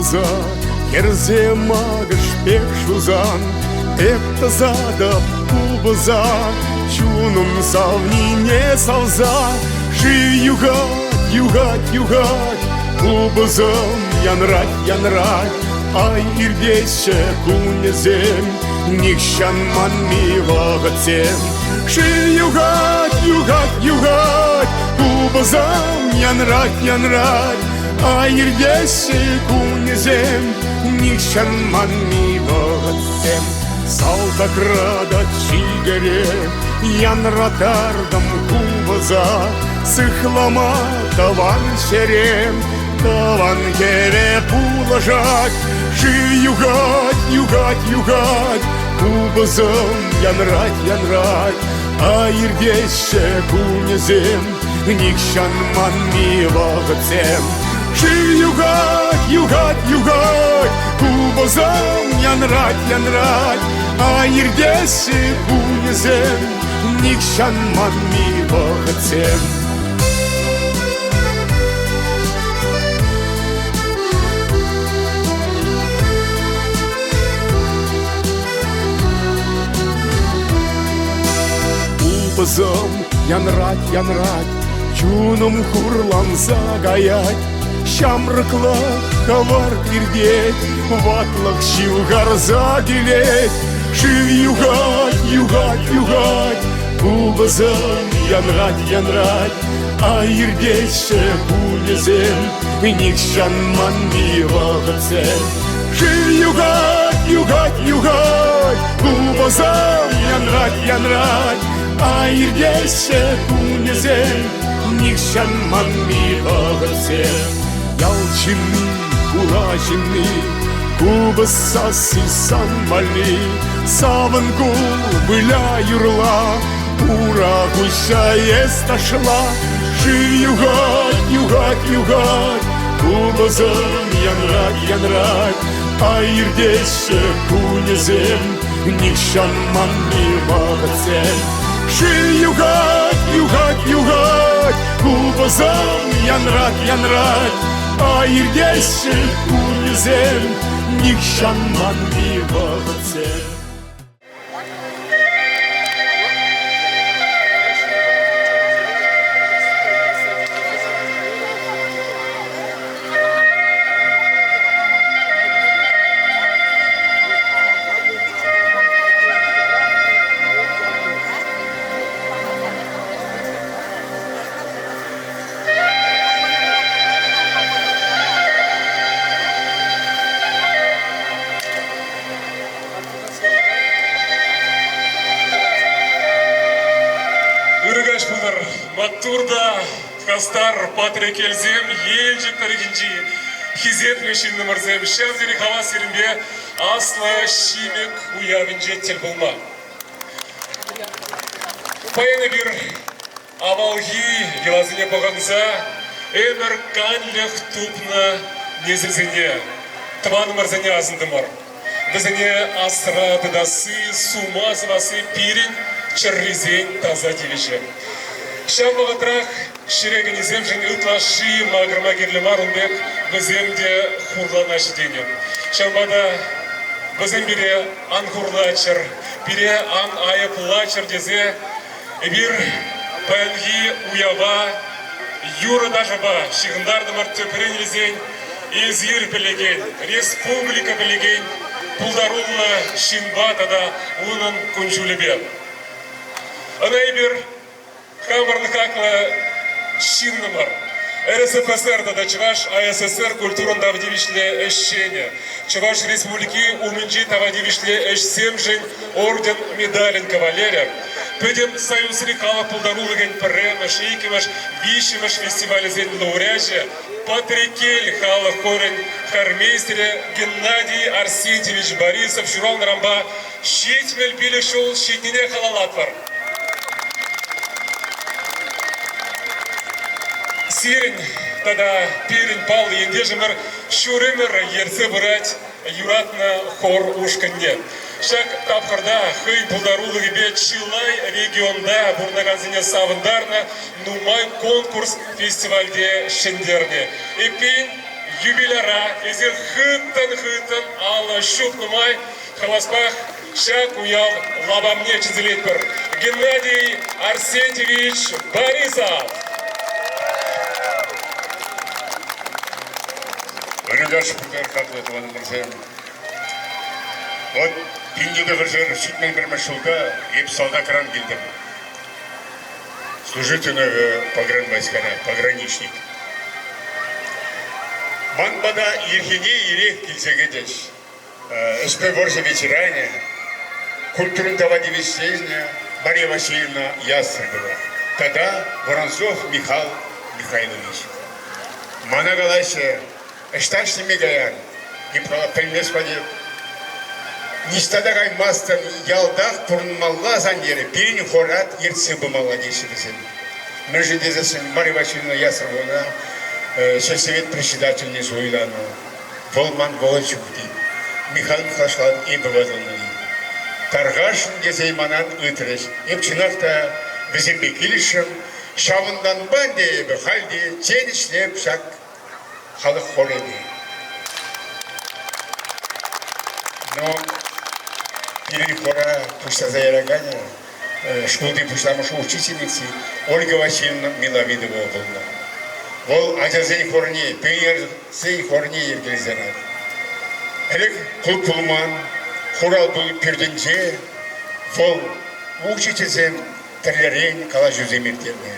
кубӑса, Хӗрсем акӑш пек шусан, Эп тӑсатӑп кубӑса, Чунӑм савнине савса. Шыв юхать, юхать, юхать, Купӑсӑм янрать, янрать. Ай, иртеҫҫӗ кунӗсем, Нихҫан манми вӑхӑтсем. Шыв юхать, юхать, юхать, Купӑсӑм янрать, янрать. Ай, иртеҫҫӗ кунӗсем, Нихҫан манми вӑхӑтсем. Салтакра та чикӗре Янратартӑм купӑса, Сыхлама тӑван ҫӗре, Тӑван хӗре пулӑшать. Шыв юхать, юхать, юхать, Купӑсӑм янрать, янрать. А иртеҫҫӗ кунӗсем, Нихҫан манми вӑхӑтсем. Шыв юхать, юхать, юхать, Купӑсӑм янрать, янрать. А иртеҫҫӗ кунӗсем, Нихҫан манми вӑхӑтсем. Купӑсӑм янрать, янрать, чунӑм хурланса каять. Ҫамрӑклӑх хӑвӑрт иртет, ватлӑх ҫывхарса килет. Шыв юхать, юхать, юхать, купӑсӑм янрать, янрать. А иртеҫҫӗ кунӗсем, нихҫан манми вӑхӑтсем. Шыв юхать, юхать, юхать, купӑсӑм янрать, янрать. А иртеҫҫӗ кунӗсем, нихҫан манми вӑхӑтсем. Ял ҫынни, хула ҫынни, купӑс сасси сан валли. Савӑн кул, выля, юрла, ура хуҫа эс ташла. Шыв юхать, юхать, юхать, купӑсӑм янрать, янрать. А иртеҫҫӗ кунӗсем, нихҫан манми вӑхӑтсем. Шыв юхать, юхать, юхать, купӑсӑм янрать, янрать. А иртеҫҫӗ кунӗсем, нихҫан манми вӑхӑтсем. Ырӑ каҫ пултӑр, маттур та хастар Патреккелсем, Елчӗк тӑрӑхӗнчи хисеплӗ ҫыннӑмӑрсем ҫав тери хавас сирӗнпе Аслӑ Ҫимӗк уявӗнче тӗл пулма. Паян эпир авалхи йӑласене пӑхӑнса ӗмӗр канлӗх тупнӑ несӗлсене, тӑванӑмӑрсене асӑнтӑмӑр. Вӗсене асра тытасси, сума сӑвасси пирӗн чӗррисен таса тивӗҫӗ. Ҫав вӑхӑтрах ҫӗре кӗнисемшӗн ытлашши макӑрма кирлӗ мар ун пек, вӗсем те хурланаҫҫӗ тенӗ. Ҫавӑнпа та вӗсем пире ан хурлаччӑр, пире ан айӑплаччӑр тесе эпир паянхи уява юрӑ-ташӑпа ҫыхӑнтартӑмӑр. Тӗпрен илсен, эсир пӗлекен, республика пӗлекен пултаруллӑ ҫынпа тата унӑн кун-ҫулӗпе. Ӑна эпир хамӑрӑн хаклӑ ҫыннӑмӑр, РСФСР тата Чӑваш АССР культурӑн тава тивӗҫлӗ ӗҫченӗ, Чӑваш Республики умӗнчи тава тивӗҫлӗ ӗҫсемшӗн орден медалӗн кавалерӗ, Пӗтӗм Союзри халӑх пултарулӑхӗн пӗрремӗш, иккӗмӗш, виҫҫӗмӗш фестивалӗсен лауреачӗ, Патреккел халӑх хорӗн хормейстерӗ Геннадий Арсентьевич Борисов ҫуралнӑранпа 75 ҫул ҫитнине халаллатпӑр. Сирӗн тата пирӗн паллӑ ентешӗмӗр ҫур ӗмӗр ертсе пырать юратнӑ хор ушкӑнне. Ҫак тапхӑрта хӑйӗн пултарулӑхӗпе чылай регионта пурӑнакансене савӑнтарнӑ, нумай конкурс-фестивальте ҫӗнтернӗ. Эппин, юбиляра эсир хыттӑн-хыттӑн алӑ ҫупнӑ май хаваспах ҫак уяв лапамне чӗнсе Геннадий Арсентьевич Борисов! Ырӑ пултӑр, хаклӑ тӑванӑмӑрсем. Вот 1971 ҫулта эп салтакран килтӗм. Служить погранвойскара, пограничник. Ман пата ирхине ирех килсе кӗчӗҫ. Ӗҫпе вӑрҫӑ ветеранӗ, культурӑн тава тивӗҫнӗ Мария Васильевна Ястребова тата Воронцов Михаил Михайлович. Мана калаҫҫӗ, ӑҫта ӗҫлеме каян? Эп пӗлмест патеп. Ниҫта та каймастӑн, ялтах пурӑнмалла сан терӗ, пирӗн хорат ертсе пымалла теҫҫӗ вӗсем. Мӗншӗн тесессӗн Мария Васильевна Ястребована сельсовет председательне суйланӑ. Вӑл ман вӑхӑт ҫук тет. Михаил Михайлович эпӗ ватӑлнӑ тет. Тархасшӑн тесе манан ыйтрӗҫ. Эп чӑнах та вӗсемпе килӗшрӗм. Ҫавӑнтанпа ӗнтӗ эпӗ халь те чен ӗҫлеп ҫак халӑх хорӗпе. Но пирӗн хора пуҫласа яраканӗ шкулти пуҫламӑш учительници Ольга Васильевна Миловидова пулнӑ. Вӑл ачасен хорне, пионерсен хорне йӗркелесе ларнӑ. Ӗлӗк клуб пулман, хурал пӳртӗнче вӑл учительсем тӗрлӗрен калаҫусем ирттернӗ.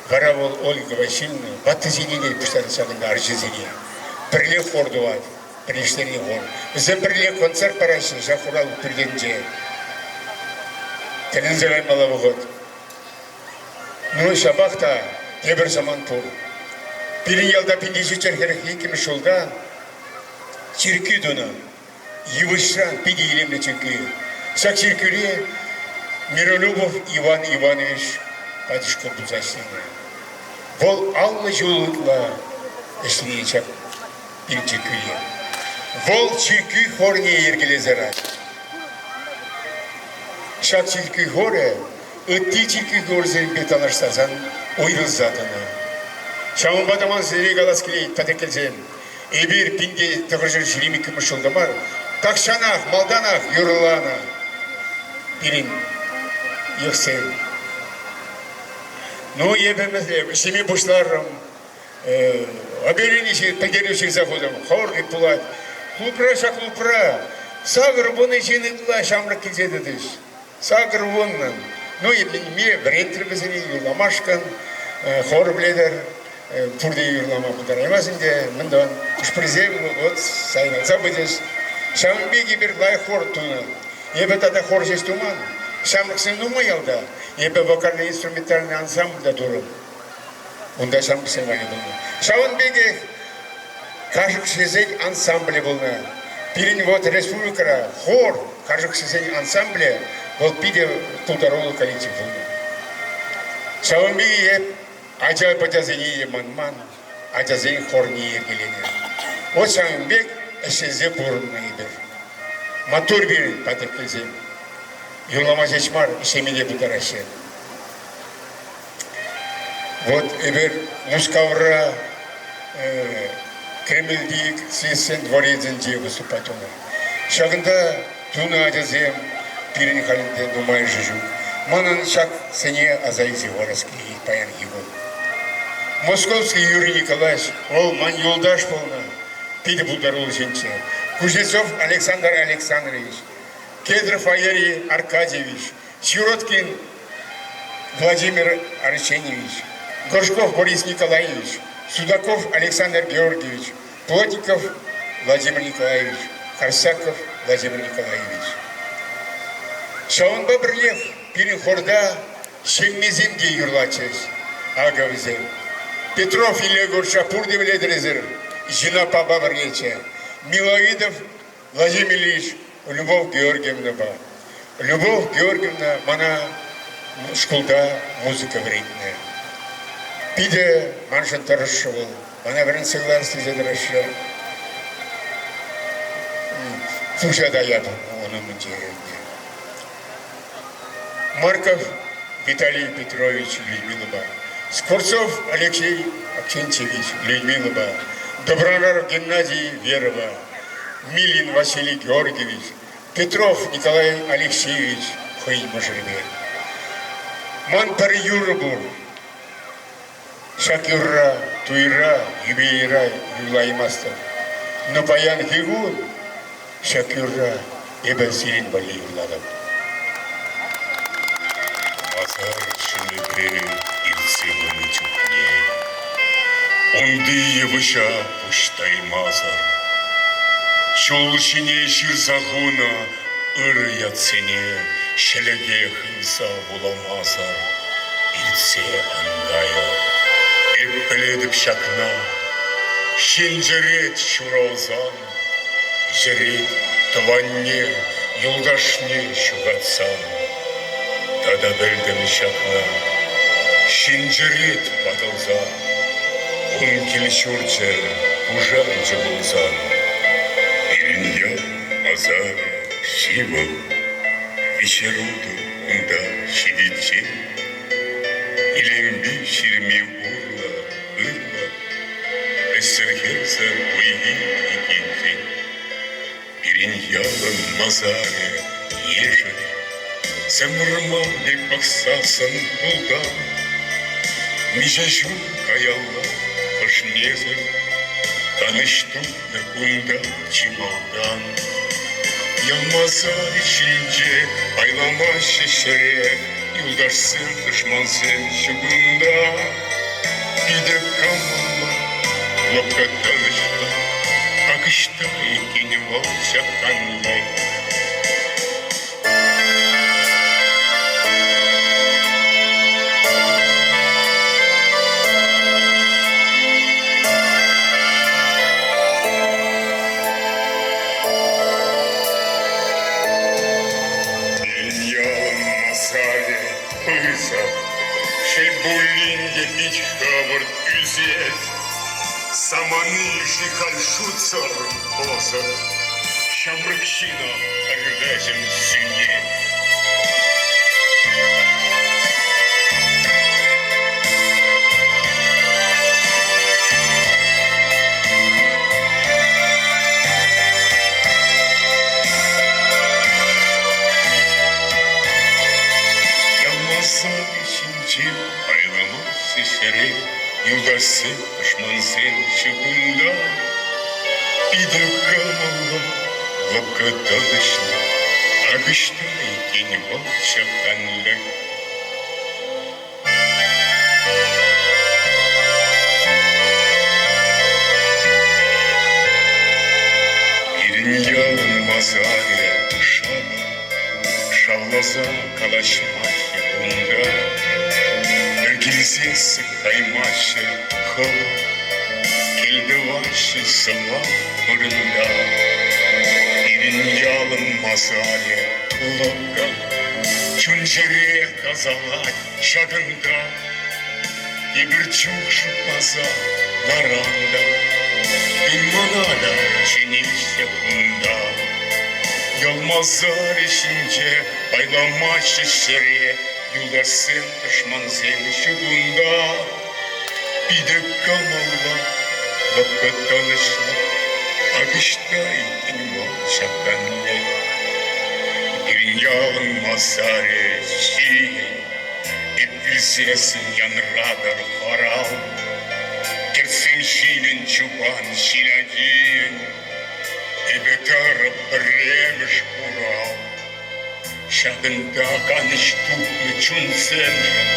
Вара вӑл Ольга Васильевна ваттисене те пуҫтарса ҫакӑнта арҫынсене. Пӗрле хор тӑвать. Пӗрлештернӗ хор. Вӗсем пӗрле концерт параҫҫӗ ҫак хурал пӳртӗнче. Тӗлӗнсе каймалла вӑхӑт. Ну, ҫапах та тепӗр самант пур. Пирӗн ялта 1742 ҫулта чиркӳ тунӑ. Йывӑҫран питӗ илемлӗ чиркӳ. Ҫак чиркӳре Миролюбов Иван Иванович пачӑшкӑ пулса ӗҫленӗ. Вӑл 50 ҫул ытла ӗҫленӗ ҫак чиркӳре. Вӑл чиркӳ хорне йӗркелесе ларать. Ҫак чиркӳ хорӗ ытти чиркӳ хорӗсемпе танлаштарсан уйрӑлса тӑнӑ. Ҫавӑнпа та ман сире калас килет, патӑрьелсем, эпир 1922 ҫулта мар, тахҫанах, малтанах юрланӑ пирӗн йӑхсем. Ну, эпӗ ӗҫлеме пуҫларӑм. Объявлени пӗлтерӳ ҫырса хутӑм. Хор пулать. Клубра ҫак клубра 80 ҫын ытла ҫамрӑк килсе тӑтӗҫ. 80-ӑн. Ну, ме вӗрентрӗ вӗсене юрламашкӑн. Хор пӗлетӗр. Пурте юрлама пултараймасть ӗнтӗ. Мӗн тӑван, хӑш-пӗрисем вот сайланса пычӗҫ. Ҫавӑн пек эпир лайӑх хор тунӑ. Эпӗ тата хор ҫеҫ туман. Ҫамрӑксем нумай ялта. Эпӗ вокально-инструментальный ансамбль та турӑм. Унта ҫамрӑксем валли пулнӑ. Ҫавӑн пекех кашӑкҫӑсен ансамблӗ пулнӑ. Пирӗн вот республикӑра хор кашӑкҫӑсен ансамблӗ вӑл питӗ пултаруллӑ коллектив пулнӑ. Ҫавӑн пекех ача-пӑчасене те манман, ачасен хорне йӗркеленӗ. Вот ҫавӑн пек ӗҫлесе пурӑннӑ эпир. Маттур пирӗн патӑрккӑсем. Юрлама ҫеҫ мар, ӗҫлеме те пултараҫҫӗ. Вот эпир Мускавра Кремльти съездсен дворецӗнче выступать тунӑ. Ҫакӑнта тунӑ ачасем пирӗн халь ӗнтӗ нумайӑшӗ ҫук. Манӑн ҫаксене аса илсе хӑварас килет паянхи кун. Московский Юрий Николаевич, вӑл ман юлташ пулнӑ, питӗ пултаруллӑ ҫынччӗ. Кузнецов Александр Александрович, Кедров Валерий Аркадьевич, Сироткин Владимир Арсеньевич, Горшков Борис Николаевич, Судаков Александр Георгиевич, Плотников Владимир Николаевич, Корсаков Владимир Николаевич. Ҫавӑнпа пӗрлех пирӗн хорта ҫеммисем те юрлатчӗҫ. Акӑ вӗсем. Петров Илья Егоровича пурте пӗлетӗр эсир. Зина папа пӗрлеччӗ. Миловидов Владимир Ильич Любовь Георгиевнӑпа. Любовь Георгиевна мана шкулта музыка вӗрентнӗ. Питӗ маншӑн тӑрӑшрӗ вӑл. Мана вӗрентсе кӑларас тесе тӑрӑшрӗ. Пуҫа та ятӑм ун умӗнче ӗнтӗ. Марков Виталий Петрович Людмилӑпа, Скворцов Алексей Аксентьевич Людмилӑпа, Добронравов Геннадий Верова, Милин Василий Георгиевич, Петров Николай Алексеевич хӑйӗн мӑшӑрӗпе. Ман пӗр юрӑ пур. Ҫак юрра туйра, юбилейра юрлаймастӑп. Но паянхи кун ҫак юрра эпӗ сирӗн валли юрлатӑп. Масар ҫумӗпе иртсе пынӑ чухне унти йывӑҫа пуҫ таймасӑр чул ҫине ҫырса хунӑ ырӑ ятсене ҫӗлӗке хывса вуламасӑр иртсе ан кайӑр. Эп пӗлетӗп ҫакна, ҫын чӗрет ҫуралсан, йӗрет тӑванне, юлташне ҫухатсан. Тата пӗлтӗм ҫакна, ҫын чӗрет ватӑлсан, ун кил-ҫурчӗ пушанчӗ пулсан. Пирӗн ял пасарӗ ҫывӑх, виҫерутӑ унта ҫитиччен. Илемпи ҫырми урлӑ ырлӑх, ӗҫсӗр-хӗрсӗр хуйхи иккенчен. Пирӗн ялӑн масарӗ ешӗл, сӗм вӑрман пек пӑхсассӑн тултан. Миҫе ҫул каялла хӑшнесӗр канӑҫ тупнӑ кунта чи малтан. Ял масарӗ ҫинче пайламаҫҫӗ ҫӗре, юлташсем, тӑшмансем ҫук унта. Питӗ кӑмӑллӑ, лӑпкӑ тӑнӑҫлӑ, ак ӑҫта иккен вӑл ҫак канлӗх. Ялӑн масарӗ пысӑк, шел пулин те пит хӑвӑрт ӳсет. Самани-ши халь шутсӑр пӑсӑк, ҫамрӑк ҫынӑ пӗр вӗҫӗм сӳнет. Ялмаса ҫинче пайланасси ҫӗре юлташсем, тӑшмансем ҫыхӑнта. Питӗ кӑмӑллӑ, лӑпкӑ тӑнӑҫлӑ, ак ӑҫта иккен вӑл ҫак канлӗх. Пирӗн ялӑн масарӗ шӑпӑр, шавласа калаҫмаҫҫӗ кунта. Пӗр килсессӗн каймаҫҫӗ хӑвӑрт, кӗлтӑваҫҫӗ сӑвап вырӑнта. Пирӗн ялӑн масарӗ лӑпкӑ, чун-чӗре тасалать ҫакӑнта. Тепӗр чух шутласа ларан та, мана та чӗнеҫҫӗ кунта. Ял масарӗ ҫинче пайламаҫҫӗ ҫӗре, юлташсем, тӑшмансем ҫук унта. Питӗ кӑмӑллӑ, лӑпкӑ тӑнӑҫлӑ, ак ӑҫта иккен вӑл ҫак канлӗх. Пирӗн ялӑн масарӗ ҫийӗн эп вилсессӗн янратӑр хорал. Кӗртсен ҫийӗн чупан ҫил ачийӗн, эпӗ тӑрӑп пӗрремӗш хурал. Ҫакӑнта канӑҫ тупнӑ чунсемшӗн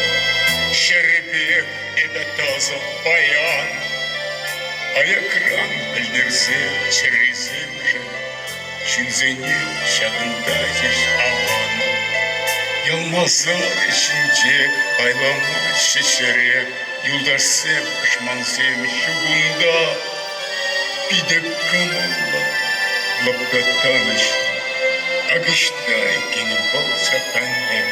ҫӗрӗпех эпӗ тӑсӑп паян. Аякран пӗлтерсе чӗрисемшӗн ҫынсене ҫакӑнта ҫеҫ аван. Ял масарӗ ҫинче пайламаҫҫӗ ҫӗре, юлташсем, тӑшмансем ҫук унта. Питӗ кӑмӑллӑ, лӑпкӑ тӑнӑҫлӑ. Ак ӑҫта иккен вӑл ҫак анне.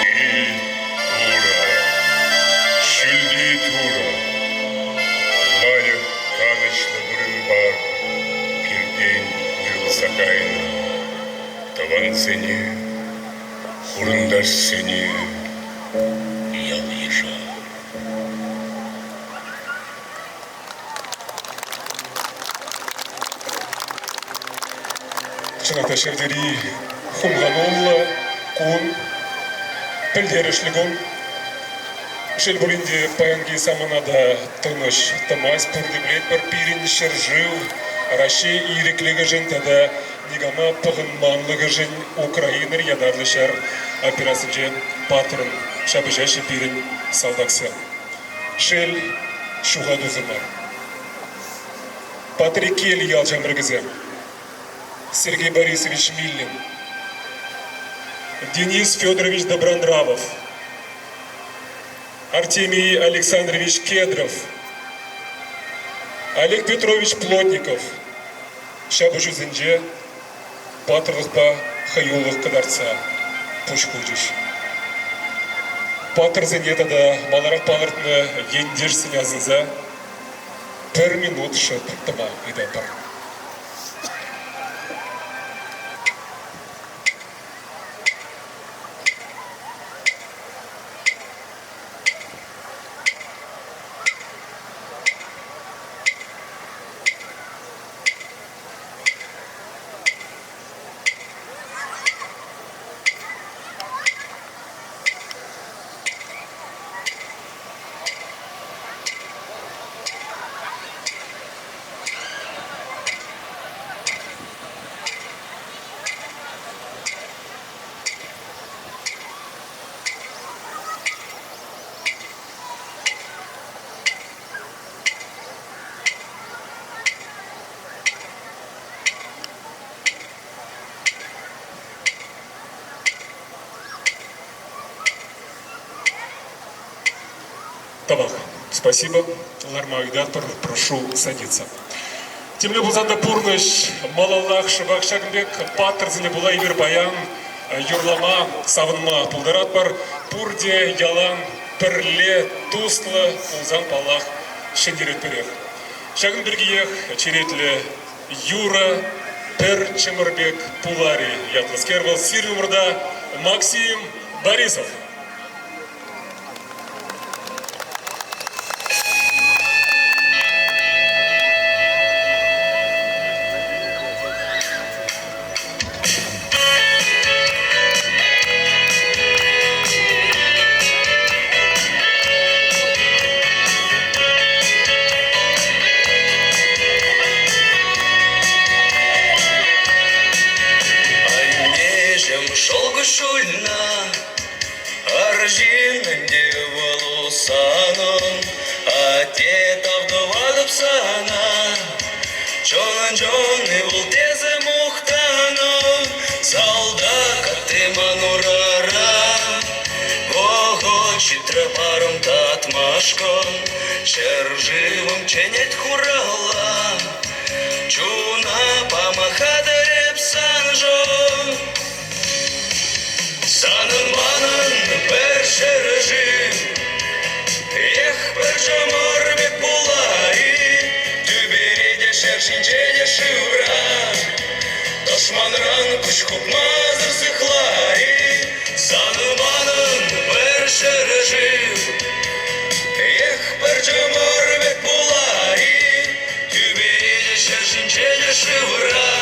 Эй, Турӑ, ҫӳлти Турӑ, лайӑх канӑҫлӑ вырӑнпа пиртен уйрӑлса кайнӑ тӑвансене. Хурӑнташсене, ял-йыша. Чӑнах та ҫав тери хумхануллӑ кун, пӗлтерӗшлӗ кун. Шел пулин те, паянхи самана та тӑнӑҫ тӑмасть. Пурте пӗлетпӗр, пирӗн ҫӗршыв Раҫҫей ирӗклӗхӗшӗн тата никама пӑхӑнманлӑхӗшӗн Украинӑри ятарлӑ ҫар операцинче паттӑрӑн ҫапӑҫаҫҫӗ пирӗн салтаксем. Шел, ҫухатусем мар. Патреккел ял ҫамрӑкӗсем Сергей Борисович Миллин, Денис Федорович Добронравов, Артемий Александрович Кедров, Олег Петрович Плотников ҫапӑҫусенче паттӑрлӑхпа хӑюлӑх кӑтартса пуҫ хучӗҫ. Паттӑрсене тата маларах палӑртнӑ ентешсене асӑнса пӗр минут шӑп тӑма ыйтатпӑр. Тавах. Спасибо. Ларма ыйтатпӑр. Прошу садиться. Темле пулсан та пурнӑҫ малаллах шӑпах ҫакӑн пек паттӑрсене пула эпир паян юрлама, савӑнма пултаратпӑр. Пурте ялан пӗрле туслӑ пулсан, паллах, ҫӗнтеретпӗрех. Ҫакӑн пиркиех черетлӗ юрӑ пӗр чӑмӑр пек пулар-и ятлӑскер вӑл сирӗн умӑрта Максим Борисов. Аннеҫӗм шӑл куҫҫульна, арҫын ӗнтӗ вӑл санӑн, атте тав тӑватӑп сана. Чӑн-чӑн ывӑл тесе мухтанӑ, салтак атте ман урара. Вӑхӑт ҫитрӗ парӑм татмашкӑн, ҫӗршывӑм чӗнет хурала. Чуна пама хатӗр эп саншӑн. Санӑн манӑн пӗр ҫӗршыв, Эх, пӗр чӑмӑр пек пулар-и, Тӳпере те ҫӗр ҫинче те шывра. Тӑшманран куҫ хупмасӑр сыхлар-и, Санӑн манӑн пӗр ҫӗршыв. Эх, пӗр чӑмӑр пек пулар-и, Тӳпере те ҫӗр ҫинче те шывра.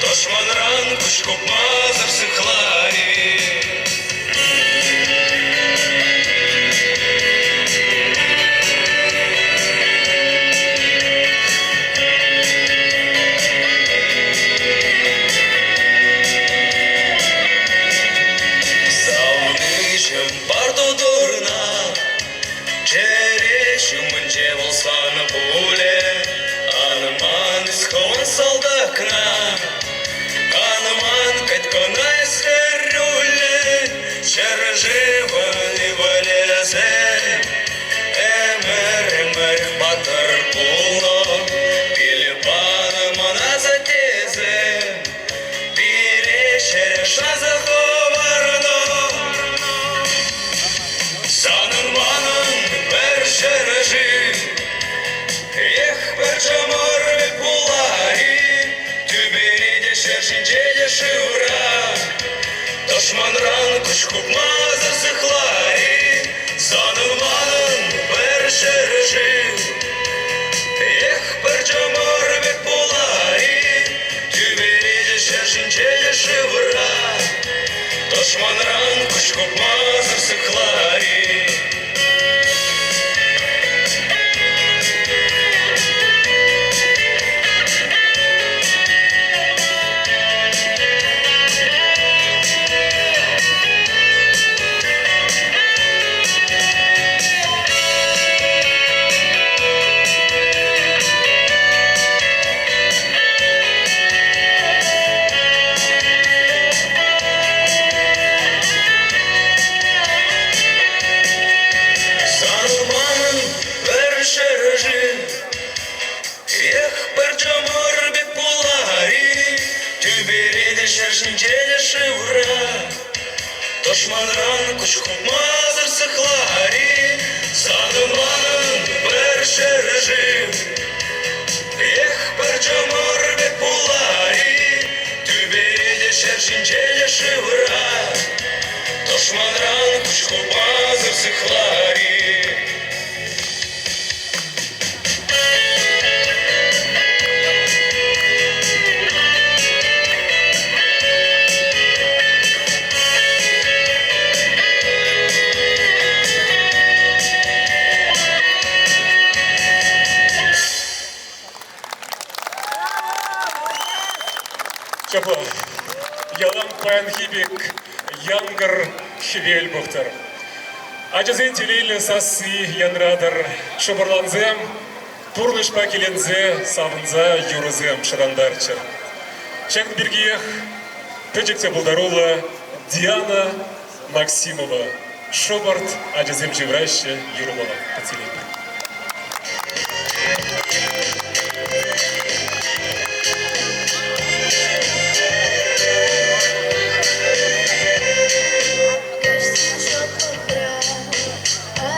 Тӑшманран куҫ хупмасӑр сыхлар-и. Савнӑҫӑм пар тутурна, чӗре ҫумӗнче вӑл сан пулӗ. Ан ман эс хӑвӑн салтакна, Канман кӗт кӑна эс хӗрӳллӗ, Ҫӗршывӑн ывӑлӗсем. Ӗмӗр-ӗмӗр паттӑр пулнӑ, Пил панӑ мӑн асаттесем. Пире ҫӗре шанса хӑварнӑ. Санӑн манӑн пӗр ҫӗршыв. хупмасӑр сыхлари. Сарманӑн пӗр ҫӗршыв, Эх, пӗр чӑмӑр пек пулар-и, Тӳпере те ҫӗр ҫинче те шывра. Тӑшманран куҫ хупмасӑр сыхлар-и, Сарманӑн пӗр ҫӗршыв. Эх, пӗр чӑмӑр пек пулар-и, Тӳпере те ҫӗр ҫинче те шывра. Тӑшманран куҫ хупмасӑр сыхлар-и. Ҫапла, ялан паянхи пек янкӑр хӗвел пӑхтӑр. Ачасен телейлӗ сасси янратӑр, шӑпӑрлансем пурнӑҫпа киленсе, савӑнса юрӑсем шӑрантарччӑр. Ҫакӑн пиркиех пӗчӗк те пултаруллӑ Диана Максимова шӑпӑрт ачасем ҫывраҫҫӗ юрӑпала кӗтсе илетпӗр.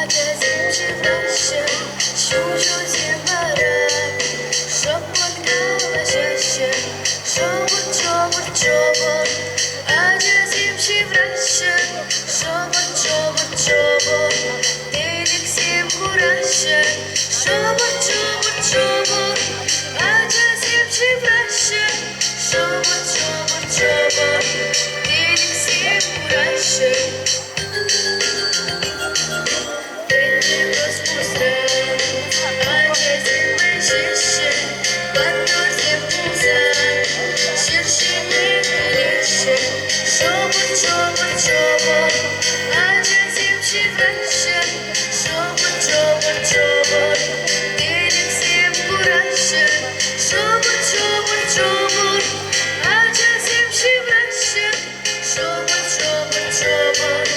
Ачасем ҫывраҫҫӗ, ҫулҫӑсем вара шӑппӑн калаҫаҫҫӗ, шӑпӑр-чӑпӑр-чӑпӑр. Ачасем ҫывраҫҫӗ, шӑпӑр-чӑпӑр-чӑпӑр. Тӗлӗксем кураҫҫӗ, шӑпӑр-чӑпӑр-чӑпӑр. Ачасем ҫывраҫҫӗ, шӑпӑр-чӑпӑр-чӑпӑр. Тӗлӗксем кураҫҫӗ. Ачасем вӗҫеҫҫӗ, паттӑрсем пулсан, ҫӗр ҫине килеҫҫӗ. Шӑпӑр-чӑпӑр-чӑпӑр, ачасем ҫывраҫҫӗ. Шӑпӑр-чӑпӑр-чӑпӑр, тӗлӗксем кураҫҫӗ. Шӑпӑр-чӑпӑр-чӑпӑр, ачасем ҫывраҫҫӗ. Шӑпӑр-шӑпӑр-шӑпӑр,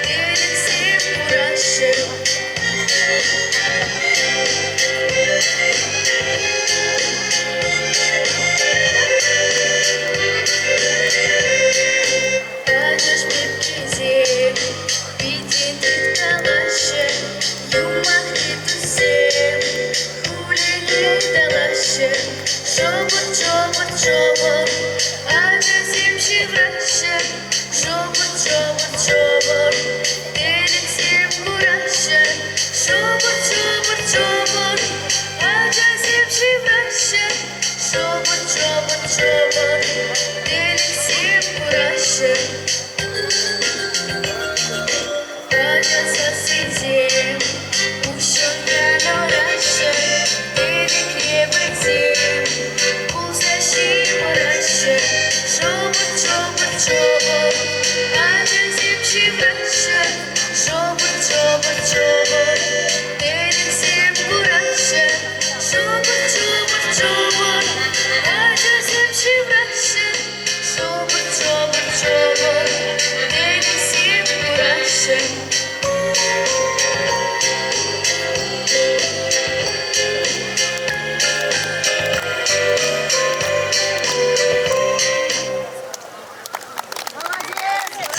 тӗлӗксем кураҫҫӗ. Ачаш пепкисем питӗ тыткалаҫҫӗ, юмахри туссем хуллен ыталаҫҫӗ. Шӑпӑр-шӑпӑр-шӑпӑр, ачасем ҫывраҫҫӗ. Шӑпӑр-шӑпӑр-шӑпӑр, тӗлӗксем кураҫҫӗ. Шӑпӑр-шӑпӑр-шӑпӑр, ачасем ҫывраҫҫӗ. Шӑпӑр-шӑпӑр-шӑпӑр, тӗлӗксем кураҫҫӗ. Ача сассисем уҫҫӑн янӑраҫҫӗ, тӗлӗкре вӗсем пулса ҫывӑраҫҫӗ. Шӑпӑр-шӑпӑр-шӑпӑр, ачасем ҫывраҫҫӗ. Шӑпӑр-шӑпӑр-шӑпӑр, тӗлӗксем кураҫҫӗ. Шӑпӑр-шӑпӑр-шӑпӑр, ачасем ҫывраҫҫӗ. Шӑпӑр-шӑпӑр-шӑпӑр, тӗлӗксем кураҫҫӗ.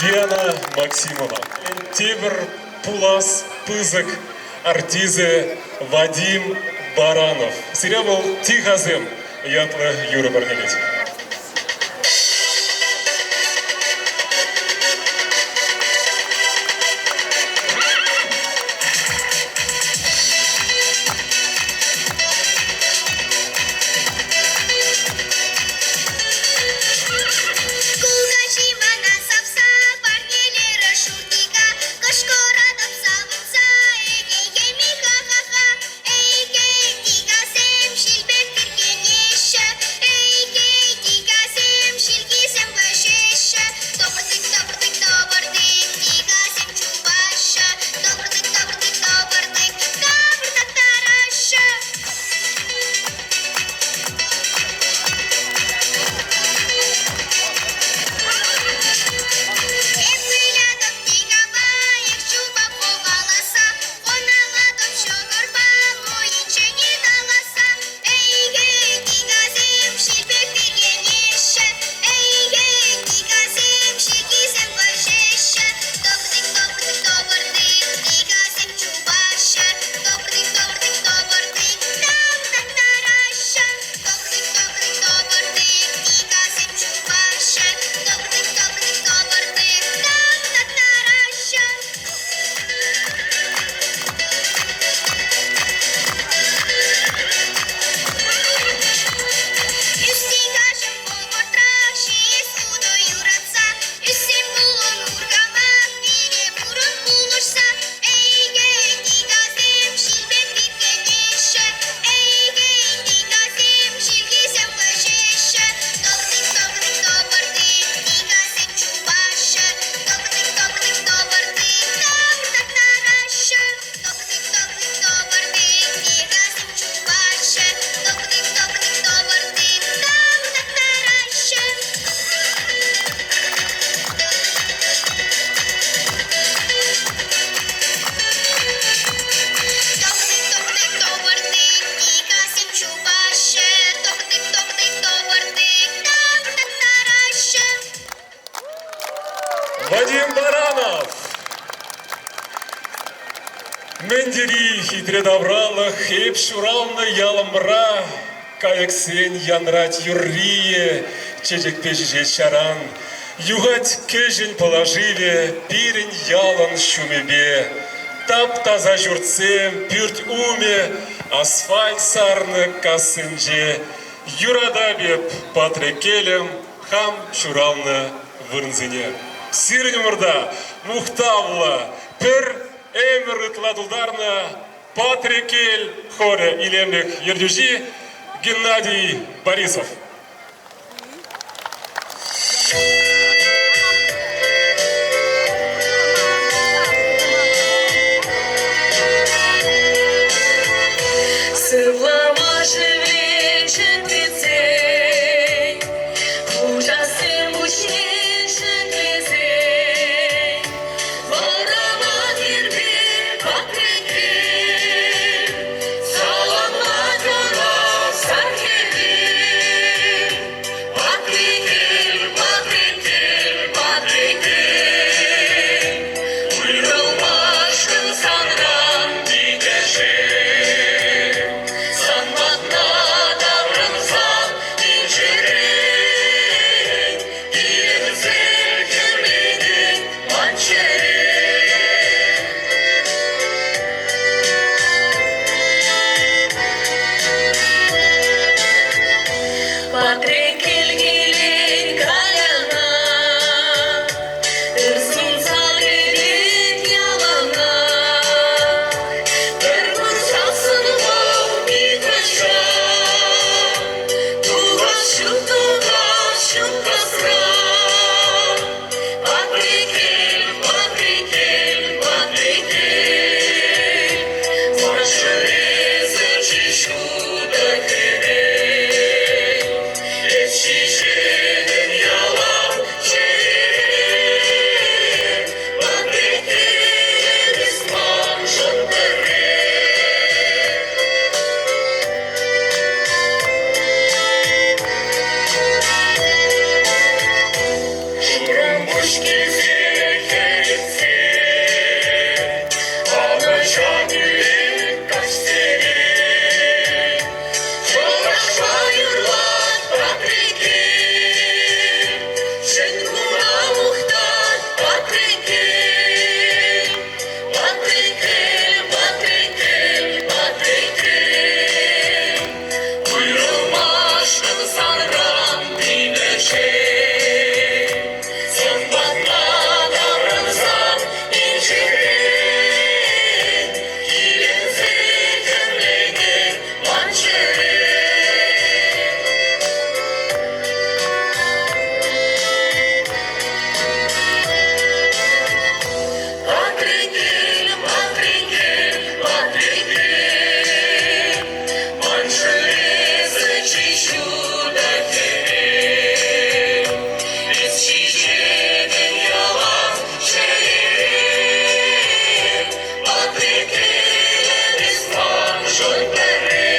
Диана Максимова. Тепӗр пулас пысӑк артисчӗ Вадим Баранов. Сире вӑл Тихасем ятлӑ юрӑ парнелет. Кукаҫи мана савса парнелерӗ шур. тери хитре тавралӑх эп ҫуралнӑ ялӑмра. Кайӑксен янрать юррийӗ, чечекпе ҫиҫет ҫаран. Юхать кӗҫӗн Пӑла шывӗ пирӗн ялӑн ҫумӗпе. Тап-таса ҫуртсем, пӳрт умӗ, асфальт сарнӑ кассинче. Юратап эп Патреккелӗм, хам ҫуралнӑ вырӑнсене. Сирӗн умӑрта мухтавлӑ, пӗр ӗмӗр ытла тултарнӑ Патреккел хорӗ илемлӗх ертӳҫи Геннадий Борисов. Сывлама шӗвечӗн тесен, Хуҫасем пуҫне ҫӗклесен, Вӑрӑма тирпе патреккел, Саламлать ӑна сар хӗвел. Патреккел, Патреккел, Патреккел, Уйрӑлмашкӑн санран питӗ шел. Сан патна таврӑнсан инҫерен, Киленсе хӗрленет ман чӗре. Патреккел килен каяна, Ыр сунса кӗтет яланах. Пӗр курсассӑн вӑл нихӑҫан Тухас ҫук, тухас ҫук касран. Патреккел, Патреккел, Патреккел, Маншӑн эсӗ чи ҫутӑ хӗвел. Эс ҫиҫетӗн ялан чӗрере. Патреккел, эс маншӑн пӗрре. Шурӑмпуҫ килсе хӗрессе, Анӑҫа килет каҫсерен. Чӑвашла юрлать Патреккел, Ҫӗн хура мухтать Патреккел. Патреккел, Патреккел, Патреккел, Уйрӑлмашкӑн санран питӗ шел. Сан патна таврӑнсан инҫерен, Киленсе тӗрленет ман чӗре. Патреккел, Патреккел, Патреккел, Ман эсӗ чи ҫутӑ хӗвел. Эс ҫиҫетӗн ялан чӗрере. Патреккелӗм эс маншӑн пӗрре.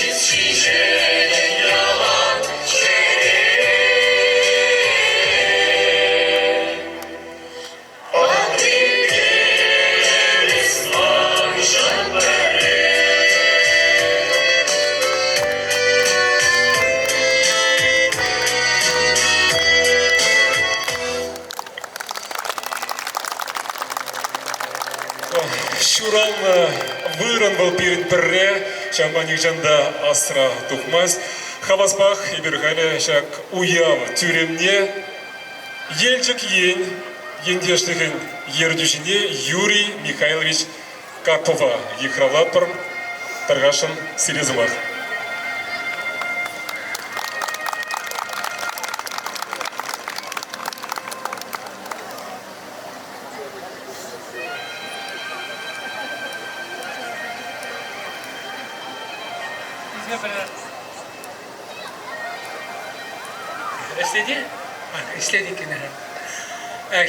Эс ҫиҫетӗн ялан чӗрере. Патреккелӗм эс маншӑн пӗрре. Ҫуралнӑ вырӑн вӑл пирӗн пӗрре, ҫавӑнпа нихӑҫан та асра тухмасть. Хаваспах эпир халӗ ҫак уяв тӳремне Елчӗк ен ентешлӗхӗн ертӳҫине Юрий Михайлович Карпова йыхравлатпӑр. Тархасшӑн, сире сӑмах. Ӗҫлет-и? Ӗҫлет иккен.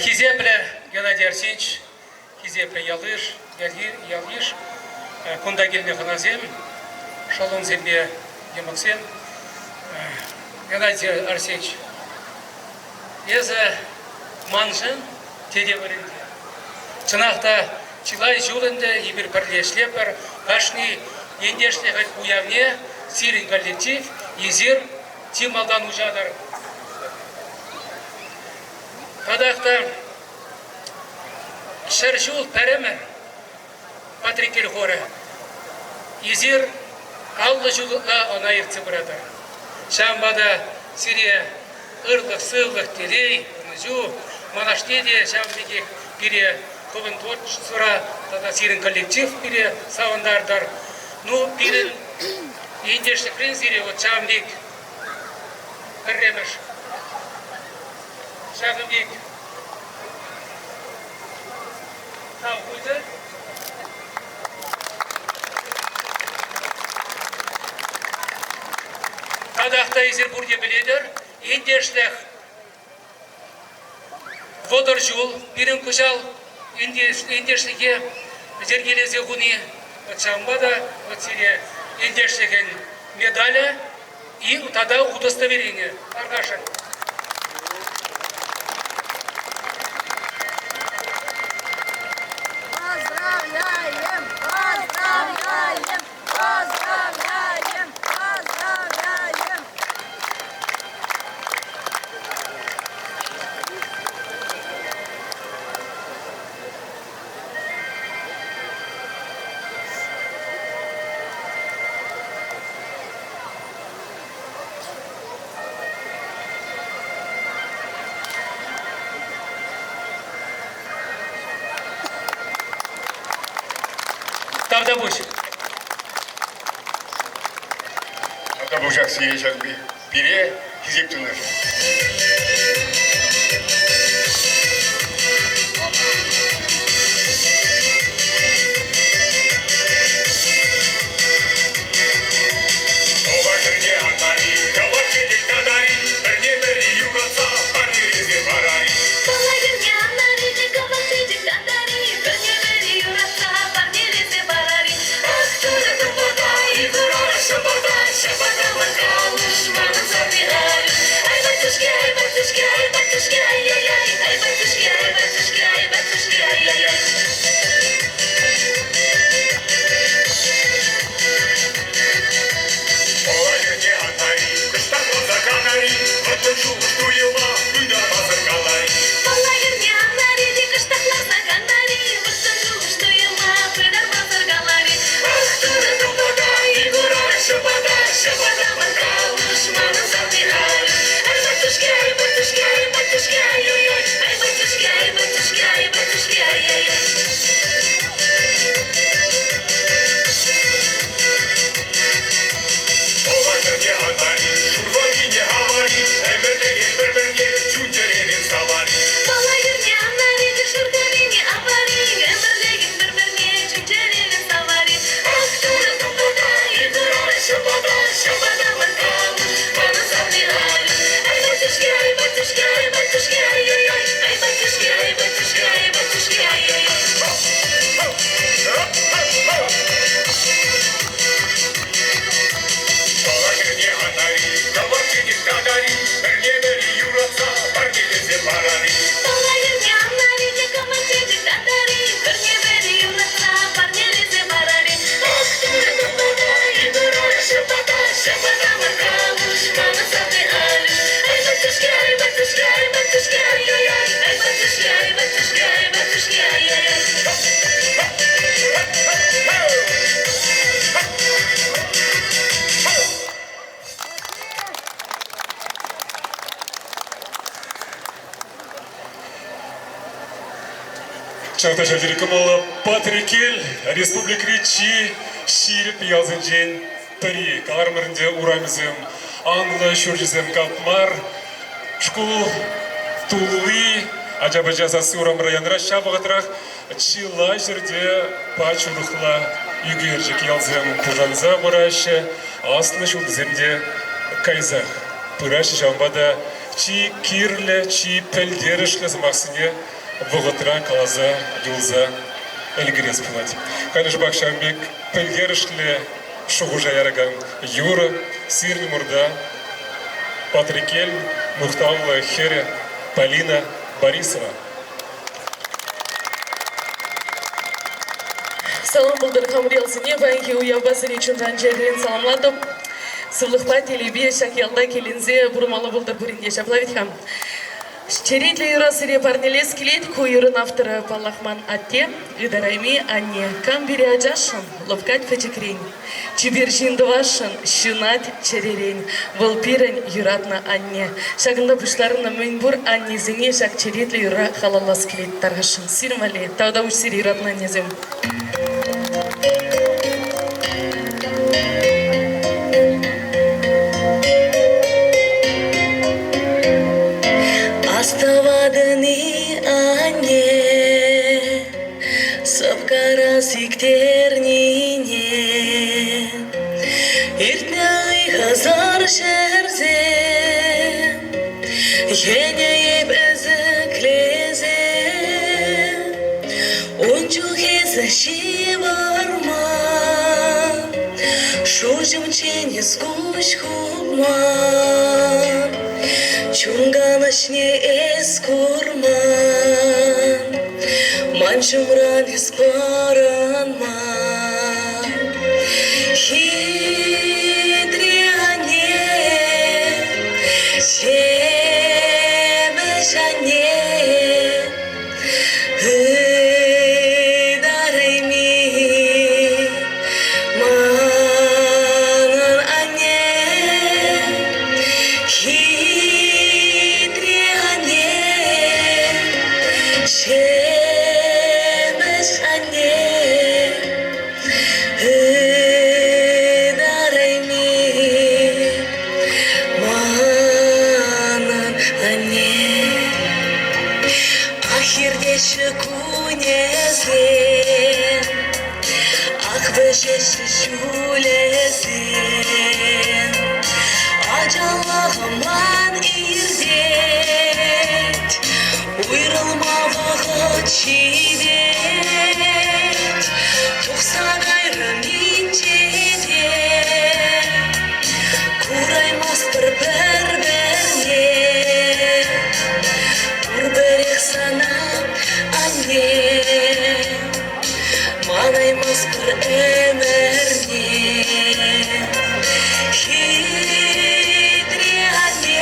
Хисеплӗ Геннадий Арсеньевич, хисеплӗ ял-йыш, ял-йыш, кунта килнӗ хӑнасем, шӑллӑмсемпе йӑмӑксем. Геннадий Арсеньевич, Эсӗ маншӑн тете вырӑнте. Чӑнах та. Чылай ҫул ӗнтӗ эпир пӗрле ӗҫлетпӗр. Кашни ентешлӗхӗн уявне сирӗн коллектив, эсир чи малтан уҫатӑр. Татах та 100 ҫул пӗр ӗмӗр Патреккел хорӗ. Эсир 50 ҫул ытла ӑна ертсе пыратӑр. Ҫавӑнпа та сире ырлӑх-сывлӑх, телей, ӑнӑҫу, малашне те ҫавӑн пекех пире хӑвӑн творчествӑра тата сирӗн коллектив пире савӑнтартӑр. Ну, пирӗн ентешлӗхрен сире вот ҫавӑн пек пӗрремӗш ҫакӑн пек тав хучӗ. Татах та эсир пурте пӗлетӗр, ентешлӗх 30 ҫул пирӗн кӑҫал ентешлӗхе йӗркелесе хуни. Вӑт ҫавӑнпа та вӑт сире ентешлӗхӗн медалӗ и тата удостоверение Аркаша. Поздравляем! Поздравляем! Поздравляем! Поздравляем! Тавтапуҫ. Тавтапуҫах сире ҫак пире хисеп тунӑшӑн. Тӑван анари, кӑвак чечек татари, пӗрне-пӗри юратса парнелесе парари. Паллакӑнне анари, кӑвак чечек татари, пӗрне-пӗри юратса парнелесе парари. Ах, Турӑ тупата, икурара ҫӑпата, ҫӑпата мӑркалӑш, манӑн савни арӑш. Ай, батюшки, ай, батюшки, ай, батюшки, ай-яй-яй, ай, батюшки, ай, батюшки, ай, батюшки, ай-яй-яй. Паллакӑнне анари, кӑштах канари, вӑрттӑн шухӑш туйӑма ытармасӑр калари. Паллакӑнне анари, те кӑштах ларса канари, вӑрттӑн шухӑш туйӑма пытармасӑр калари. Ах, Турӑ тупата, икурара ҫӑпата, ҫӑпата мӑркалӑш, манӑн савни арӑш. Ай, батюшки, ай, батюшки, ай, батюшки, ай-яй-яй, ай, батюшки, ай, батюшки, ай, батюшки, ай-яй-яй. Паллакӑнне анари, шурванине авари, ӗмӗрлӗхе пӗр-пӗрне чун-чӗререн савари. Паллакӑнне анари, те шурканине авари, ӗмӗрлӗхӗн пӗр-пӗрне чун-чӗререн савари. Ах, Турӑ тупата, икурара ҫӑпата, ҫӑпата мӑркалӑш, манӑн савни арӑш. Ай, батюшки, ай, батюшки, ай, батюшки, ай-яй-яй, ай, батюшки, ай, батюшки, ай, батюшки, ай-яй-яй. Паллакӑнне анари, кӑвак чечек татари, пӗрне-пӗри юратса парнелесе парари. Паллакӑнне анари, те кӑвак чечек татари, пӗрне-пӗри юратса парнелесе парари. Ах, Турӑ тупата, икурара ҫӑпата, ҫӑпата мӑркалӑш, манӑн савни арӑш. Ай, батюшки, ай, батюшки, ай, батюшки, ай-яй-яй, ай, батюшки, ай, батюшки, ай, батюшки, ай-яй-яй. Чӑн та ҫав тери кӑмӑллӑ Патреккел республикӑри чи ҫирӗп ялсенчен пӗри. Каларӑмӑр ӗнтӗ, урамӗсем анлӑ, ҫурчӗсем капмар, шкул тулли, ача-пӑча сасси урамра янӑрать. Ҫав вӑхӑтрах чылай ҫӗрте пач урӑхла ӳкерчӗк ялсем пушанса пыраҫҫӗ, аслӑ ҫулсем те кайсах пыраҫҫӗ. Ҫавӑнпа та чи кирлӗ, чи пӗлтерӗшлӗ сӑмахсене вӑхӑтра каласа юлса ӗлкӗрес пулать. Халӗ шӑпах ҫавӑн пек пӗлтерӗшлӗ шухӑша яракан юрӑ сирӗн умӑрта Патреккел мухтавлӑ хӗрӗ Полина Борисова. Салам пултӑр хамӑр ялсене. Паянхи уявпа сире чунтан-чӗререн саламлатӑп. Сывлӑхпа, телейпе ҫак ялта киленсе пурӑнмалла пултӑр пурин те. Ҫапла вӗт-ха. Черетлӗ юра сире парнелес килет. Ку юрӑн авторӗ, паллах, ман атте, ытарайми анне. Кам пире ачашшӑн, лӑпкать пӗчӗкрен. Чипер ҫын тӑвасшӑн ҫунать чӗререн. Вӑл пирӗн юратнӑ анне. Ҫакӑнта пуҫтарӑннӑ мӗнпур аннесене ҫак черетлӗ юрра халаллас килет тархасшӑн. Сирӗн валли тавтапуҫ сире, юратнӑ аннесем. Астӑватӑн-и, анне, Сӑпкара сиктернине Иртнӗ ыйхӑсӑр ҫӗрсем Йӗнӗ эп ӗсӗклесе. Ун чух эсӗ ҫывӑрман, Шуҫӑмччен эс куҫ хупман, Чун канӑҫне эс курман. Ман ҫумран эс пӑрӑнман. Хитре анне, ҫепӗҫ анне, ытарайми манӑн анне. Хитре анне, ҫепӗҫ анне, ытарайми манӑн анне. Ах, иртеҫҫӗ кунӗсем, Ах, вӗҫеҫҫӗ ҫулӗсем, Ачалӑхӑм ман иртет, Уйрӑлма вӑхӑт ҫитет. Тухса кайрӑм инҫете, Кураймастпӑр пӗр-пӗрне. Пурпӗрех сана, анне. Манаймастпӑр ӗмӗрне. Хитре анне,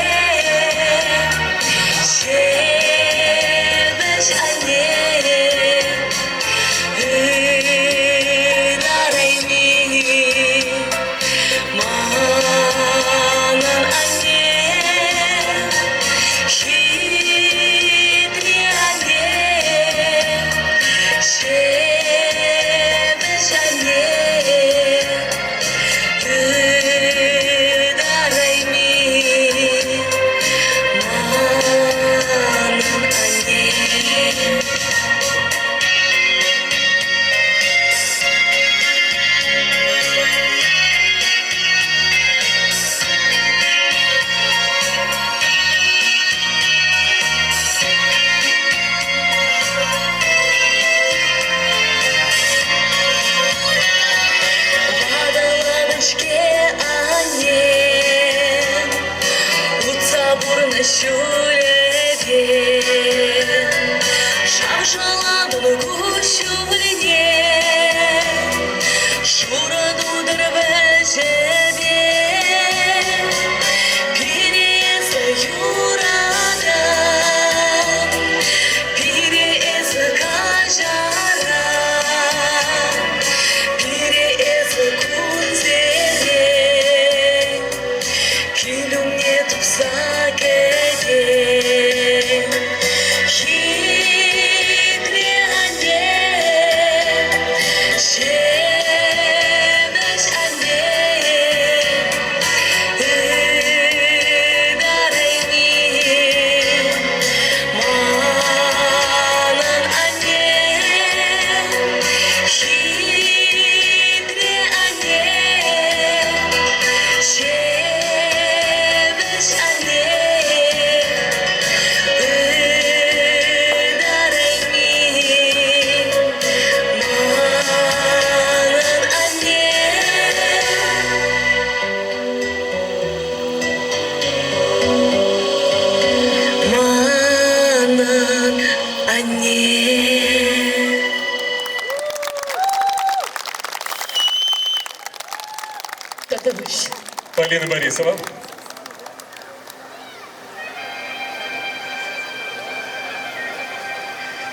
Тавтапуҫ. Полина Борисова.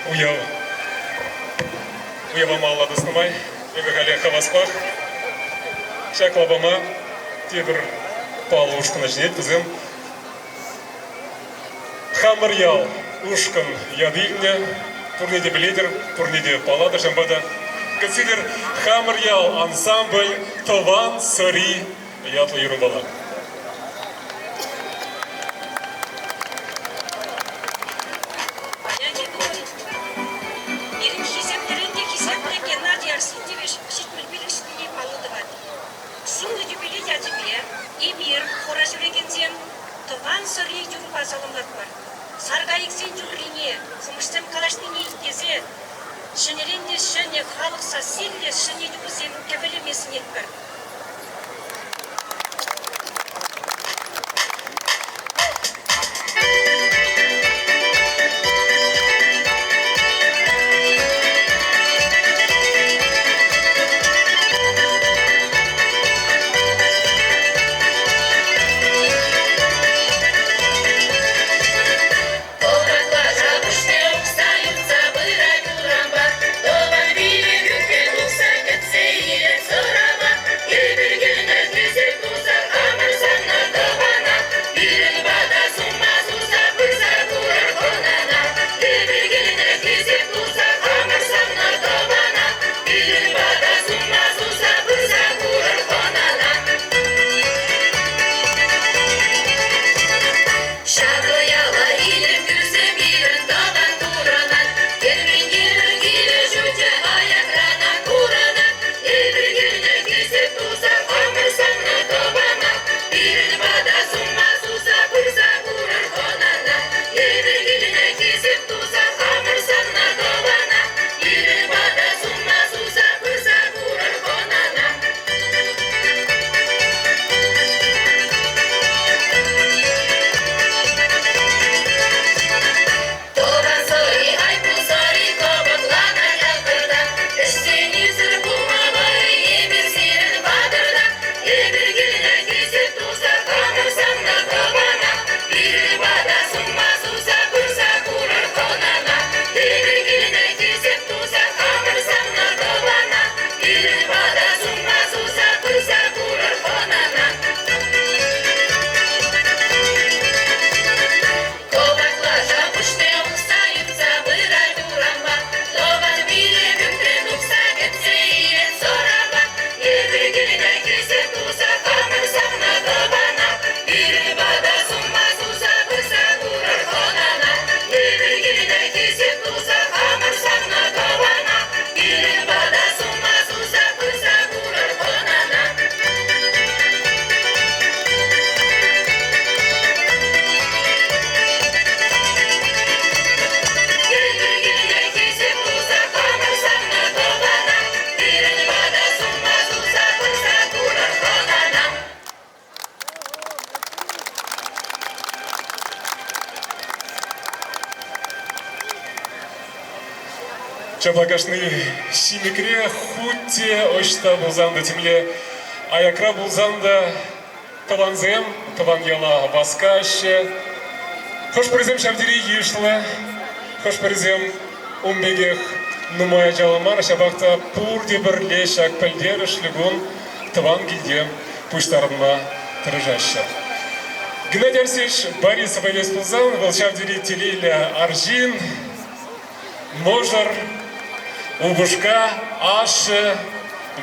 Уяв уява малалла тӑснӑ май эпӗ халӗ хаваспах ҫак лапама тепӗр паллӑ ушкӑна чӗнет. Вӗсем Хамӑр ял ушкӑн ят илнӗ. Пурне те пӗлетӗр, пурне те паллатӑр. Ҫавӑнпа та кӗтсетӗр Хамӑр ял ансамбль Тӑван сӑри ятлӑ юрӑпала. Паянхи кун пирӗн хисеплӗрен те хисеплӗ Геннадий Арсентьевич 75 ҫулне паллӑ тӑвать. Сумлӑ юбилей ячӗпе эпир, хора ҫӳрекенсем, тӑван сӑри юрӑпа саламлатпӑр. Саркайӑксен юррине, хӑмӑшсем калаҫнине итлесе ҫӗнӗрен те ҫӗнӗ халӑх сассиллӗ ҫӗнӗ юрӑсем кӗвӗлеме сӗнетпӗр. Кӑвакласа пуҫне ухса юхса пырать урампа, Тӑван пилӗк ӳксе тухса кӗтсе илет сӑрапа. Эпир килнӗ хисеп туса хамӑр сана тӑвана, Пирӗн пата сума суса пырса курӑр хӑнана. Эпир килнӗ хисеп туса хамӑр сана тӑвана, Пирӗн пата сума суса пырса курӑр хӑнана. Ҫакӑ яла илем кӳрсе пирӗн тӑван пурӑнать. Кермен евӗр килӗшӳчӗ аякранах курӑнать. Эпир килнӗ хисеп туса хамӑр сана тӑвана. Пирӗн пата сума суса пырса курӑр хӑнана. Эпир килнӗ хисеп туса хамӑр сана тӑвана. Пирӗн пата сума суса пырса курӑр хӑнана. Тӑван сӑри, ай пусари, кӑпӑкланать ахӑрта. Ӗҫсен ӳсӗр пулма вӑй эпир сирӗн патӑрта. Эпир килнӗ хисеп туса хамӑр савнӑ тӑвана. Пирӗн пата сума суса пырса курӑр хӑнана. Эпир килнӗ хисеп туса хамӑр савнӑ тӑвана. Пирӗн пата сума суса пырса курӑр хӑнана. Кӑвакласа пуҫне ухса юхса пырать урампа. Тӑван пире пӳртрен тухса кӗтсе илет сӑрапа. Эпир килнӗ хисеп туса хамӑр савнӑ тӑвана. Пирӗн пата сума суса пырса курӑр хӑнана. Эпир килнӗ хисеп туса хамӑр савнӑ тӑвана. Пирӗн пата сума суса пырса курӑр хӑнана. Эпир килнӗ хисеп туса хамӑр савнӑ тӑвана. Пирӗн пата сума суса пырса курӑр хӑнана. Ҫапла кашни ҫимӗкре хуть те ӑҫта пулсан та темле аякра пулсан та тӑвансем тӑван яла васкаҫҫӗ. Хӑш-пӗрисем ҫав тери йышлӑ, хӑш-пӗрисем ун пекех нумай ачаллӑ мар, ҫапах та пурте пӗрле ҫак пӗлтерӗшлӗ кун тӑван килте пуҫтарӑнма тӑрӑшаҫҫӗ. Геннадий Арсеньевич Борисов илес пулсан, вӑл ҫав тери телейлӗ арҫын, мӑшӑр, упӑшка, ашшӗ,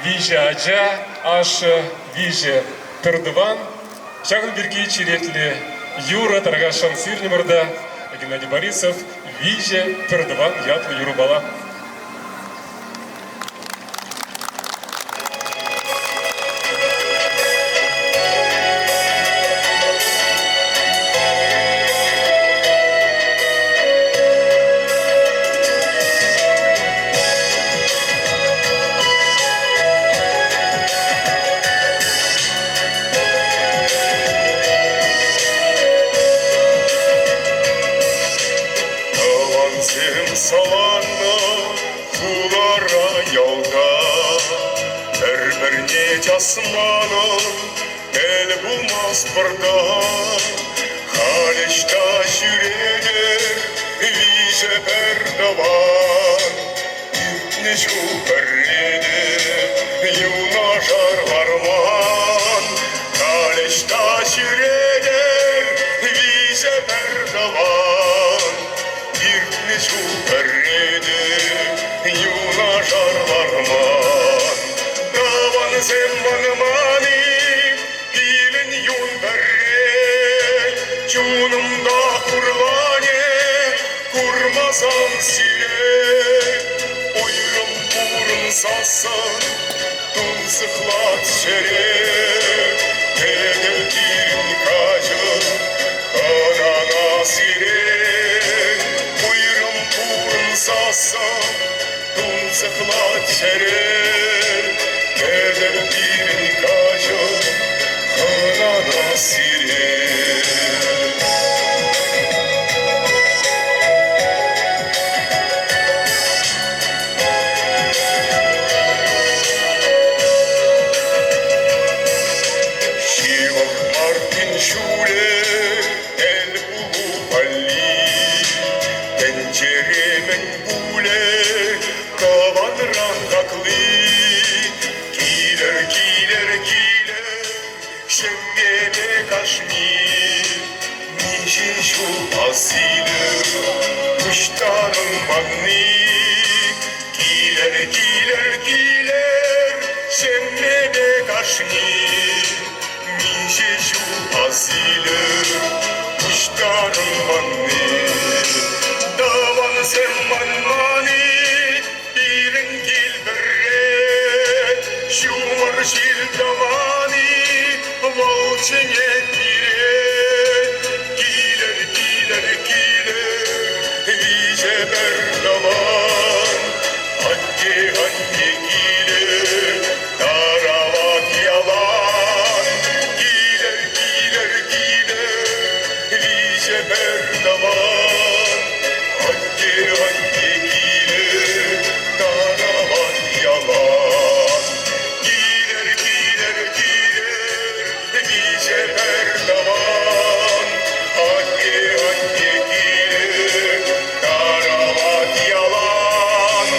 виҫӗ ача, ашшӗ, виҫӗ пӗртӑван. Ҫакӑн пирки черетлӗ юрӑ тархасшӑн сирнӗмӗр та Геннадий Борисов «Виҫӗ пӗртӑван» ятлӑ юрӑпала. Тӑвансем саланнӑ. манӑн тӗл пулмастпӑр та. Халь ӑҫта ҫӳретӗр виҫӗ пӗр тӑван? Иртнӗ ҫул пӗрре те юнашар ларман. Халь ӑҫта ҫӳретӗр виҫӗ пӗр тӑван? Иртнӗ ҫул пӗрре те юнашар ларман. Тӑвансем манман-и пирӗн юн пӗрре? Чунӑмта хурланӗ курмасан сире. Уйрӑм пурӑнсассӑн тунсӑхлать чӗре. Тетӗр пирӗн каҫӑ хӑнана сире. Уйрӑм пурӑнсассӑн тунсӑхлать чӗре. Тетӗр пирӗн каҫӑ хӑнана сире. Ҫывӑх мар ҫулӗ тӗл пулу валли. Тӗнчере мӗн пулӗ тӑванран хакли? Килӗр, килӗр, килӗр, ҫемьепе кашни. Миҫе ҫул асилӗр пуҫтарӑнманни. Килӗр, килӗр, килӗр, ҫемьепе кашни. Миҫе ҫул асилӗр пуҫтарӑнманни. Тӑвансем манман-и пирӗн кил пӗрре? Ҫумӑр ҫил тӑман-и вӑл чӗнет пире? Килӗр, килӗр, килӗр, виҫӗ пӗр тӑван. Атте, анне килӗ, тарават ялан. Килӗр, килӗр, килӗр, виҫӗ пӗр тӑван. Атте, анне килӗ, тарават ялан. Килӗр, килӗр, килӗр, виҫӗ пӗр тӑван. Атте, анне килӗ, тарават ялан.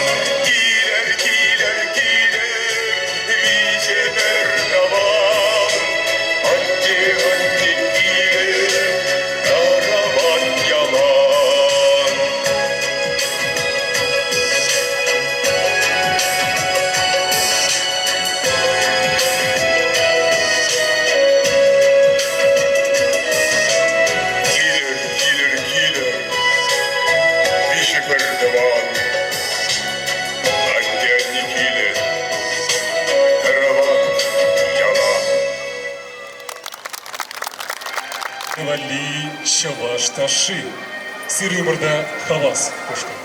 Килӗр, килӗр, килӗр, виҫӗ пӗр тӑван. Атте, анне килӗ, тарават ялан. Килӗр, килӗр, килӗр, виҫӗ пӗр тӑван. Атте-анне килӗ, тарават ялан. Валли чӑваш ташши. Сирӗн хавас ушкӑн.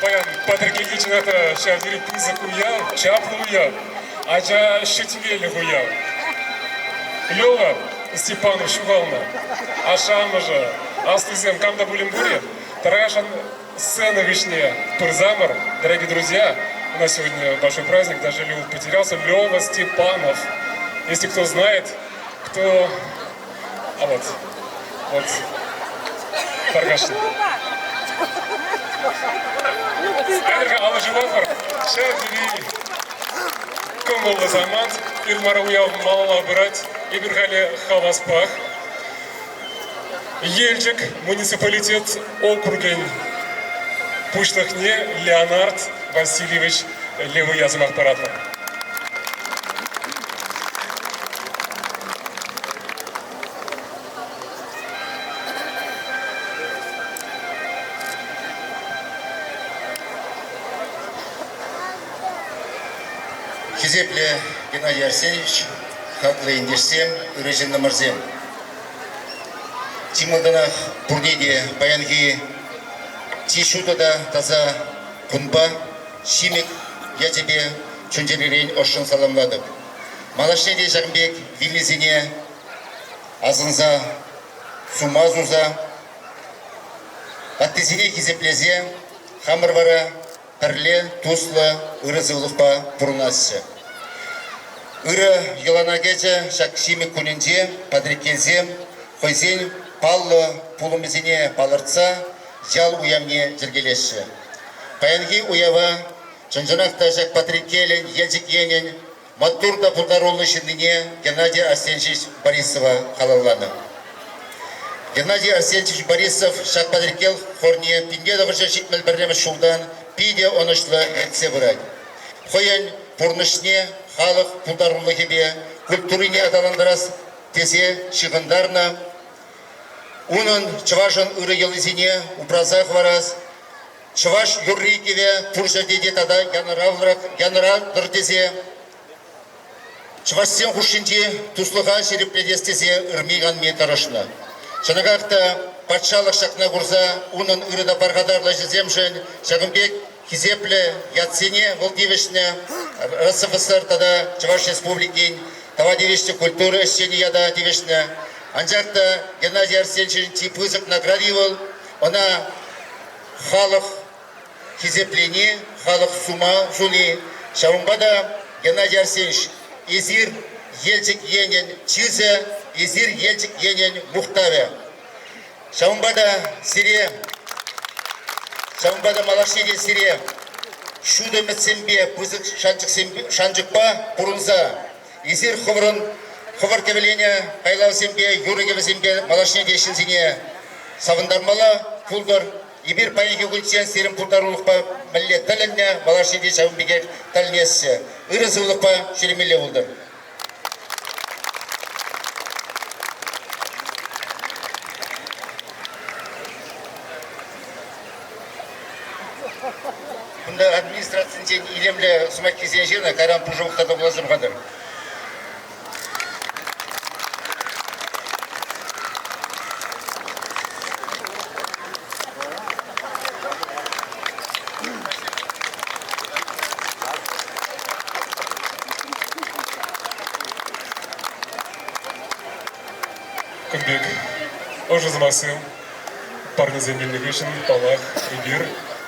Паян Патӑрьелте чӑнах та ҫав тери пысӑк уяв, чаплӑ уяв, ача ҫӗтмелӗх уяв. Лева Степанов ҫухалнӑ. Ашшӗ-амӑшӗ, аслисем кам та пулин пур-и? Тархасшӑн сцена хыҫне пырсамӑр. Дорогие друзья, у нас сегодня большой праздник, даже Лева потерялся. Лева Степанов. Если кто знает, кто... А вот, вот, тархасшӑн. Айтӑр-ха, алӑ ҫупатпӑр. Ҫав тери кӑмӑллӑ самант. Ир мар уяв малалла пырать. Эпир халӗ хаваспах. Елчӗк муниципалитет округӗн пуҫлӑхне Леонард Васильевич Левыя сӑмах паратпӑр. Хисеплӗ Геннадий Арсеньевич, хаклӑ ентешсем, ырӑ ҫыннӑмӑрсем! Чи малтанах пурне те паянхи чи ҫутӑ та таса кунпа, Ҫимӗк ячӗпе чун-чӗререн ӑшшӑн саламлатӑп. Малашне те ҫакӑн пек вилнисене асӑнса, сума суса, ваттисене хисеплесе хамӑр вара пӗрле туслӑ, ырӑ сывлӑхпа пурӑнасчӗ. Ырӑ йӑлана кӗчӗ ҫак Ҫимӗк кунӗнче Патреккелсем хӑйсен паллӑ пулӑмӗсене палӑртса ял уявне йӗркелеҫҫӗ. Паянхи уява чӑн-чӑнах та ҫак Патреккелӗн, Елчӗк енӗн маттур та пултаруллӑ ҫыннине Геннадий Арсеньевич Борисова халалланӑ. Геннадий Арсеньевич Борисов ҫак Патреккел хорне 1971 ҫултан питӗ ӑнӑҫлӑ ертсе пырать. Хӑйӗн пурнӑҫне халӑх пултарулӑхӗпе культурине аталантарас тесе ҫыхӑнтарнӑ. Унӑн чӑвашӑн ырӑ йӑлисене упраса хӑварас, чӑваш юрри-кӗвӗ пур ҫӗрте те тата янӑратӑр тесе чӑвашсен хушшинчи туслӑха ҫирӗплетес тесе ырми-канми тӑрӑшнӑ. Чӑнахах та патшалӑх ҫакна курса унӑн ырӑ та пархатарлӑ ӗҫӗсемшӗн ҫакӑн пек хисеплӗ ятсене вӑл тивӗҫнӗ РСФСР тата Чӑваш Республикин тава тивӗҫлӗ культура ӗҫченӗ ята тивӗҫнӗ. Анчах та Геннадий Арсеньевичӑн чи пысӑк награди вӑл ӑна халӑх хисеплени, халӑх сума суни. Ҫавӑнпа та, Геннадий Арсеньевич, эсир Елчӗк енӗн чысӗ, эсир Елчӗк енӗн мухтавӗ. Ҫавӑнпа та сире, ҫавӑнпа та малашне те сире ҫутӑ ӗмӗтсемпе, пысӑк шанчӑкпа пурӑнса эсир хӑвӑрӑн хӑвӑр кӗвӗленӗ хайлавсемпе, юрӑ-кӗвӗсемпе малашне те ҫынсене савӑнтармалла пултӑр. Эпир паянхи кунччен сирӗн пултарулӑхпа мӗнле тӗлӗннӗ, малашне те ҫавӑн пекех тӗлӗнесчӗ. Ырӑ сывлӑхпа ҫӳремелле пултӑр. Кунта администрацинчен илемлӗ сӑмаххисене ҫырнӑ, кайран пушӑ вӑхӑта та вуласа пӑхатӑр. Кун пек ӑшӑ сӑмахсем парнесем илнӗ хыҫҫӑн, паллах, эпир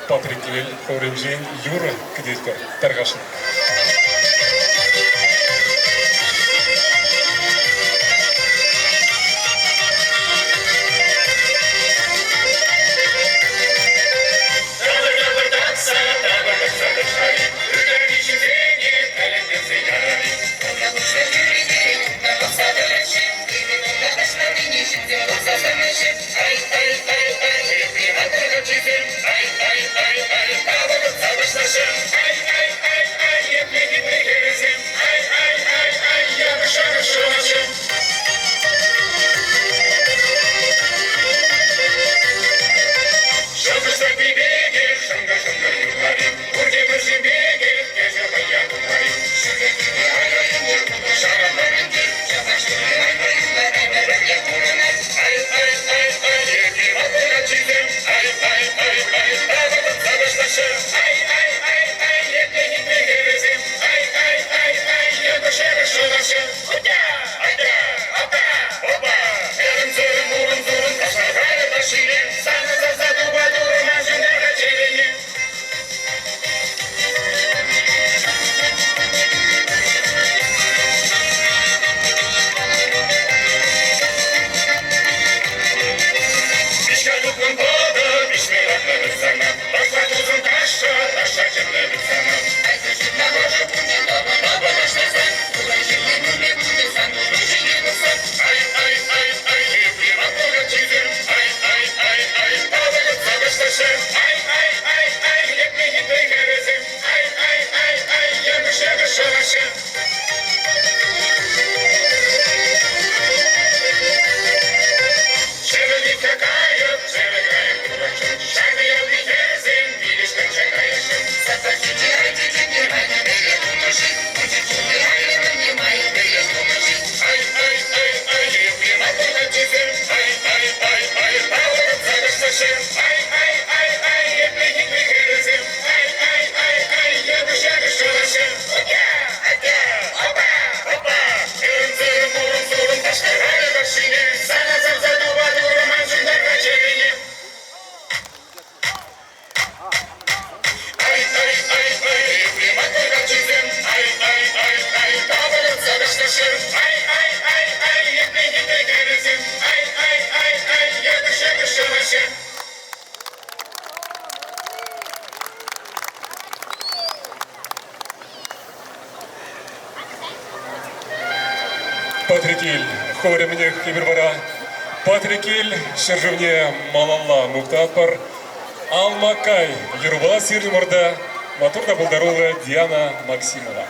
Патреккел хорӗнчен юрӑ кӗтетпӗр. Тархасшӑн. шӑваҫҫӗ. Ай, ай, ай, ай, епле хитре хӗрӗсем. Ай, ай, ай, ай, йӑкӑш-йӑкӑш шӑваҫҫӗ. Патреккел хорӗ-мӗнех эпир вара Патреккел ҫӗршывне малалла мухтатпӑр. Алмакай юрӑпа сирӗн умӑрта маттур та пултаруллӑ Диана Максимова.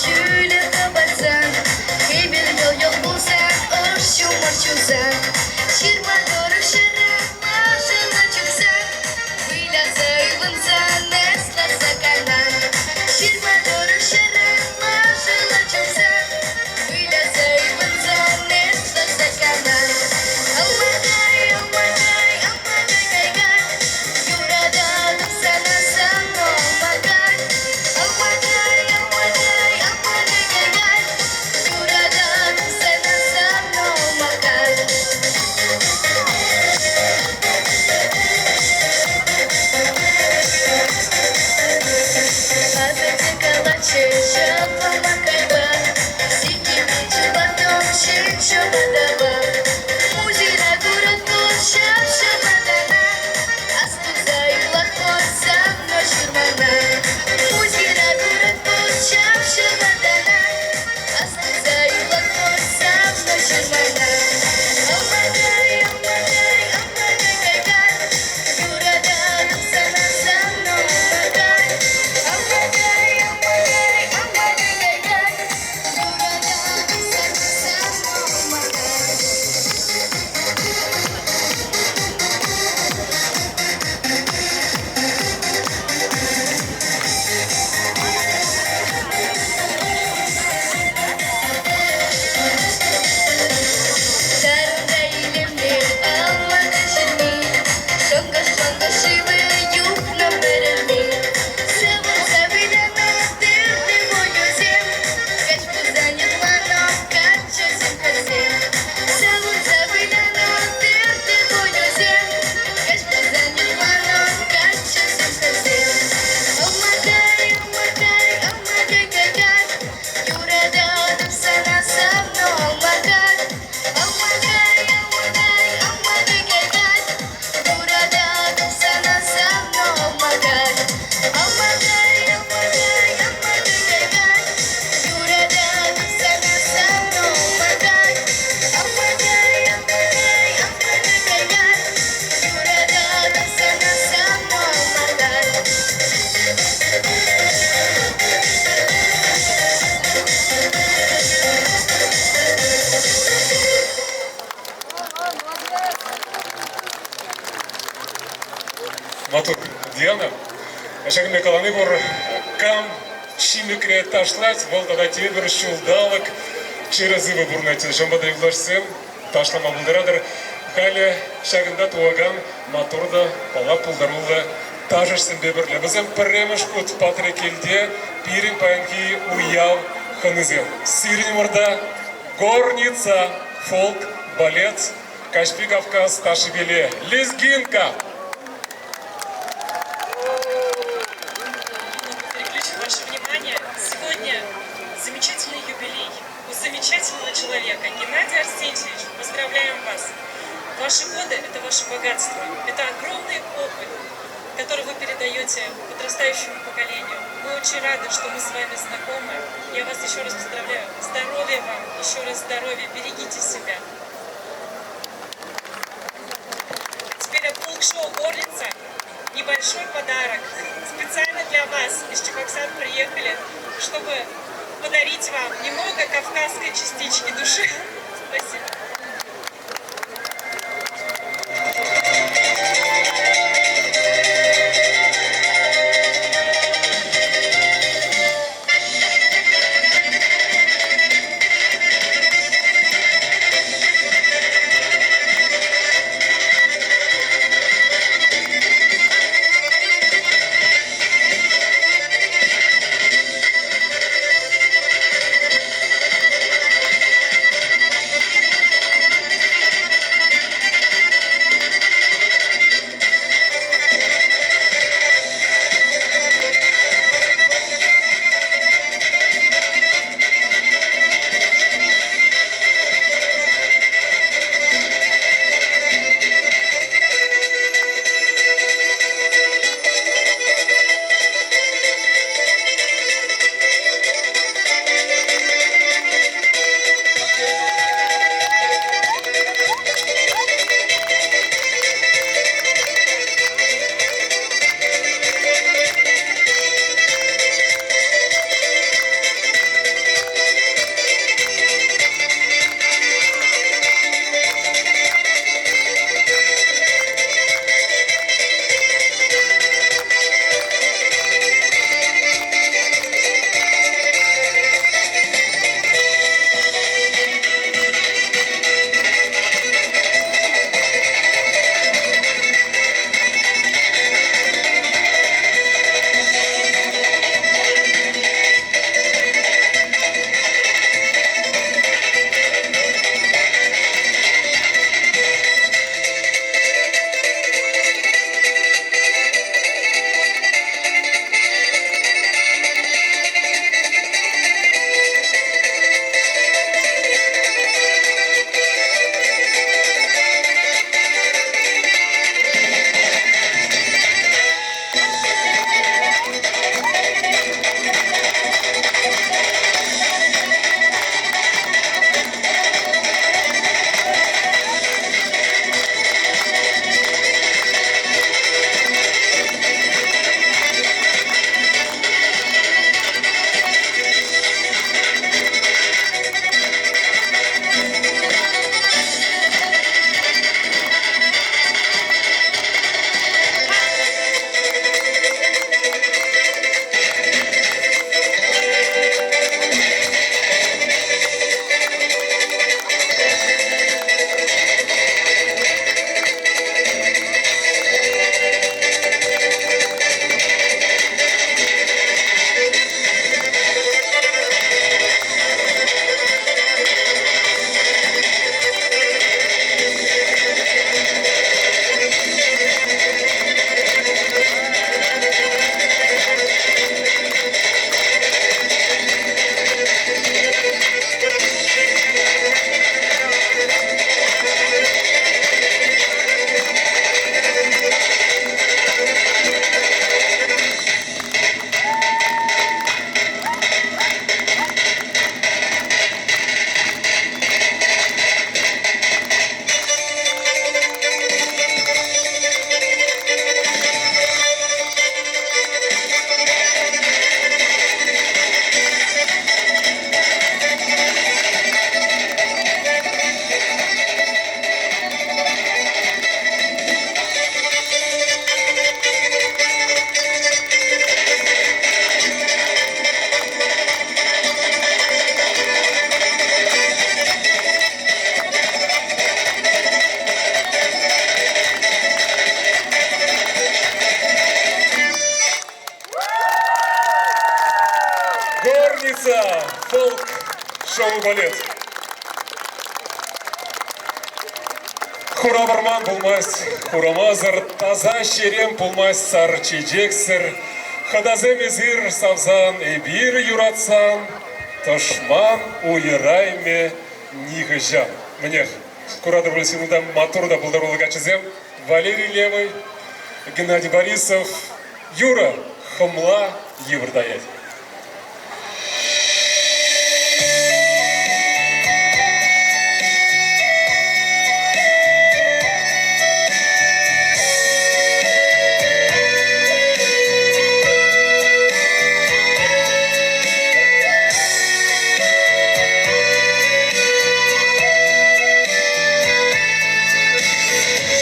Ҫӳле хӑпарсан, эпир йӑл-йӑл пулса ӑш ҫумӑр ҫусан, ҫырма тӑрӑх ҫӗре лашана чупсан, выляса ывӑнсан эс ларса кайман. Ҫырма тӑрӑх ҫӗре лашана чупсан, выляса ывӑнсан эс ларса кайман. Алмакай, алмакай, алмакай, кай-кай, юрататӑп сана, сана, алмакай. Алмакай, алмакай, алмакай, кай-кай, юрататӑп сана, сана, алмакай. Асатте калатчӗ ҫапла макайпа, сиккипе чупаттӑм ҫӗн ҫӑпатапа. Музейра куратпӑр ҫав ҫӑпатана, астуса юлатпӑр савнӑ ҫырмана. Музейра куратпӑр ҫав ҫӑпатана, астуса юлатпӑр савнӑ ҫырмана. Алмакай, алмакай, алмакай, кай-кай, юрататӑп сана, савнӑ алмакай. Алмакай, алмакай, алмакай, кай-кай, юрататӑп сана, савнӑ алмакай. Тарӑнта илемлӗ алмакай ҫырми, шӑнкӑр-шӑнкӑр шывӗ юхнӑ пӗрӗлми. Сывлӑша вылянӑ тӗрлӗ вӑйӑсем, каҫ пулсан юрланӑ каччӑсем хӗрсем. Савӑнса вылянӑ тӗрлӗ вӑйӑсем, каҫ пулсан юрланӑ каччӑсем хӗрсем. Алмакай, алмакай, алмакай, кай-кай, юрататӑп сана, савнӑ алмакай. Алмакай, алмакай, алмакай, кай-кай, юрататӑп сана, савнӑ алмакай. Алмакай, алмакай, алмакай, кай-кай, юрататӑп сана, савнӑ алмакай. Алмакай, алмакай, алмакай, кай-кай, юрататӑп сана, савнӑ алмакай. Маттур, Диана. Ҫакӑн пек калани пур. Кам ҫимӗкре ташлать, вӑл тата тепӗр ҫулталӑк чӗрӗ-сывӑ пурӑнать. Ҫавӑнпа та юлташсем ташлама пултаратӑр. Халӗ ҫакӑнта тухакан маттур та паллах пултаруллӑ ташӑҫсемпе пӗрле. Вӗсем пӗрремӗш хут Патреккелте пирӗн паянхи уяв хӑнисем. Сирӗн умӑрта Горница, фолк, балет, Каҫпи Кавказ ташшипеле Лезгинка! Переключу ваше внимание. Сегодня замечательный юбилей у замечательного человека Геннадия Арсентьевич. Поздравляем вас! Ваши годы – это ваше богатство, это огромный опыт, который вы передаете подрастающему поколению. Мы очень рады, что мы с вами знакомы. Я вас еще раз поздравляю. Здоровья вам, еще раз здоровья, берегите себя. Теперь от фолк-шоу «Горлица» небольшой подарок. Специально для вас из Чебоксар приехали, чтобы подарить вам немного кавказской частички души. Спасибо. шоу-балет. Хура вӑрман пулмасть хурамасӑр, таса ҫерем пулмасть сар чечексӗр. Хӑтасем эсир савсан, эпир юратсан, тӑшман уйӑраймӗ нихӑҫан. Мӗнех, куратӑр пуль сирӗн унта маттур та пултаруллӑ каччӑсем. Валерий Левый, Геннадий Борисов, Юра хӑмла йывӑр таять.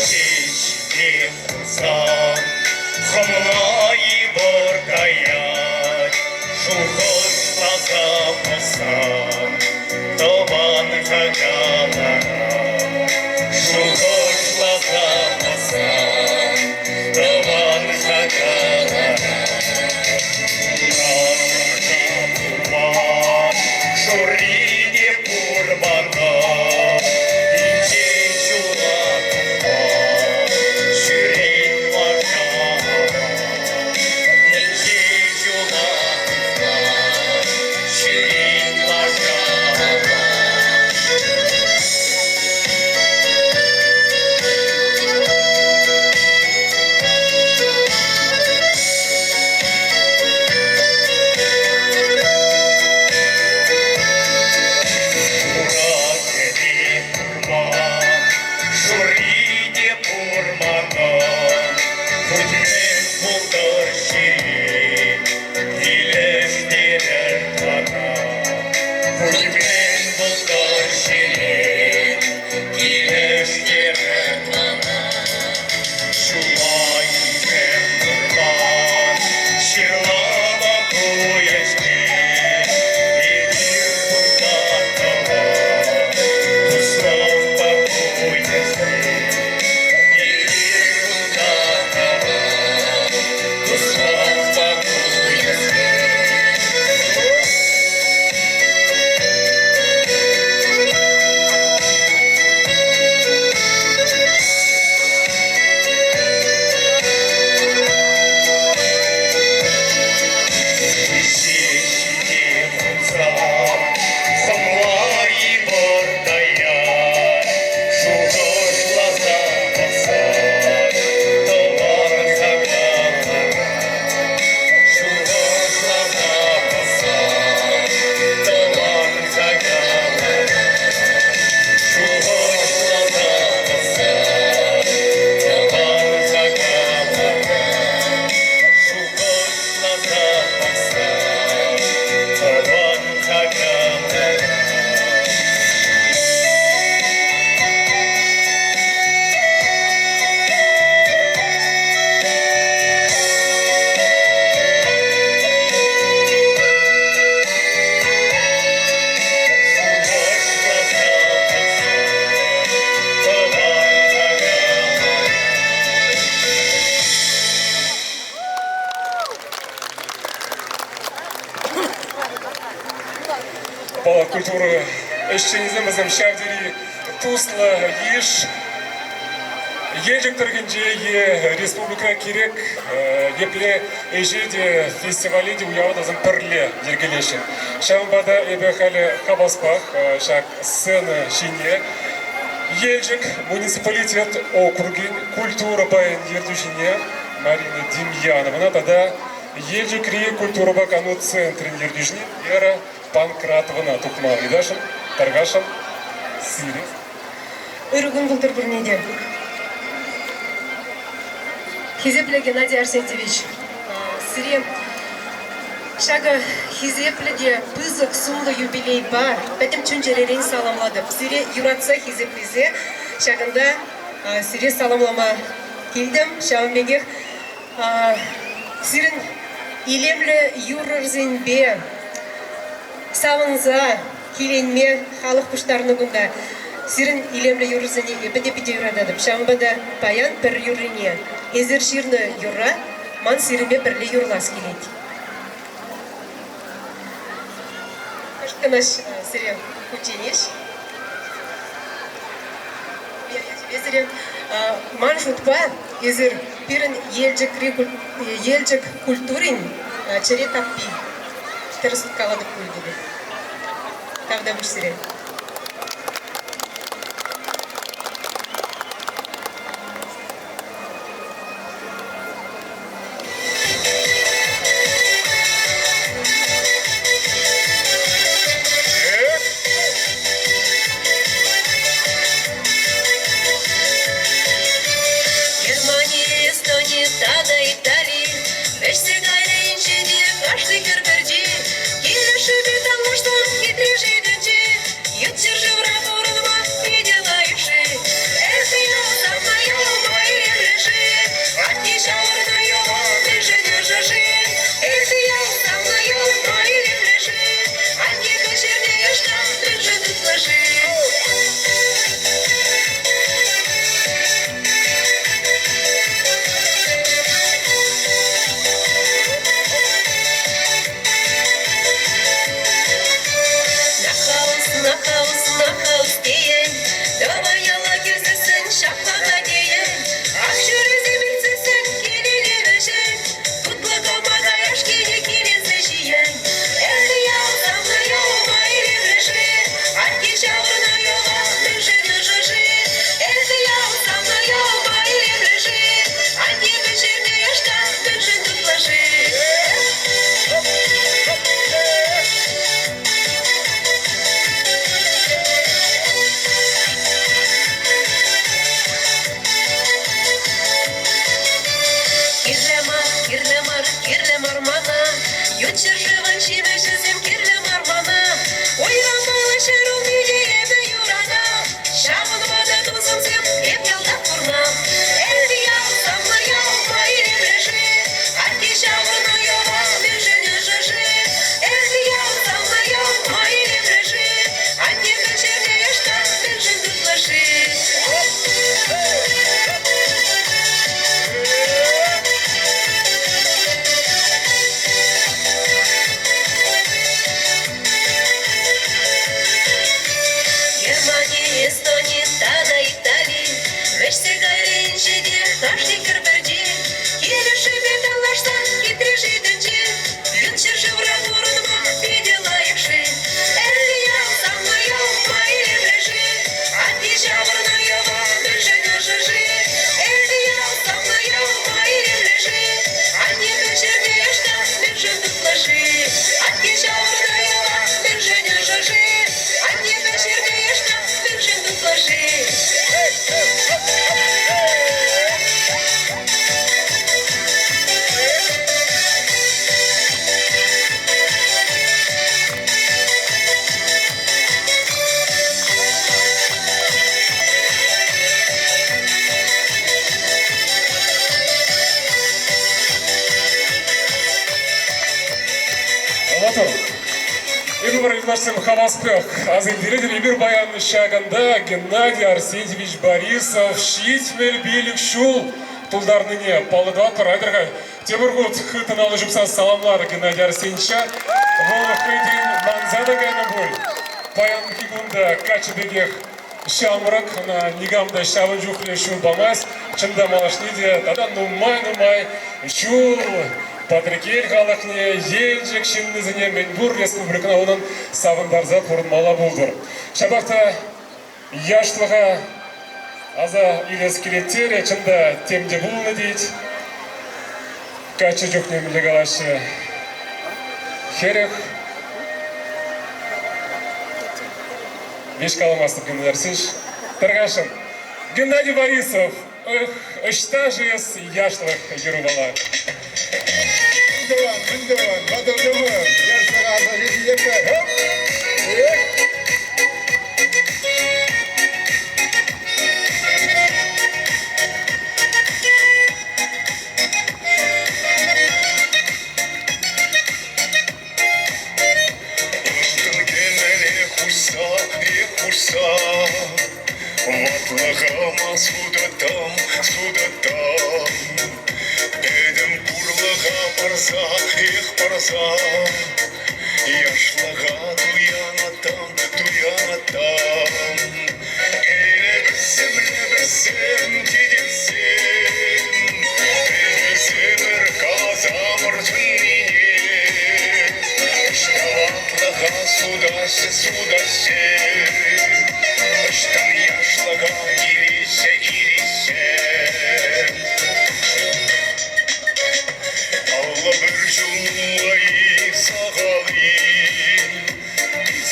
Ҫеҫке хурсан хӑмла йывӑр каять, шухӑшласа пӑхсан тӑван хака ларать. Шухӑшласа пӑхсан тӑван хака ларать. Пулман, шурри те пур мана, инҫе ҫула тухма ҫӳрет лаша. Инҫе ҫула тухма ҫӳрет лаша. Хура кӗпе курман, шурри те пур манӑн, хуть мӗн пултӑр ҫире, килӗштерӗр мана. Хуть мӗн пултӑр ҫире, килӗштерӗр мана. Ҫула илсем курман, ҫырлана туйӑҫне, эпир курман туслӑхпа пуйӑсне. Эпир курман туслӑхпа пуйӑсне. Ҫеҫке хунсан хӑмла йывӑр таять, шухӑшласа пӑхсан тӑван хака ларать. Шухӑшласа пӑхсан тӑван хака ларать. Шухӑшласа пӑхсан тӑван хака ларать. Шухӑшласа пӑхсан тӑван хака ларать. Паллах, культура ӗҫченӗсем вӗсем ҫав тери туслӑ йыш. Елчӗк тӑрӑхӗнче е республикӑра кирек епле ӗҫе те, фестивале те, уява та вӗсем пӗрле йӗркелеҫҫӗ. Ҫавӑнпа та эпӗ халӗ хаваспах ҫак сцена ҫине Елчӗк муниципалитет округӗн культура пайӗн ертӳҫине Марина Демьяновӑна тата Елчӗкри культурӑпа кану центрӗн ертӳҫине Вера Панкратовӑна тухма ыйтасшӑн, тархасшӑн, сире. Ырӑ кун пултӑр пурне те. Хисеплӗ Геннадий Арсентьевич, сире ҫакӑ хисеплӗ те пысӑк сумлӑ юбилейпа пӗтӗм чун-чӗререн саламлатӑп. Сире юратса хисеплесе ҫакӑнта сире саламлама килтӗм. Ҫавӑн пекех сирӗн илемлӗ юррӑрсемпе савӑнса киленме халӑх пуҫтарнӑ кунта. Сирӗн илемлӗ юрӑсене эпӗ те питӗ юрататӑп. Ҫавӑнпа та паян пӗр юррине, эсир ҫырнӑ юрра, ман сирӗнпе пӗрле юрлас килет. Кӑна сире кучченеҫ. Сире ман шутпа эсир пирӗн Елчӗкри Елчӗк культурин чӗре таппи. Тӗрӗс калатӑп пуль тетӗп. Тавтапуҫ сире. Германи, Эстони тата Итали вӗҫсе кайрӗ инҫете кашни хӗр пӗрчи. Килӗшӳпе танлашсан хитре-ши тӗнче, ют ҫӗршывра пурӑнма питӗ лайӑх-ши? Эх, юлсам юлма илемлӗ-ши? Атте ҫавӑрнӑ юлу мӗншӗн ӑшӑ-ши? Эх, юлсам юлма илемлӗ-ши? Анне пӗҫернӗ яшка мӗншӗн тутлӑ-ши? Нахаус, нахаус, нахаус тейӗн, Тӑван яла килсессӗн ҫапла тейӗн. Ах, ҫурисем иртсессӗн килелле вӗҫен, Тутлӑ кӑмака яшкине киленсе ҫиен. Эх, ял савнӑ ялӑма илемлӗ-ши, Атте ҫаврӑнӑ йӑва мӗншӗн ӑшӑ-ши? Эх, ял савнӑ ялӑма илемлӗ-ши, Анне пӗҫернӗ яшка мӗншӗн тутлӑ-ши? Кирлӗ мар, кирлӗ мар, кирлӗ мар мана, Ют ҫӗршывӑн ҫимӗҫӗсем кирлӗ мар мана. Уйрӑмалла ҫӗрулми те эпӗ юратам, Ҫавӑнпа та тусӑмсем эп ялтах пурнам. Эх, ял, савнӑ ял, ма илемлӗ-ши? Атте ҫаврӑннӑ йӑва мӗншӗн ӑшӑ-ши? Эх, ял, савнӑ ял, ма илемлӗ-ши? Анне пӗҫернӗ яшка мӗншӗн тутлӑ-ши? Германи, Эстони тата Итали вӗҫсе кайрӗ инҫете кашни хӗр пӗрчи. Килӗшӳпе танлашсан хитре-ши тӗнче, ют ҫӗршывра пурӑнма питӗ лайӑх-ши? Эх, ял, савнӑ ял, ма илемлӗ-ши? Атте ҫавӑрнӑ йӑва мӗншӗн ӑшӑ-ши? Эх, ял, савнӑ ял, ма илемлӗ-ши? Анне пӗҫернӗ яшка мӗншӗн тутлӑ-ши? Атте ҫавӑрнӑ йӑва мӗншӗн ӑшӑ-ши? Анне пӗҫернӗ яшка мӗншӗн тутлӑ-ши? Маттур. Эпир юлташсем хаваспах аса илтеретӗр. Эпир паян ҫакӑнта Геннадий Арсентьевич Борисов 75 ҫул тултарнине паллӑ тӑватпӑр. Айтӑр-ха тепӗр хут хыттӑн алӑ ҫупса саламлар Геннадий Арсентьевича. Вӑл хӑйсен манса та кайнӑ пуль. Паянхи кун та каччӑ пекех ҫамрӑк, ӑна никам та ҫавӑн чухлӗ ҫул памасть. Чӑн та малашне те тата нумай-нумай ҫул Патреккел халӑхне, Елчӗк ҫыннисене мӗнпур республикӑна унӑн савӑнтарса пурӑнмалла пултӑр. Ҫапах та яшлӑха аса илес килет терӗ, чӑн та тем те пулнӑ тет. Каччӑ чухне мӗнле калаҫҫӗ? 40 Веҫ каламастӑп, Геннадий Арсеньевич. Тархасшӑн. Геннадий Борисов, эх, ӑҫта-ши эс яшлӑх юрӑпала? Мӗн тӑван, мӗн тӑван, ватӑлтӑмӑр, яшлӑха аса илетпӗр. Эх! Ылтӑн кӗмӗле хуҫса, эх хуҫса, ватлӑхӑма сутӑттӑм, сутӑттӑм. Пӗтӗм пурлӑха парса, эх парса. Яшлӑха туянаттам, туянаттам. Элӗксем, лӗпӗшсем, чечексем, Пӗлӳсемӗр каласамӑр чӑннине. Ӑҫта сутаҫҫӗ, сутаҫҫӗ, Ӑҫтан яшлӑха илеҫҫӗ, илеҫҫӗ. 51 ҫул нумай-и, сахал-и,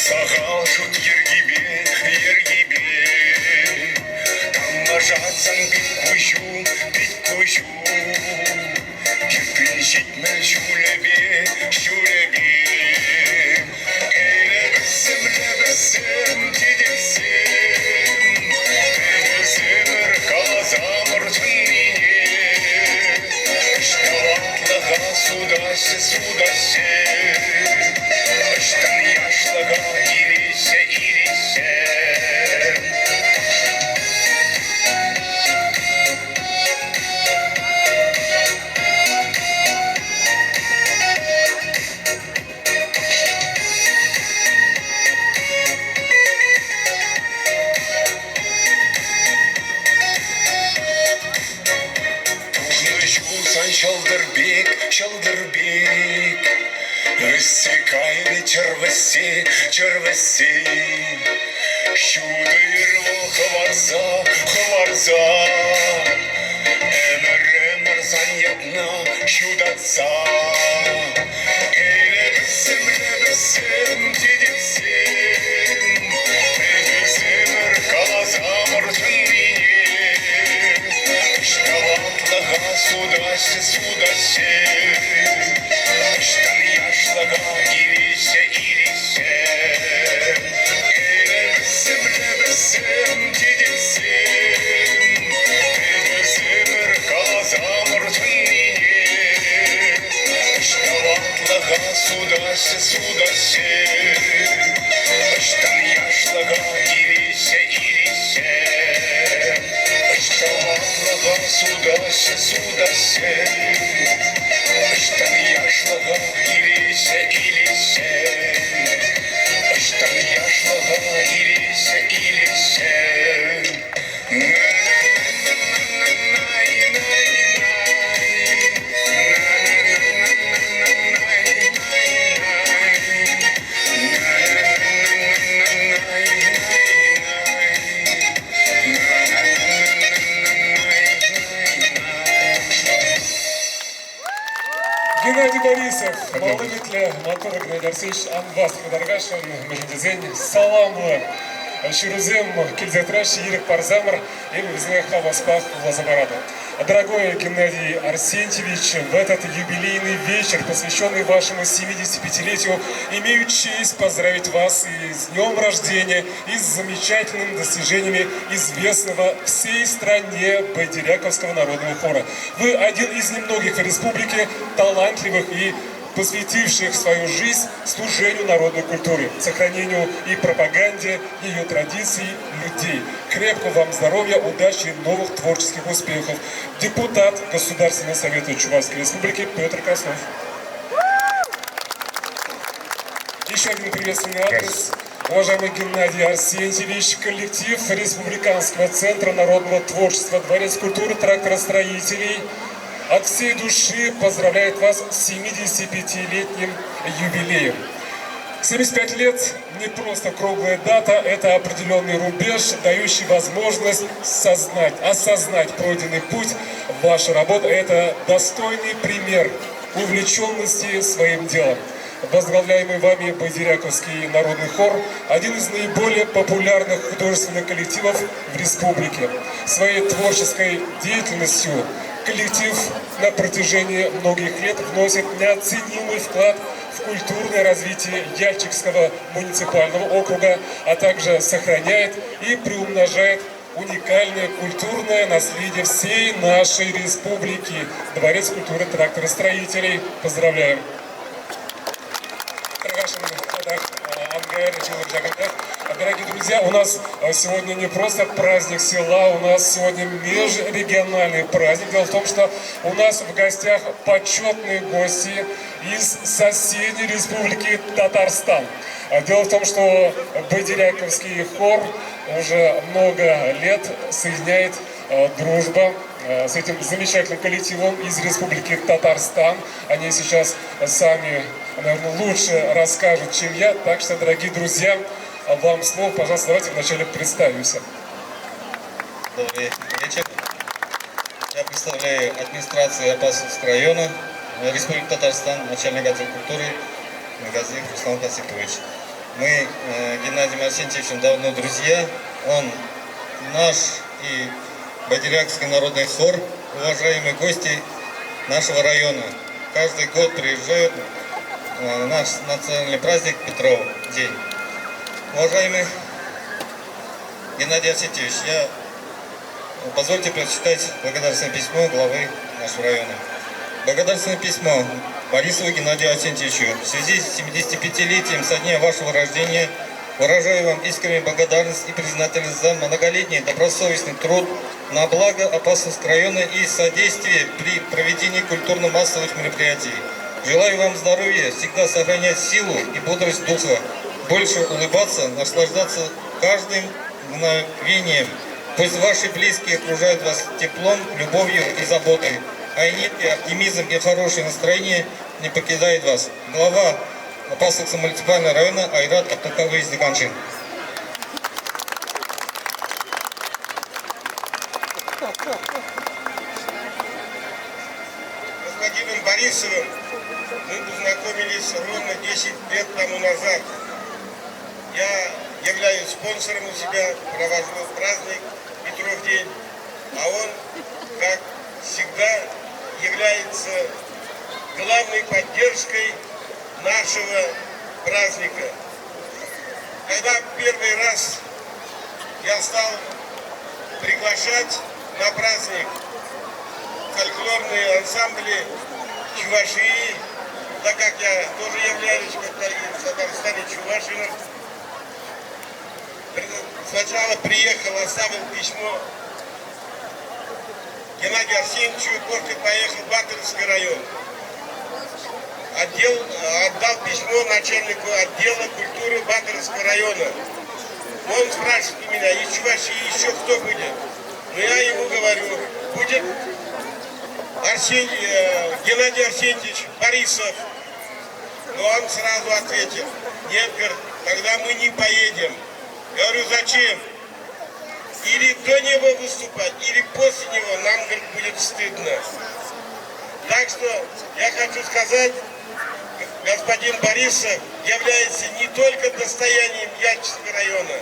Сахал шут йӗркипе, йӗркипе. Танлашатсан пит куҫу, пит куҫу. Тӳпен 70 ҫулӗпе, ҫулӗпе. Элӗксем, лӗпӗшсем, чечексем, Пӗлӳсемӗр каласамӑр чӑннине. Ӑҫта сутаҫҫӗ, сутаҫҫӗ, Ӑҫтан яшлӑха илеҫҫӗ, илеҫҫӗ. Тухнӑ ҫулсан ҫӑлтӑр пек, ҫӑлтӑр пек, Вӗҫсе кайрӗ чӗр вӗҫсе, чӗр вӗҫсе. Ҫутӑ ир вӑл хӑварса, хӑварса, Ӗмӗр-ӗмӗр сан ятна ҫутатса. Элӗксем, лӗпӗшсем, чечексем, Пӗлӳсемӗр каласамӑр чӑннине. Ӑҫта сутаҫҫӗ, сутаҫҫӗ, Ӑҫтан яшлӑха илеҫҫӗ, илеҫҫӗ. Элӗксем, лӗпӗшсем, чечексем, Пӗлӳсемӗр каласамӑр чӑннине. Ӑҫта сутаҫҫӗ, сутаҫҫӗ, Ӑҫтан яшлӑха илеҫҫӗ, илеҫҫӗ. Ӑҫта сутаҫҫӗ, сутаҫҫӗ, Ӑҫтан яшлӑха илеҫҫӗ, илеҫҫӗ. Ӑҫтан яшлӑха илеҫҫӗ, илеҫҫӗ. Геннадий Борисов, малӗмӗтлӗ маттур Геннадий Арсеньевич Анвас кӑтаркашӑн мӗншӗн тесен саламлӑ ҫырусем килсе тӑраҫҫӗ, ирӗк парсамӑр, эпӗ вӗсене хаваспах вуласа паратӑп. Дорогой Геннадий Арсентьевич, в этот юбилейный вечер, посвященный вашему 75-летию, имею честь поздравить вас и с днем рождения, и с замечательными достижениями известного всей стране Байдеряковского народного хора. Вы один из немногих в республике талантливых и посвятивших свою жизнь служению народной культуре, сохранению и пропаганде ее традиций людей. Крепкого вам здоровья, удачи и новых творческих успехов. Депутат Государственного совета Чувашской Республики Петр Краснов. Еще один приветственный адрес. Уважаемый Геннадий Арсентьевич, коллектив Республиканского центра народного творчества Дворец культуры тракторостроителей от всей души поздравляет вас с 75-летним юбилеем. 75 лет не просто круглая дата, это определенный рубеж, дающий возможность сознать, осознать пройденный путь. Ваша работа – это достойный пример увлеченности своим делом. Возглавляемый вами Байдеряковский народный хор – один из наиболее популярных художественных коллективов в республике. Своей творческой деятельностью коллектив на протяжении многих лет вносит неоценимый вклад в культурное развитие Яльчикского муниципального округа, а также сохраняет и приумножает уникальное культурное наследие всей нашей республики. Дворец культуры тракторостроителей. Поздравляем! Дорогие друзья, у нас сегодня не просто праздник села, у нас сегодня межрегиональный праздник. Дело в том, что у нас в гостях почетные гости из соседней республики Татарстан. Дело в том, что Байдеряковский хор уже много лет соединяет дружба с этим замечательным коллективом из Республики Татарстан. Они сейчас сами, наверное, лучше расскажут, чем я. Так что, дорогие друзья, вам слово. Пожалуйста, давайте вначале представимся. Добрый вечер. Я представляю администрацию Апасовского района Республики Татарстан, начальник отдела культуры Газиев Руслан Хасипович. Мы э, Геннадием Арсентьевичем давно друзья. Он наш и Бадирякский народный хор, уважаемые гости нашего района. Каждый год приезжают на наш национальный праздник Петров день. Уважаемый Геннадий Арсентьевич, я позвольте прочитать благодарственное письмо главы нашего района. Благодарственное письмо Борисову Геннадию Арсентьевичу в связи с 75-летием со дня вашего рождения выражаю вам искреннюю благодарность и признательность за многолетний добросовестный труд на благо Апасовского района и содействие при проведении культурно-массовых мероприятий. Желаю вам здоровья, всегда сохранять силу и бодрость духа, больше улыбаться, наслаждаться каждым мгновением. Пусть ваши близкие окружают вас теплом, любовью и заботой, а энергия, оптимизм и хорошее настроение не покидает вас. Глава Апасовского муниципального района Айрат Абдулкадырович Зиганшин. Владимиром Борисовым мы познакомились ровно 10 лет тому назад. Я являюсь спонсором у себя, провожу праздник Петров день, а он, как всегда, является главной поддержкой нашего праздника. Когда первый раз я стал приглашать на праздник фольклорные ансамбли Чувашии, так как я тоже являюсь, как в Татарстане, чувашином, сначала приехал, оставил письмо Геннадию Арсеньевичу, после поехал в Батыревский район. Отдел, отдал письмо начальнику отдела культуры Батыревского района. Он спрашивает у меня, из Чувашии еще кто будет? Но я ему говорю, будет Арсений, Геннадий Арсеньевич Борисов. Но он сразу ответил, нет, говорит, тогда мы не поедем. Я говорю, зачем? Или до него выступать, или после него, нам, говорит, будет стыдно. Так что я хочу сказать, господин Борисов является не только достоянием Яльчикского района,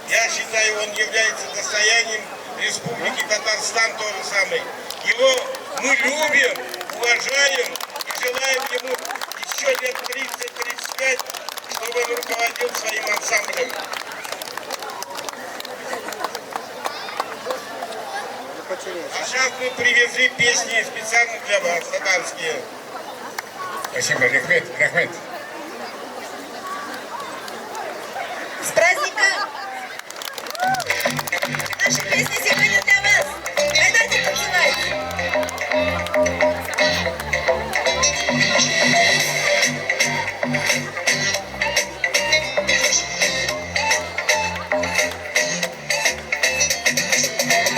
я считаю, он является достоянием Республики Татарстан тоже самый. Его мы любим, уважаем и желаем ему еще лет 30-35, чтобы он руководил своим ансамблем. А сейчас мы привезли песни специально для вас, татарские. Спасибо, Рәхмәт, рәхмәт. С праздником! Наша песня сегодня для вас. Давайте танцевать!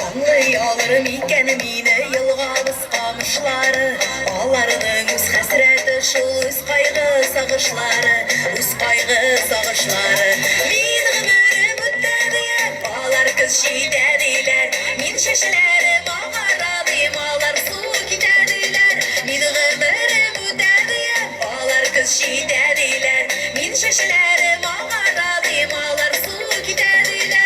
Аңлый алыр микән мине елгабыз камышлары, Аларның үз хәсрәте шул, үз кайгы сагышлары, үз кайгы сагышлары. Мин гомерем үтә диям, алар көз җитә диләр. Мин чәчләрем агара дим, алар су китә диләр. Мин гомерем үтә диям, алар көз җитә диләр. Мин чәчләрем агара дим, алар су китә диләр.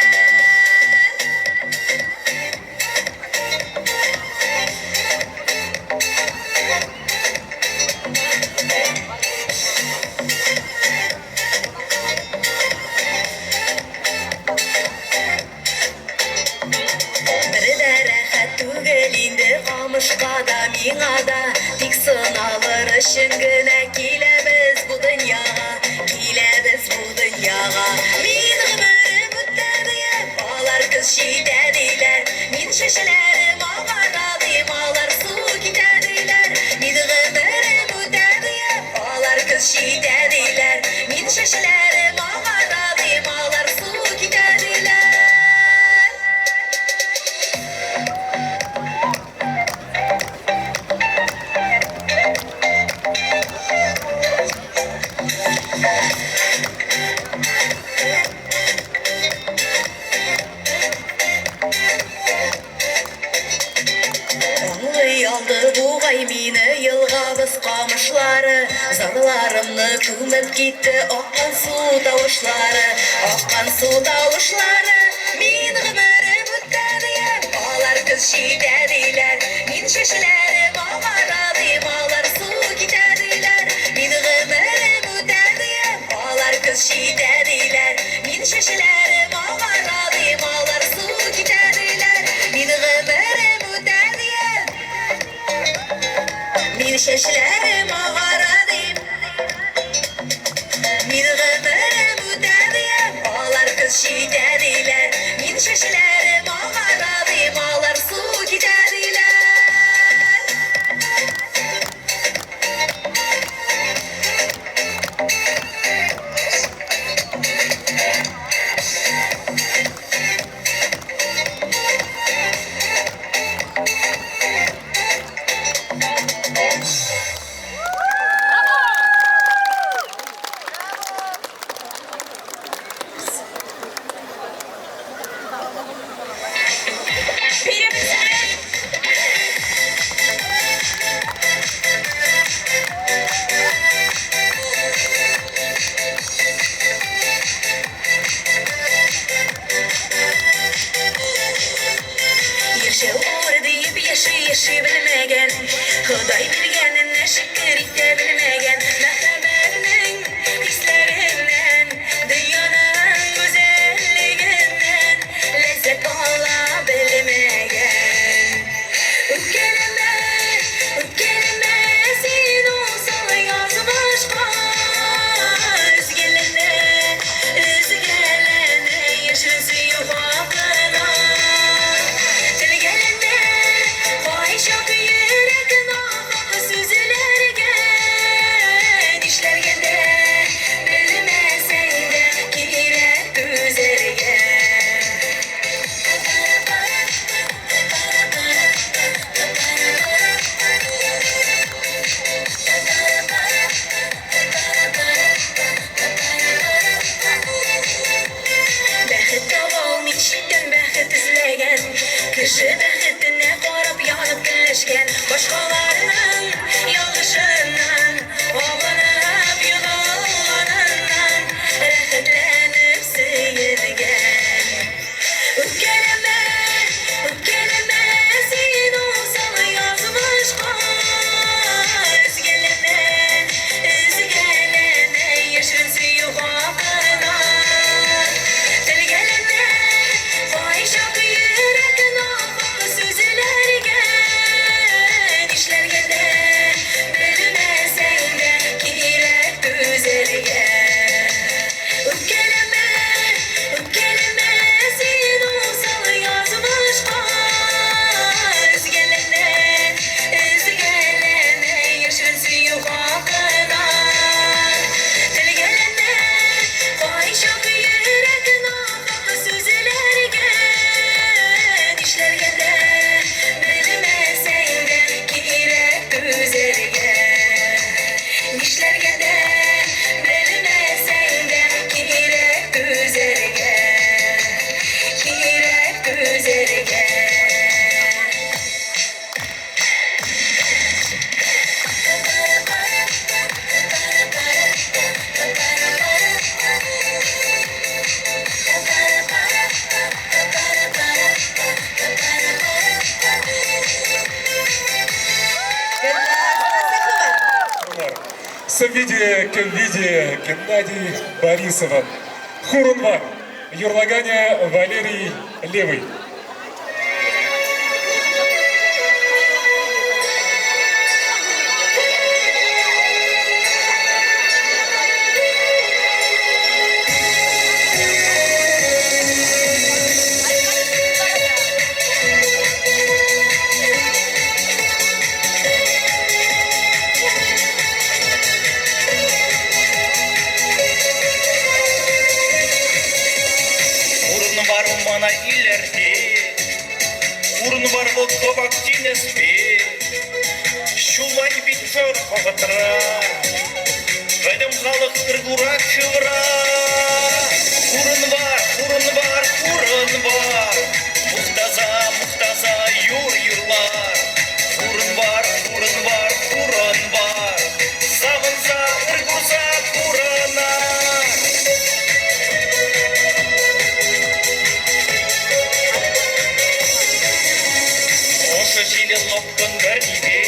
Бер дә рәхәт түгел инде камышка да миңа да, тик сыналыр өчен генә киләбез бу дөньяга, киләбез бу дөньяга. ага. Мин гомерем үтә диеп, алар көз җитә диләр. Мин чәчләрем агара диеп, алар су китә диләр. Мин гомерем үтә диеп, алар көз җитә диләр. Мин чәчләрем агара диеп, алар су китә диләр. Аңлый алды бугай мине елгабыз камышлары, Зарларымны күмеп китте аккан су тавышлары, Аккан су тавышлары. Мин гомерем үтә диеп, алар көз җитә диләр. Мин чәчләрем агара диеп, алар су китә диләр. Мин гомерем үтә диеп, алар көз җитә диләр. Мин чәчләрем агара диеп, алар су китә диләр. Мин гомерем үтә диеп, мин чәчләрем агара дип. Мин гомерем үтә диеп, алар көз җитә диләр. Мин чәчләрем агара дип, алар су китә диләр. Яшәү авыр диеп яши-яши белмәгән, Ходай биргәненә шөкер итә белмәгән, Мәхәббәтнең хисләреннән, дөньяның гүзәллегеннән ләззәт ала белмәгән. Үпкәләмә, үпкәләмә син усал язмышка, Өзгәләнә, өзгәләнә яшерен сөю хакына. Телгәләнә кайчак йөрәк нахак сүзләргә, Нишләргә дә белмәсәң дә кирәк түзәргә. Бәхет таба алмый читтән бәхет эзләгән, Кеше бәхетенә карап янып көнләшкән, Башкаларның ялгышыннан абынып егылганыннан рәхәтләнеп сөенгән. Үпкәләмә, үпкәләмә син усал язмышка, Өзгәләнә, өзгәләнә яшерен сөю хакына. Телгәләнә кайчак йөрәк нахак сүзләргә, Нишләргә дә белмәсәң дә кирәк түзәргә. Үпкәләмә, үпкәләмә син усал язмышка, Өзгәләнә, өзгәләнә яшерен сөю хакына. Телгәләнә кайчак йөрәк нахак сүзләргә, Нишләргә дә белмәсәң дә кирәк түзәргә. Нишләргә дә белмәсәң дә кирәк түзәргә. Кирәк түзәргә. Сӑвви те, кӗвви те Геннадий Борисовӑн. Хурӑнвар. Юрлаканӗ Валерий Левый. Кӑвак тинӗспе ҫуллахи пит шӑрӑх вӑхӑтра пӗтӗм халӑх ыр курать шывра. Хурӑнвар, хурӑнвар, хурӑнвар, мухтаса, мухтаса юр юрлар. Хурӑнвар, хурӑнвар, хурӑнвар, савӑнса, ыр курса пурӑнар. Ӑшӑ ҫилӗ лӑпкӑн вӗрнипе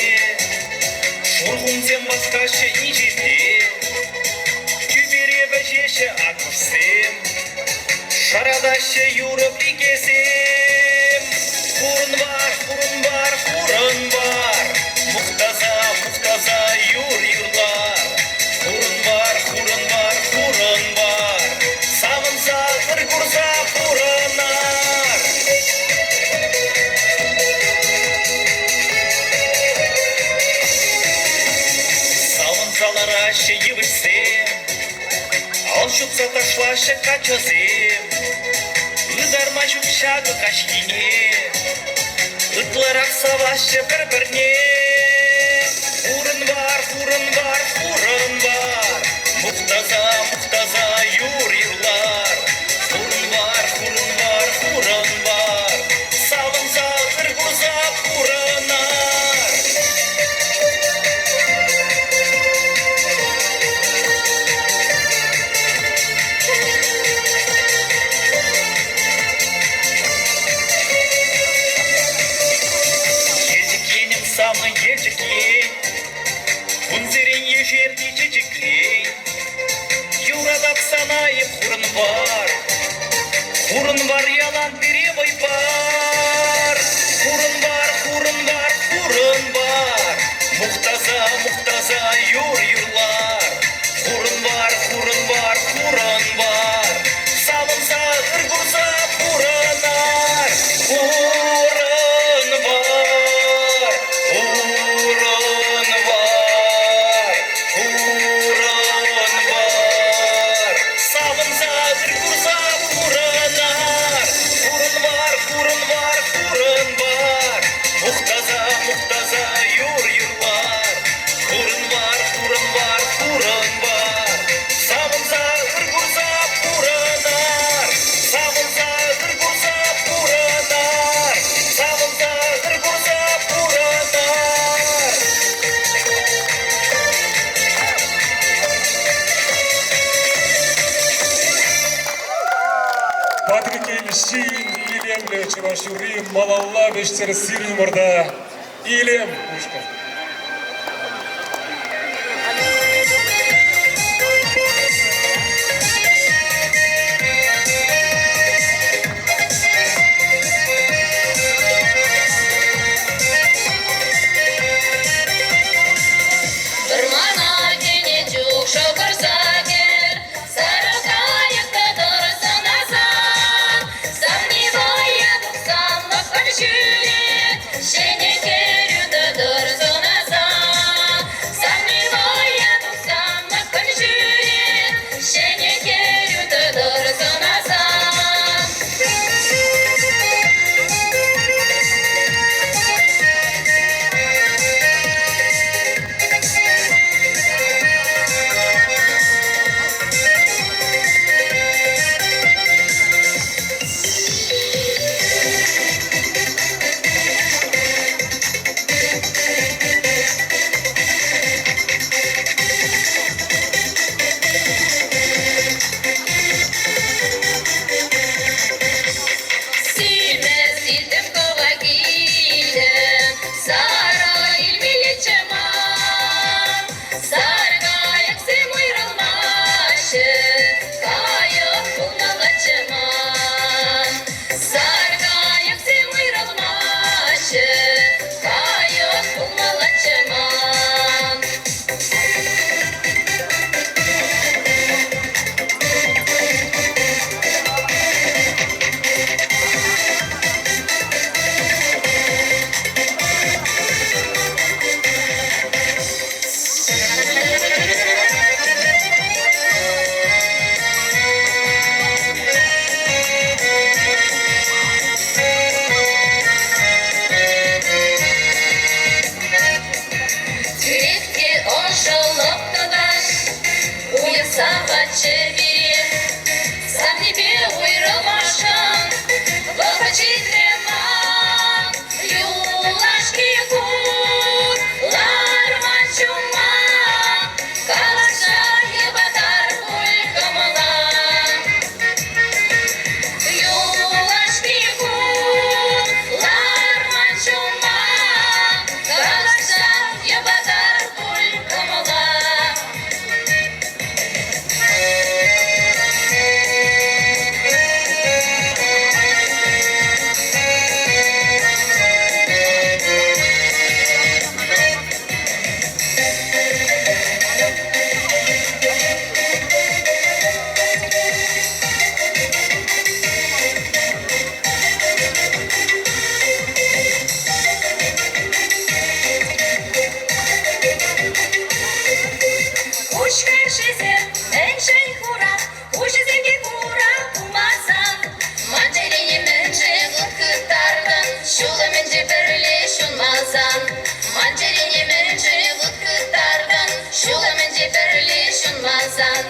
шур хумсем васкаҫҫӗ инҫете. Тӳпере вӗҫеҫҫӗ акӑшсем, шӑратаҫҫӗ юрӑ пикесем. Хурӑнвар, хурӑнвар, хурӑнвар, мухтаса, мухтаса юр юрлар. Хурӑнвар, хурӑнвар, хурӑнвар, савӑнса, ыр курса пурӑнар. Савӑнса лараҫҫӗ йывӑҫсем, ал ҫупса ташлаҫҫӗ каччӑсем. Ытарма ҫук ҫакӑ каҫхине, ытларах саваҫҫӗ пӗр-пӗрне. Хурӑнвар, хурӑнвар, хурӑнвар, мухтаса, мухтаса юр юрлар. Хурӑнвар, хурӑнвар, хурӑнвар, савӑнса, ыр курса пурӑнар. Елчӗк енӗм савнӑ Елчӗк ен, кунсерен ешерни чечеклен. Юратап сана эп хурӑнвар, хурӑнвар ялан пире вӑй пар. Хурӑнвар, хурӑнвар, хурӑнвар, мухтаса, мухтаса юр юрлар. Хурӑнвар, хурӑнвар, хурӑнвар, савӑнса, ыр курса пурӑнар. Хурӑнвар, хурӑнвар, хурӑнвар, савӑнса, ыр курса пурӑнар. Хурӑнвар, хурӑнвар, хурӑнвар, мухтаса, мухтаса юр юрлар. Хурӑнвар, хурӑнвар, хурӑнвар, савӑнса, ыр курса пурӑнар. Савӑнса, ыр курса пурӑнар. Савӑнса, ыр курса пурӑнар. Патреккел ҫийӗн илемлӗ чӑваш юрри малалла вӗҫтер сирӗн умӑрта. Илем ушкӑн. Вӑрмана кӗнӗ чух шӑхӑрса кӗр, Сарӑ кайӑк та тӑрсан асан, Савни вӑййа тухсан лӑпкӑн ҫӳре, Ҫӗнӗ хӗрӳ тӑтӑр. Саватчӗ пире, савнипе уйрӑлмашкӑн вӑхӑт ҫитрӗ ман. Юлашки хут ларман ҫумма, калаҫса йӑпатар пуль кӑмӑла. Юлашки хут ларман ҫумма, калаҫса йӑпатар пуль кӑмӑла. Куҫ харшисем мӗншӗн хура, куҫӗсем те хура пулмасан? Ман чӗрене мӗншӗн вут хыптартӑн, ҫулӑмӗнче пӗрле ҫунмасан? Ман чӗрене мӗншӗн вут хыптартӑн, ҫулӑмӗнче пӗрле ҫунмасан?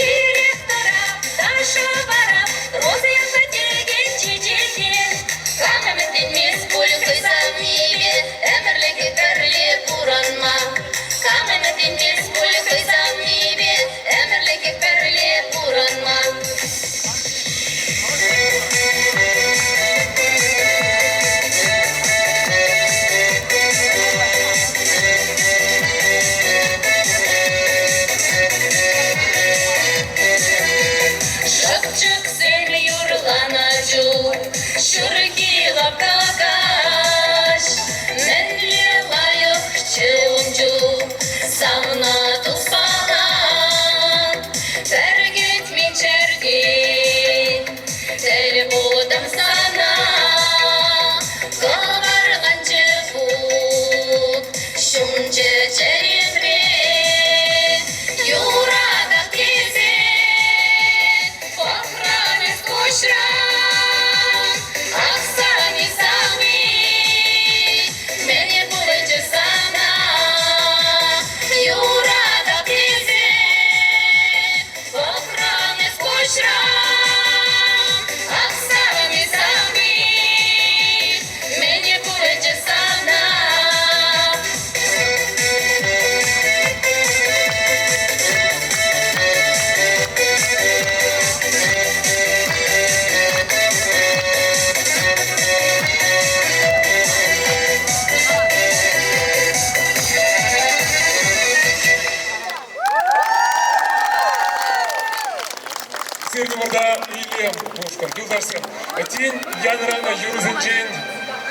Ирех тӑрап, ташӑ парап, роза янса текен чечеке. Кам ӗмӗтленмест пуль хӑй савнипе ӗмӗрлӗхе пӗрле пурӑнма? Кам ӗмӗтленмест пуль хӑй савнипе ӗмӗрлӗхе пӗрле пурӑнма? Шӑпчӑксем юрланӑ чух ҫурхи лапка каҫ мӗнле лайӑхчӗ ун чух савнӑ туспала пӗр кӗтмен ҫӗртен тӗл пултӑм сана кӑварланчӗ вут ҫунчӗ чӗремре юратап тесе пӑхрӑм эс куҫран ахсани савни мӗне пулчӗ сана юратап тесе пӑхрӑм эс куҫран ахсани савни мӗне пулчӗ сана. Сирӗн умӑрта илем ушкӑн. Юлташсем, тин янӑранӑ юрӑсенчен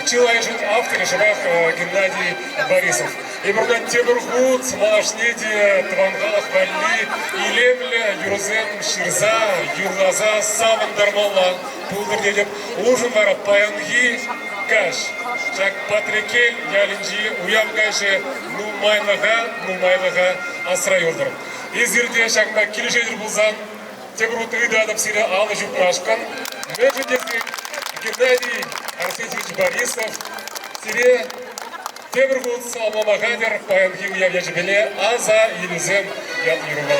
чылайӑшӗн авторӗ шӑпах Геннадий Борисов. Эпир ӑна тепӗр хут малашне те тӑван халӑх валли илемлӗ юрӑсем ҫырса, юрласа савӑнтармалла пултӑр тетӗп. Уншӑн вара паянхи каҫ ҫак Патреккел ялӗнчи уяв каҫӗ нумайлӑха, нумайлӑха асра юлтӑр. Эсир те ҫакна килӗшетӗр пулсан тепӗр хут ыйтатӑп сире алӑ ҫупмашкӑн. Мӗншӗн тесен Геннадий Арсентьевич Борисов сире тепӗр хут саламлама хатӗр паянхи уяв ячӗпеле аса илӳсем ятлӑ юрӑпа.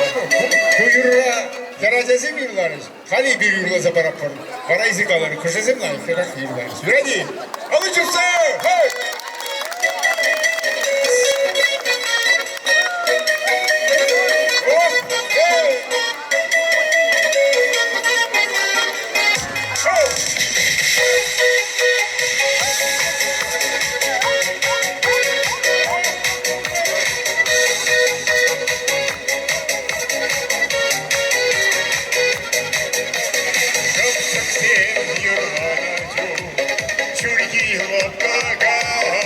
Ку юрра хӗрачасем юрларӗҫ, халӗ эпир юрласа паратпӑр. Вара эсир калӑр, хӑшӗсем лайӑхрах юрларӗҫ. Юрать-и? Алӑ ҫупса! Хей! Шӑпчӑксем юрланӑ чух ҫурхи лӑпкӑ каҫ.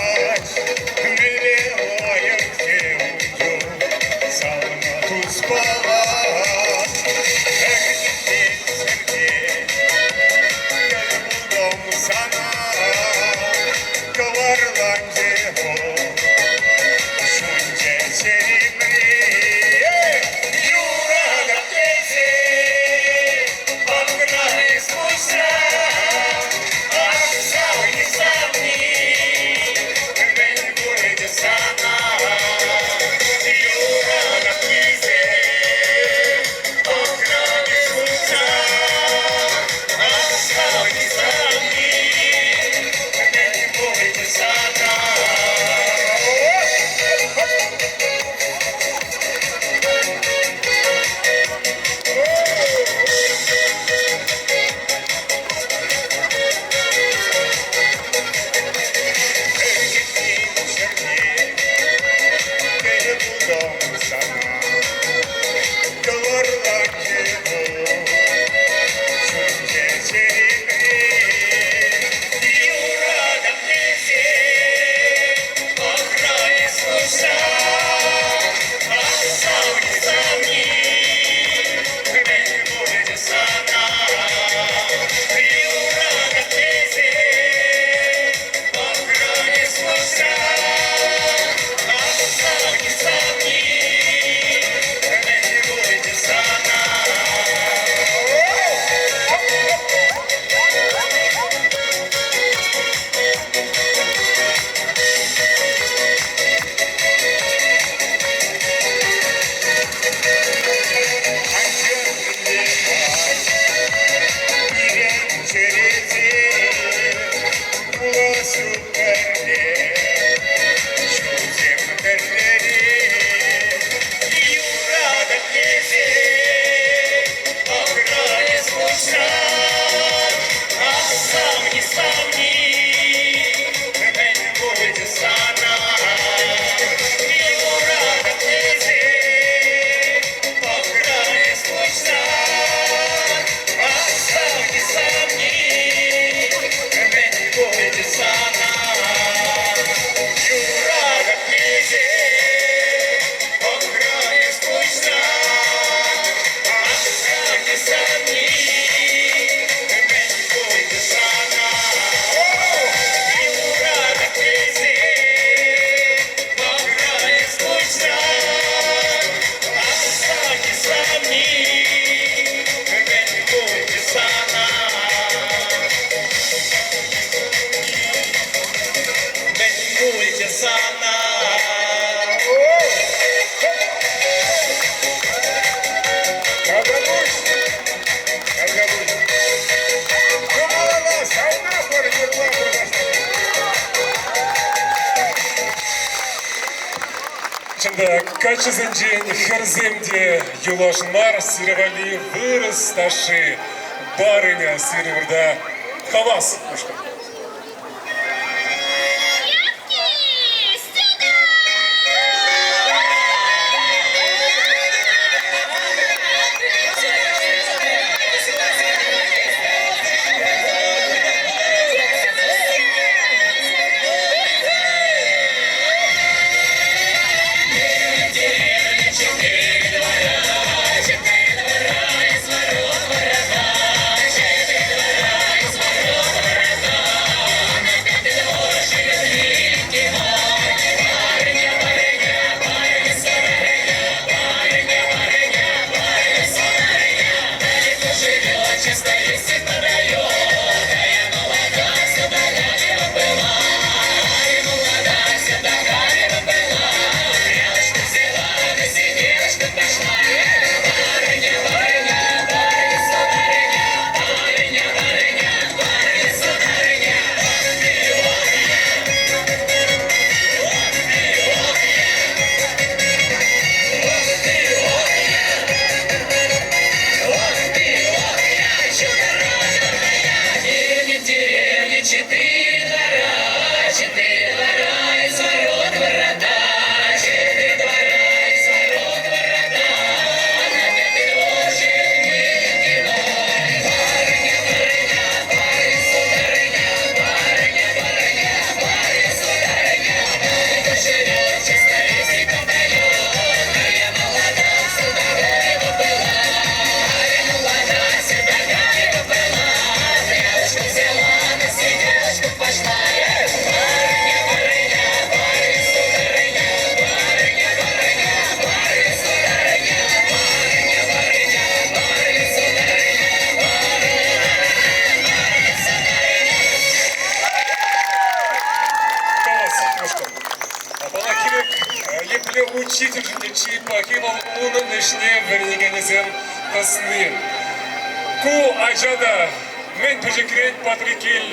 Чӑн та, каччӑсенчен хӗрсем те юласшӑн мар. Сире валли вырӑс ташши, барыня сирӗн вырта хавас ушкӑн. Апала кирек епле учительшӗн те чи пахи вӑл унӑн ӗҫне вӗренекенӗсем тӑсни. Ку ача та мӗн пӗчӗкрен Патреккел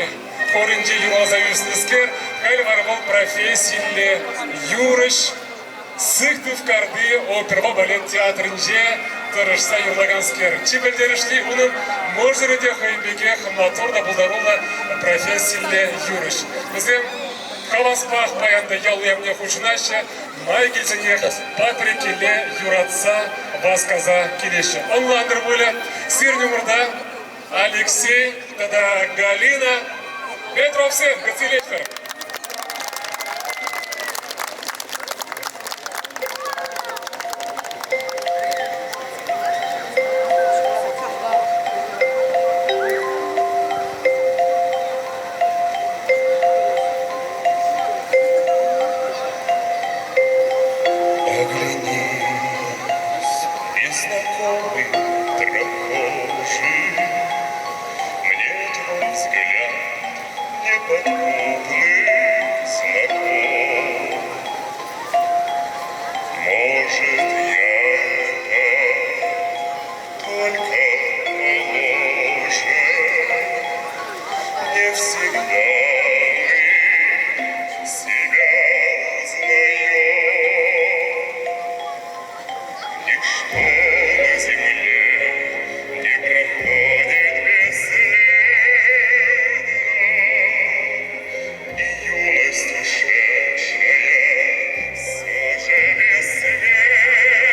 хорӗнче юрласа ӳснӗскер, халь вара вӑл профессиллӗ юрӑҫ, Сыктывкарти оперӑпа балет театрӗнче тӑрӑшса юрлаканскер. Чи пӗлтерӗшли унӑн мӑшӑрӗ те хӑйӗн пекех маттур та пултаруллӑ профессиллӗ юрӑҫ. Вӗсем хаваспах паян та ял уявне хутшӑнаҫҫӗ, май килсенех Патреккеле юратса васкаса килеҫҫӗ. Ӑнлантӑр пулӗ, сирӗн умӑрта Алексей тата Галина Петровсем кӗтсе илетпӗр. Оглянись, незнакомый прохожий, Мне твой взгляд неподкупный знаком. Может, я только моложе, Не всегда мы себя узнаем. Ничто на земле не проходит бесследно, И юность ушедшая все же бессмертна.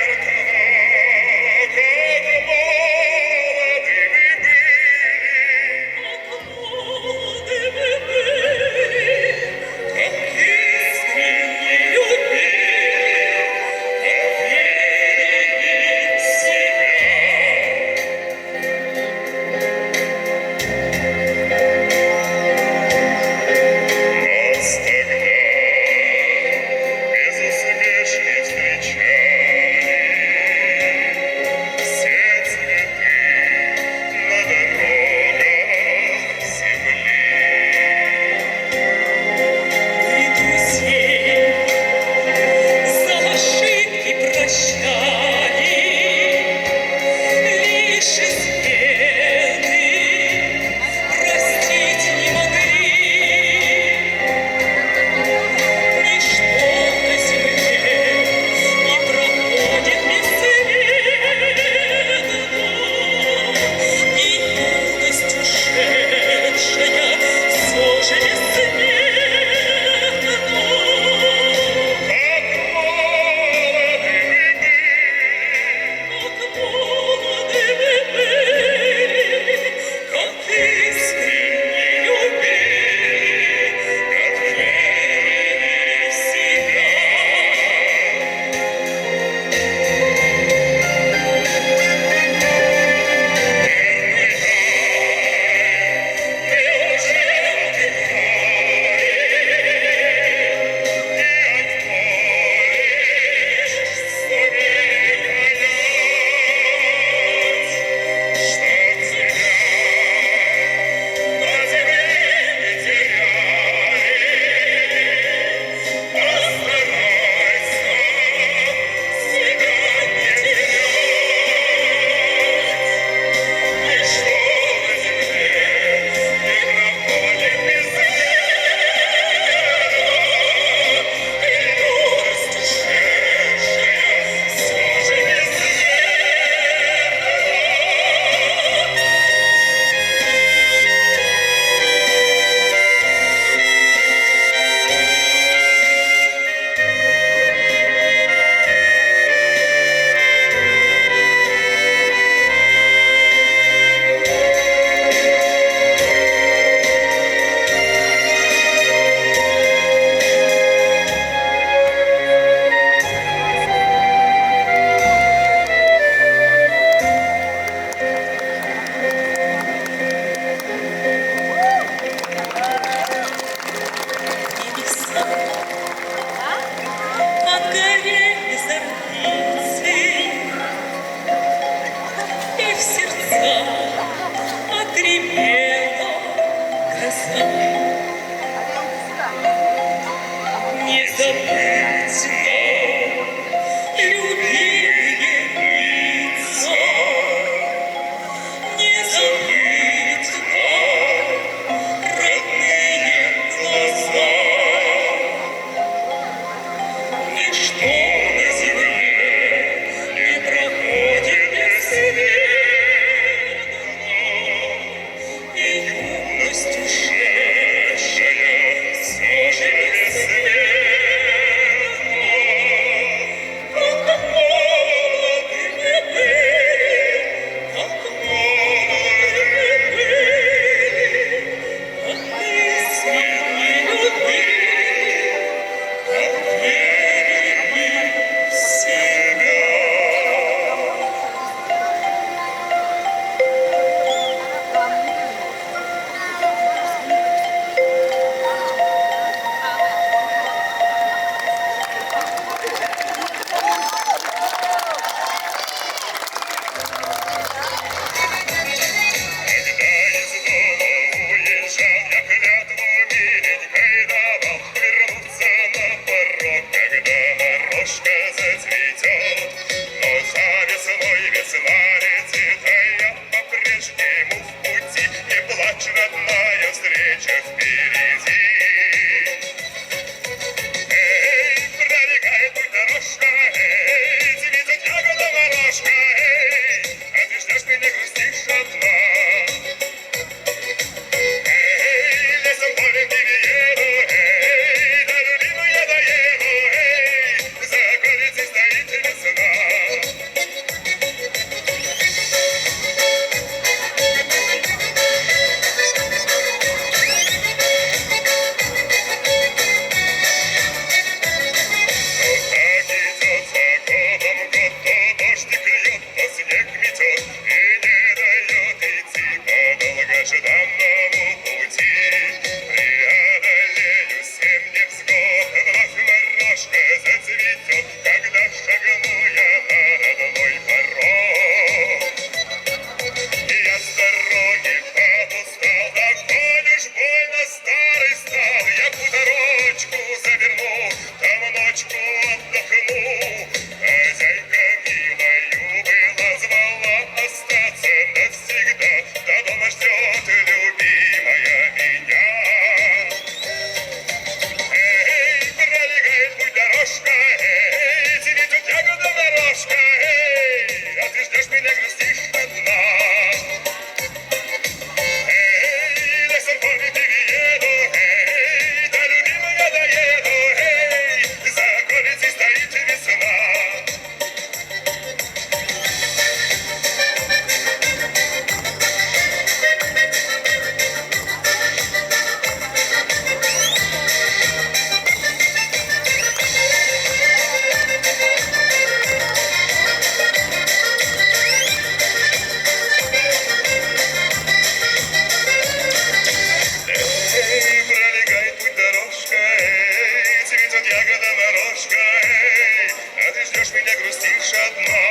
Морошка зацветет. Но за весной весна летит, а я по-прежнему в пути. Не плачь, родная, встреча впереди. Эй, пролегает путь дорожка, эй, цветет ягода морошка, эй, а ты ждешь меня, грустишь одна. Эй, лесом полем перееду, эй, до любимой я доеду, эй, за околицей стоит весна. Но так идет за годом год, то дождик льет, то снег метет, и не дает идти по долгожданному пути. Преодолею семь невзгод, вновь морошка зацветет, когда шагну я на родной порог. И я с дороги подустал, такой уж больно старый стал. Я хуторочку заверну, там ночку отдохну. Хозяйка милою была, звала остаться навсегда. До дома ждет любимая меня. Эй, пролегает путь дорожка, эй, цветет ягода морошка, эй, а ты ждешь меня, грустишь одна. Эй, лесом полем перееду, эй, до любимой я доеду, эй, за околицей стоит весна. Эй, пролегает путь дорожка, эй, цветет ягода морошка, эй, а ты ждешь меня, грустишь одна.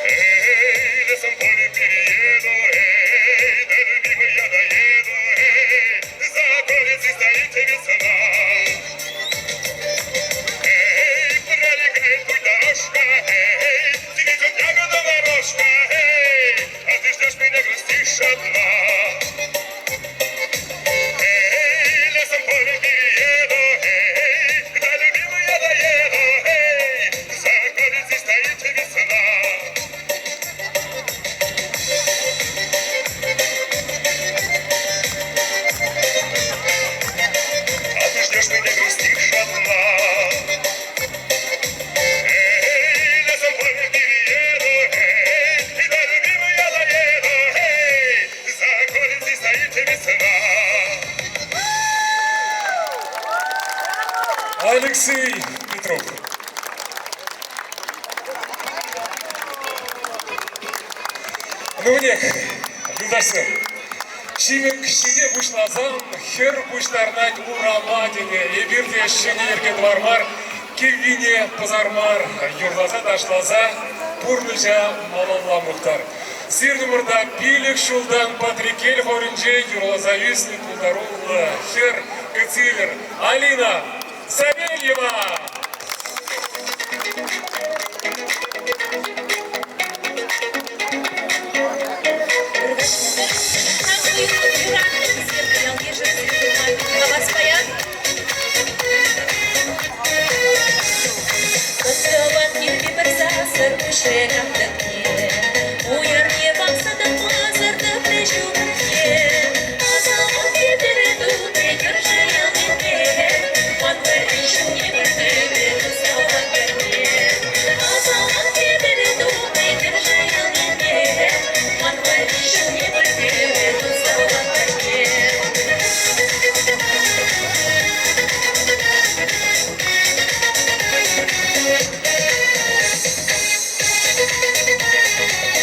Эй, лесом полем перееду, эй, до любимой я доеду, эй, за околицей стоит весна. Эй, пролегает путь дорожка, эй, цветет ягода морошка, эй, а ты ждешь меня, грустишь одна. Эй, лесом полем перееду, эй, до любимой я доеду, эй, за околицей стоит весна. А ты ждешь меня, грустишь одна. Эй, лесом полем перееду, эй, и до любимой я доеду, эй, за околицей стоит весна. Алексей Петров. Ну, юлташсем. Ҫимӗк ҫите пуҫласан, хӗр пуҫтарнать урама тенӗ. Эпир те ҫӗнӗ йӗрке тӑвар мар, киввине пӑсар мар, юрласа ташласа пурнӑҫа малалла мухтар. Сирӗн умӑрта 5 ҫултан Патреккел хорӗнче юрласа ӳснӗ пултаруллӑ хӗр кӗтсе Алина Савельева! Thank you.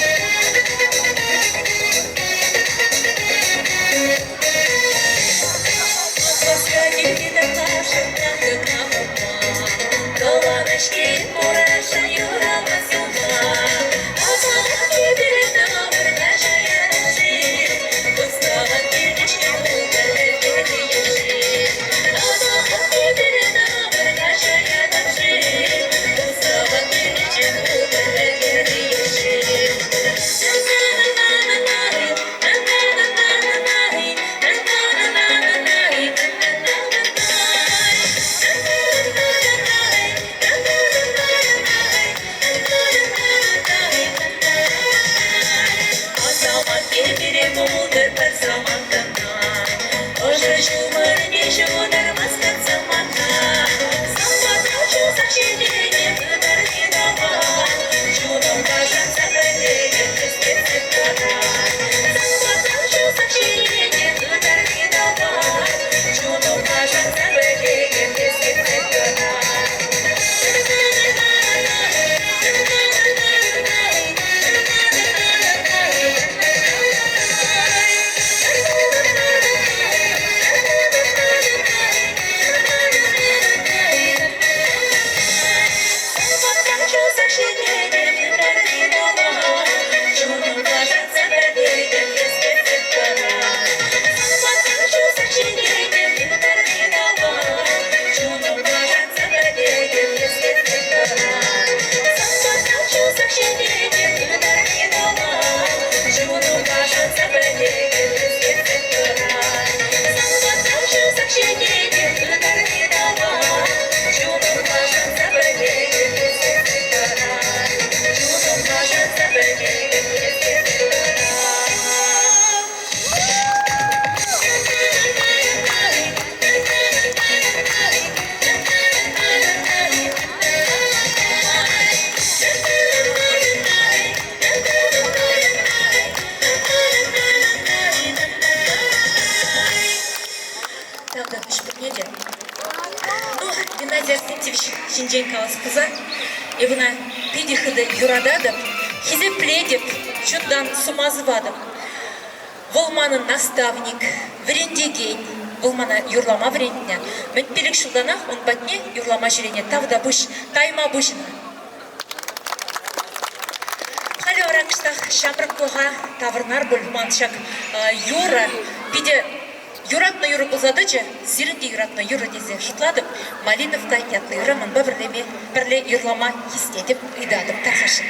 ҫинчен калас пулсан, эп ӑна питӗ хытӑ юрататӑп, хисеплетӗп, чунтан сума сӑватӑп. Вӑл манӑн наставник, вӗрентекен. Вӑл мана юрлама вӗрентнӗ. Мӗн пилӗк ҫултанах ун патне юрлама ҫӳренӗ. Тавтапуҫ, тайма пуҫ ӑна. Халӗ вара кӑштах ҫамрӑклӑха таврӑнар пуль ман ҫак юрӑ питӗ юратнӑ юрӑ пулса тӑчӗ. Сирӗн те юратнӑ юрӑ тесе шутлатӑп. Малиновка ятлӑ юрра манпа пӗрлеме, пӗрле юрлама хистетӗп, ыйтатӑп тархасшӑн.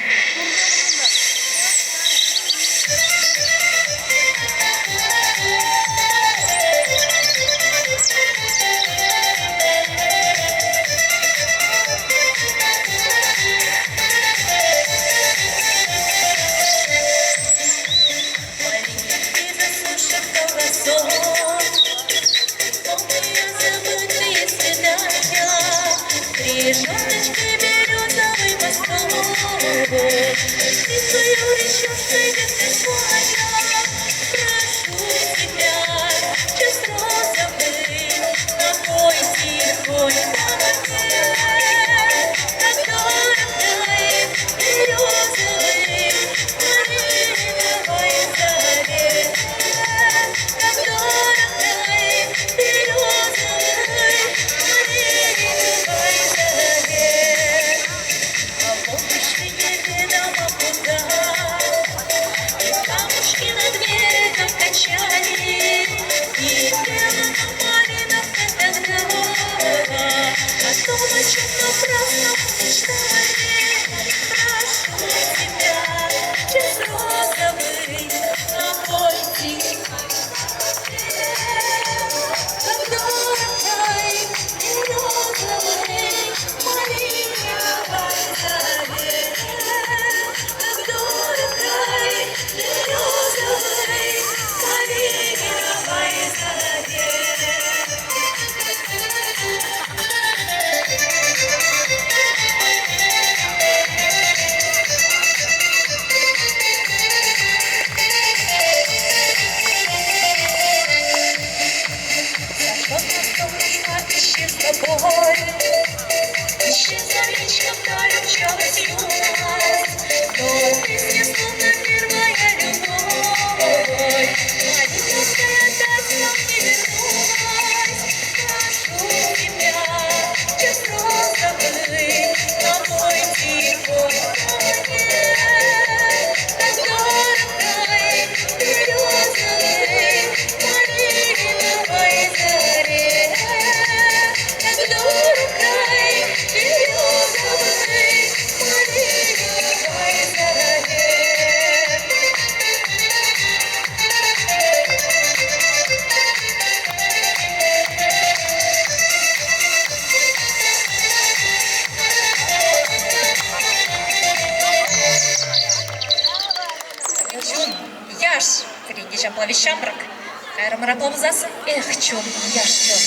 Чун, яш, кӗренте ҫапла виҫ ҫамрӑк. Кайрӑмӑр апла пулсассӑн, эх, чун, яш чун.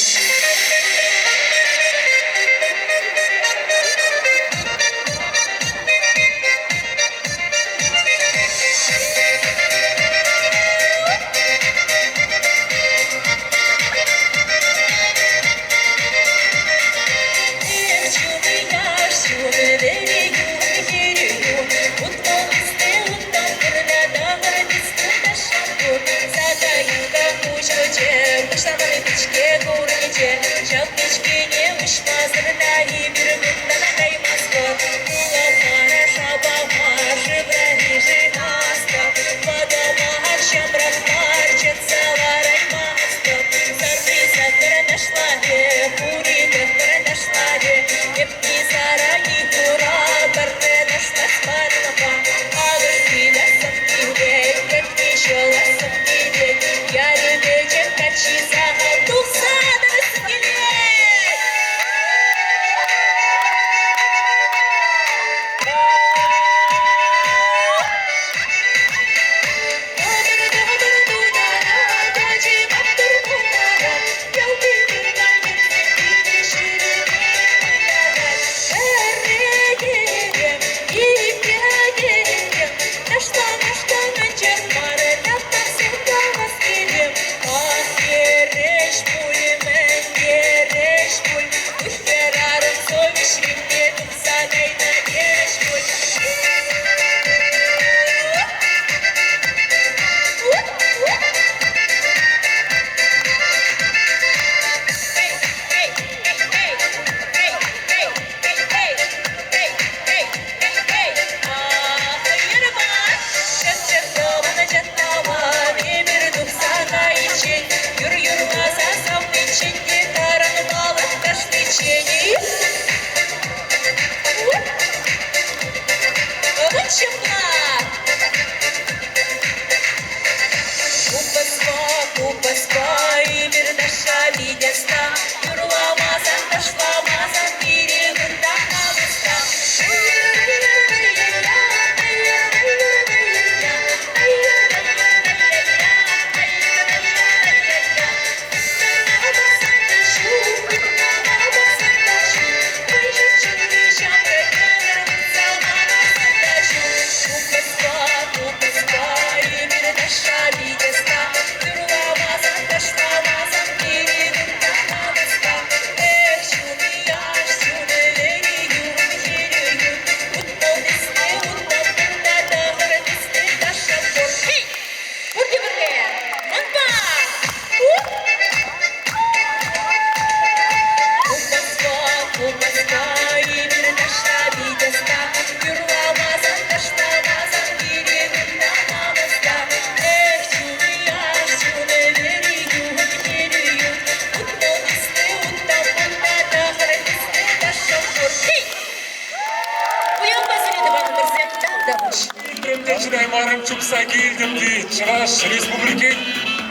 те чӑтаймарӑм, чупса килтӗм, тет Чӑваш Республикин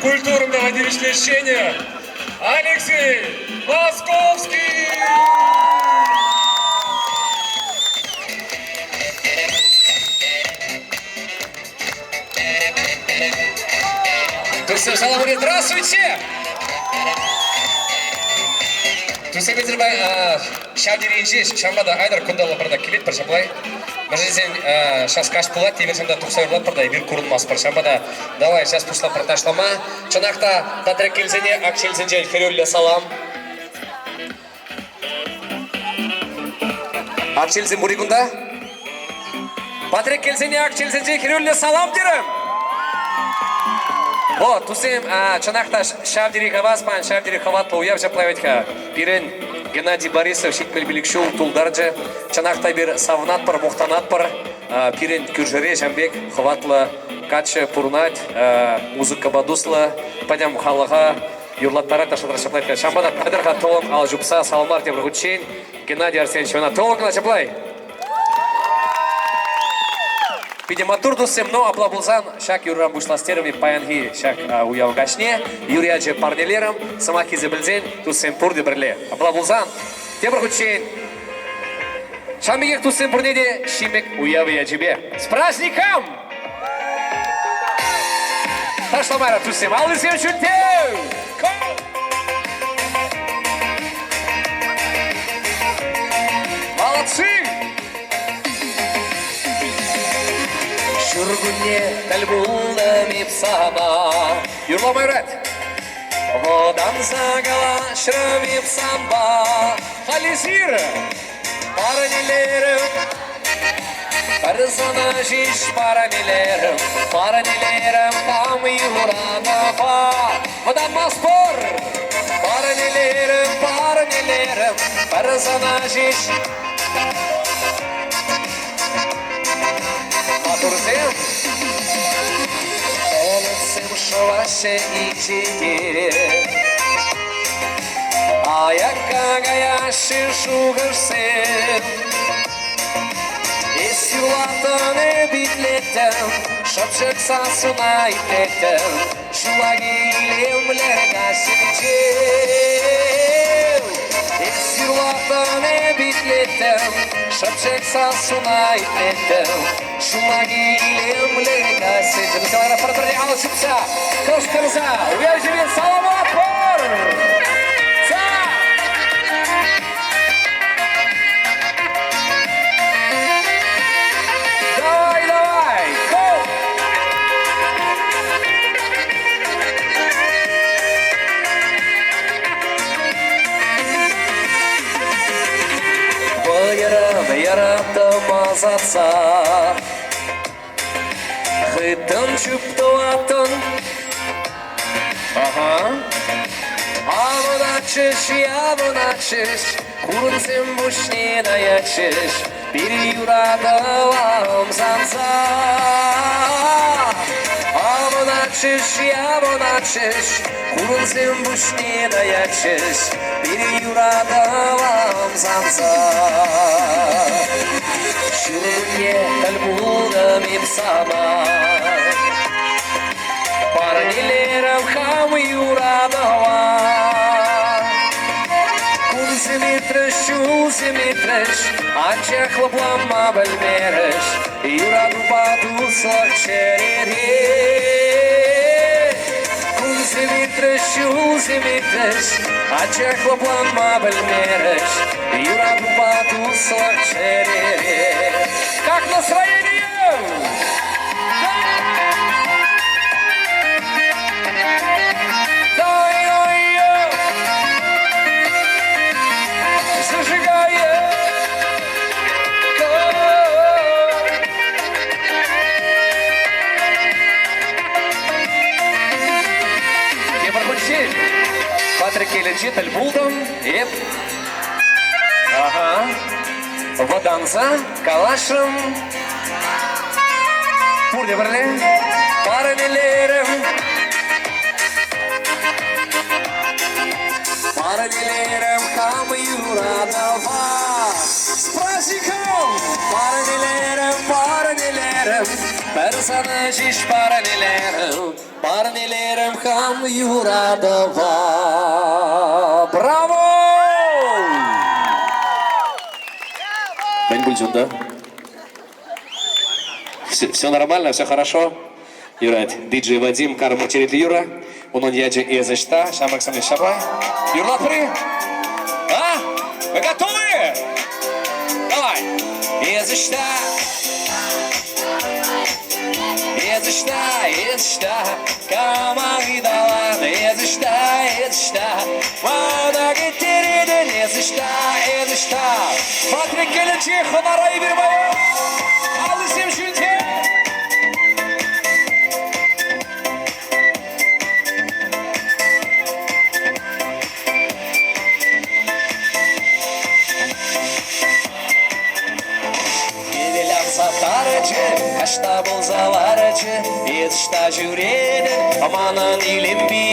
культурӑн тава тивӗҫлӗ ӗҫченӗ Алексей Московский! Туссем, салам Здравствуйте! Туссем, ҫав тери инҫе, ҫавӑнпа та айтӑр кунталла пӑртак килетпӗр ҫапла. Мӗншӗн час каҫ пулать, эпир ҫавӑнта тухса юрлатпӑр та эпир курӑнмастпӑр. Ҫавӑнпа та давай сейчас пуҫлатпӑр ташлама. Чӑнах та Патреккелсене Акчелсенчен хӗрӳллӗ салам. Акчелсем пур-и кунта? Патреккелсене Акчелсенчен хӗрӳллӗ салам терӗм! О, туссем, чӑнах та ҫав тери хавас ман, ҫав тери хӑватлӑ уяв ҫапла вӗт-ха. Пирӗн Геннадий Борисов 75 ҫул тултарчӗ. Чӑнах та эпир савӑнатпӑр, мухтанатпӑр. Пирӗн кӳршӗре ҫавӑн пек хӑватлӑ каччӑ пурӑнать, музыкӑпа туслӑ, пӗтӗм халӑха юрлаттарать, ташлаттарать ҫапла. Ҫавӑнпа та пӗтӗр-ха тӑлӑм ал ҫупса саламлар тепӗр хутчен. Геннадий Арсеньевич, ӑна тӑлӑм кӑна ҫаплай. Питӗ маттур туссем, но апла пулсан ҫак юрран пуҫлас терӗм паянхи ҫак уяв каҫне. Юр ячӗ парнелерӗм, сӑмах килсе пӗлсен туссем пурте пӗрле. Апла пулсан тепӗр хутчен ҫавӑн пекех туссем пурне те Ҫимӗк уявӗ ячӗпе. С праздником! Ташламайра туссем, аллисем ҫӳлте! Молодцы! Ҫуркунне тӗл пултӑм эп сана. Юрлама юрать. Вӑтанса калаҫрӑм эп санпа. Халь эсир парнелерӗм. Пӗр сана ҫеҫ парнелерӗм, парнелерӗм хам юратӑва. Вӑтанмастпӑр. Парнелерӗм, парнелерӗм, пӗр сана ҫеҫ. Матурсем, пӗлӗтсем шӑваҫҫӗ инҫете. Аякка каяҫҫӗ шухӑшсем. Эс юрлаттӑн, эп итлеттӗм, шӑпчӑк сассуна итлеттӗм. Ҫуллахи илемлӗ каҫсенче. Эс юрлаттӑн, эп итлеттӗм, шӑпчӑк сассуна итлеттӗм. Ҫуллахи илемлӗ каҫсенче. Николай пӗр-пӗрне алӑ ҫупса, кӑшкӑрса, уяв ҫине саламлатпӑр! Давай, давай, go! Вӑйӑран яраттӑм асатса, Хыттӑн чуптӑваттӑн. Ага. Авӑнатчӗҫ, явӑнатчӗҫ, хурӑнсем пуҫне таятчӗҫ, пире юратӑва ӑмсанса. Авӑнатчӗҫ, явӑнатчӗҫ, хурӑнсем пуҫне таятчӗҫ, пире юратӑва ӑмсанса. Ҫуркунне тӗл пултӑм эп сана. Парнелерӗм хам юратӑва. Кунсем иртрӗҫ, ҫулсем иртрӗҫ, анчах лӑпланма пӗлмерӗҫ. Юратупа туслӑх чӗрере. Кунсем иртрӗҫ, ҫулсем иртрӗҫ, анчах лӑпланма пӗлмерӗҫ. Юратупа туслӑх чӗрере. Как настроение? Зажигая! Тепӗр хутчен Патреккелӗнче тӗл пултӑм эп. Ага. Вӑтанса калаҫрӑм. Пурте пӗрле парнелерӗм. Парнелерӗм хам юратӑва. С праздником! Парнелерӗм, парнелерӗм. Пӗр сана ҫеҫ парнелерӗм, парнелерӗм хам юратӑва. Браво! Мӗн пулчӗ унта? Все, все нормально, все хорошо? Юрать. Диджей Вадим, Карма черетлӗ юрӑ. Унӑн ячӗ Эс ӑҫта? Ҫамрӑксем ҫапла. Юрлатпӑр-и? А? Вы готовы? Давай. Эс ӑҫта? Эс ӑҫта? Эс ӑҫта? Кама ыйталан? Эс ӑҫта? Эс ӑҫта? Мана кӗттеретӗн? Эс ӑҫта? Эс ӑҫта? Патреккелӗнчи хӑнара эпир паян аллисем ҫӳлте. Хӗвел анса тарчӗ, таҫта пулса ларчӗ, эс ӑҫта ҫӳретӗн, манӑн илемпи,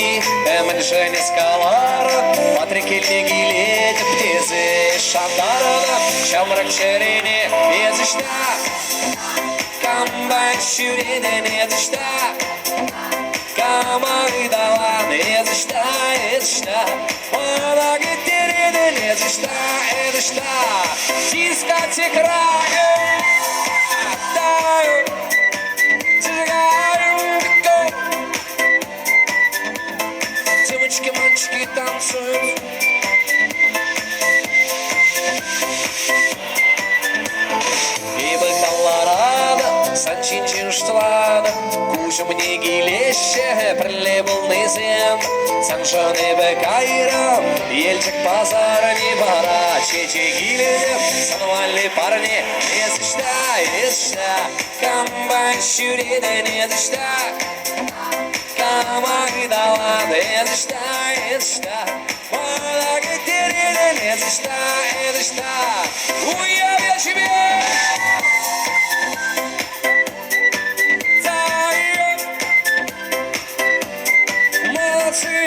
мӗншӗн эс каларӑн, Патреккелне килетӗп тесе шантарнӑ ҫамрӑк чӗрене, эс ӑҫта? Кампа ҫӳретӗн, эс ӑҫта? Кама ыталан, эс ӑҫта, эс ӑҫта? Мана кӗттеретӗн, эс ӑҫта, эс ӑҫта? Дискотекӑра Девочки, мальчики танцуют. Эпӗ калларан, сан ҫинчен шутланӑ, куҫӑмне килеҫҫӗ пӗрле пулнисем. Саншӑн эпӗ кайрӑм, Елчӗк пасарне вара чечек илтӗм, сан валли парне. Эс ӑҫта, эс ӑҫта, кампа ҫӳретӗн, эс ӑҫта? Кама ыталан, эс ӑҫта, эс ӑҫта? Мана кӗттеретӗн, эс ӑҫта, эс ӑҫта? Уяв ячӗпе! Молодцы!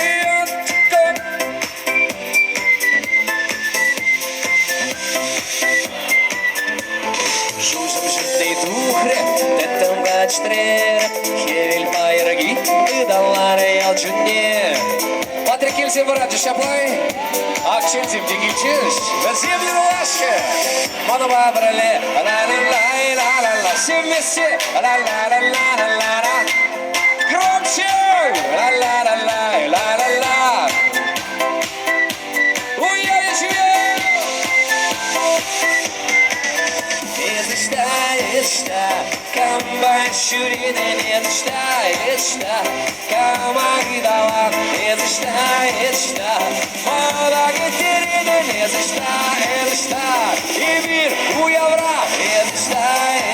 Шуҫӑм ҫутти тухрӗ, тӗттӗм каҫрӗ, хӗвел пайӑрки ыталарӗ ял чунне. Патреккелсем вӑранчӗҫ ҫапла-и? Ак ҫынсем те килчӗҫ, вӗсем юрлаҫҫӗ. Манӑпа пӗрле ла-ла-лай-ла-ла-ла, все вместе ла-ла-ла-ла-ла-ла. Громче! Ла-ла-ла-лай-ла-ла-ла. Эс ӑҫта, эс ӑҫта, кампа ҫӳретӗн, эс ӑҫта, эс ӑҫта, кама ыталан, эс ӑҫта, эс ӑҫта, мана кӗттеретӗн, эс ӑҫта, эс ӑҫта, эпир уявра, эс ӑҫта,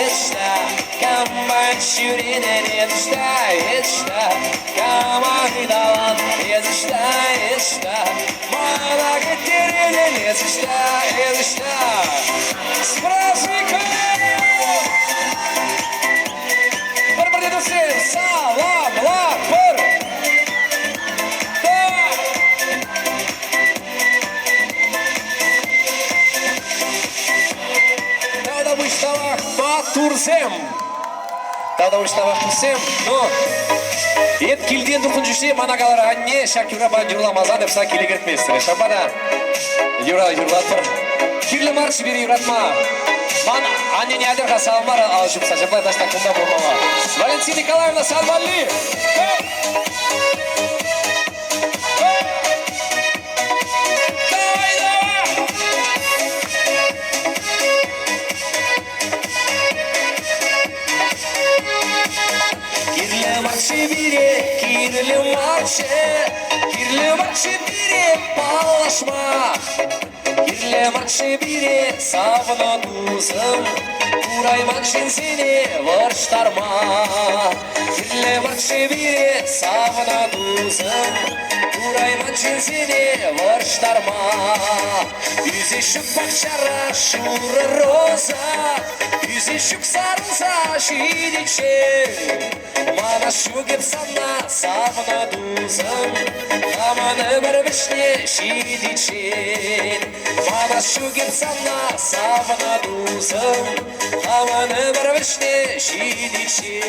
эс ӑҫта, кампа ҫӳретӗн, эс ӑҫта, эс ӑҫта, кама ыталан, эс ӑҫта, эс ӑҫта, мана кӗттеретӗн, эс ӑҫта, эс ӑҫта. С праздником! Пӗр-пӗрне туссем, саламлатпӑр! Да! Тата пуҫтавах паттурсем! Тата пуҫтавах туссем, но эп килтен тухнӑ чухне мана калар, анне, ҫак юрапа юрламасан эп сана киле кӗртместӗр. Ҫавӑнпа та юра юрлатпӑр. Кирлӗ марччӗ пире юратма. Ман аннене атьӑр-ха саламлар ал ҫупса, ҫапла таҫта кунта пулмалла. Валентина Николаевна, сан валли! Давай, давай! Кирлӗ марччӗ пире, кирлӗ марччӗ, кирлӗ марччӗ пире паллашма. Кирлӗ марччӗ пире савнӑ тусӑм, курайман ҫынсене вӑрҫтарма. Кирлӗ марччӗ пире савнӑ тусӑм, курайман ҫынсене вӑрҫтарма. Ӳсет ҫук пахчара шурӑ роза, ӳсет ҫук сарӑлса ҫитиччен. Мана ҫук эп сана савнӑ тусӑм, хамӑн ӗмӗр вӗҫне ҫитиччен. Мана ҫук эп сана савнӑ тусӑм, хамӑн ӗмӗр. вӗҫне ҫитиччен.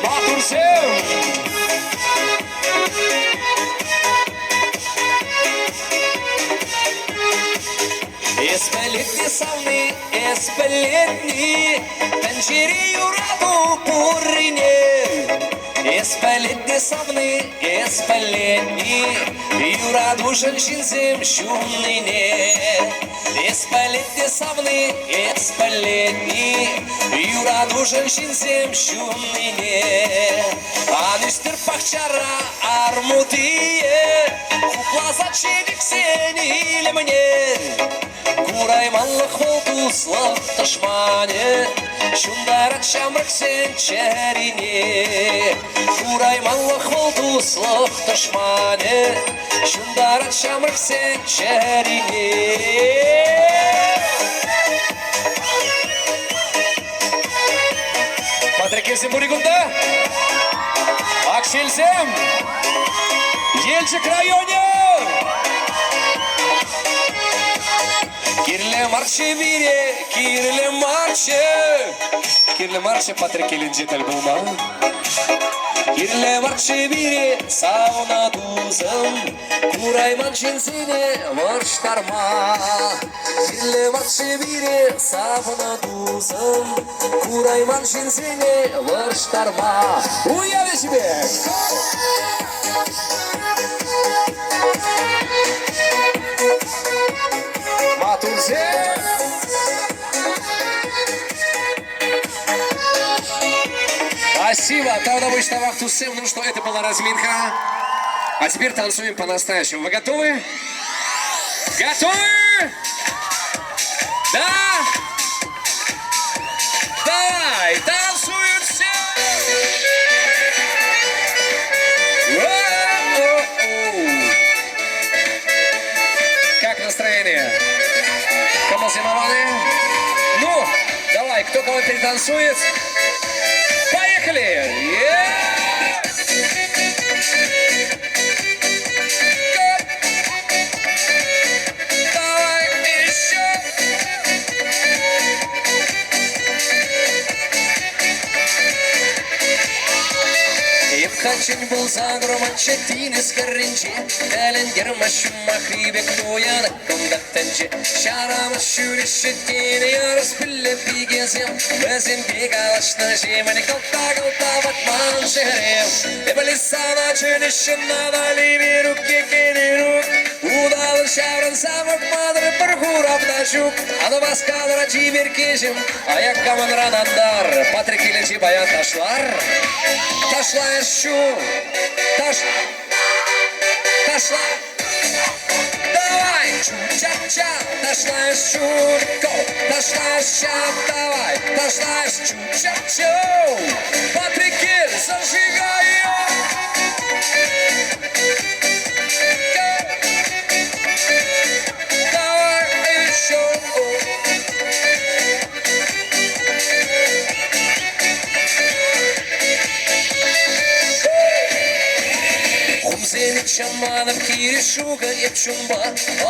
Маттурсем! Эс пӗлетни савни, эс пӗлетни, тӗнчери юрату пуррине. Эс пӗлетни савни, эс пӗлетни, юратушӑн ҫынсем ҫуннине. Эс пӗлетни савни, эс пӗлетни, юратушӑн ҫынсем ҫуннине. Ан ӳстӗр пахчара армутие, хупласа чечексен илемне. Курайманлӑх вӑл туслӑх тӑшманӗ, ҫунтарать ҫамрӑксен чӗрине. Курайманлӑх вӑл туслӑх тӑшманӗ, ҫунтарать ҫамрӑксен чӗрине. Патреккелсем пур-и кунта? Аксельсем! Елчӗк районӗ! Кирлӗ марччӗ пире, кирлӗ марччӗ. Кирлӗ марччӗ Патреккелӗнче тӗл пулма. Кирлӗ марччӗ пире савнӑ тусӑм, Курайман ҫынсене вӑрҫтарма. Кирлӗ марччӗ пире савнӑ тусӑм, Курайман ҫынсене вӑрҫтарма. Уяв ӗҫӗпе! Матурсем! Спасибо! Тавтапуҫ тавах, туссем. Ну что, это была разминка. А теперь танцуем по-настоящему. Вы готовы? Готовы? Да? Давай, танцуем все! Как настроение? Кӑмӑлсем Ну, давай, кто кого перетанцует? Поехали! Yeah! Давай еще! Эп хальччен пулса курманччӗ тинӗс хӗрринче, Тӗлӗнтермӗ ҫумахри пек туянать кунта тӗнче. Ҫарамас ҫӳреҫҫӗ тенӗ ярӑс пӳллӗ пикесем, Вӗсемпе калаҫнӑ-ҫемӗн кӑлта-кӑлта ватман чӗрем. Эпӗ сана чӗнеҫҫӗ Натали Верук, Верук, Удалӑн ҫаврӑнса выртмасӑр пӗр хурав та ҫук. Ан васкатӑр, чиперккеҫӗм, аякка манран ан тар. Патрик килӗнчи паян ташлар. Ташлаеш ҫу, таш, ташла. Давай, чу-ча-ча, ташлаеш чурко, ташлаеш чап, давай, ташлаеш чу-ча-чу. Патрикел, зажигай Давай еще. Хумсене чӑманӑп хирӗҫ шухӑ эп чунпа,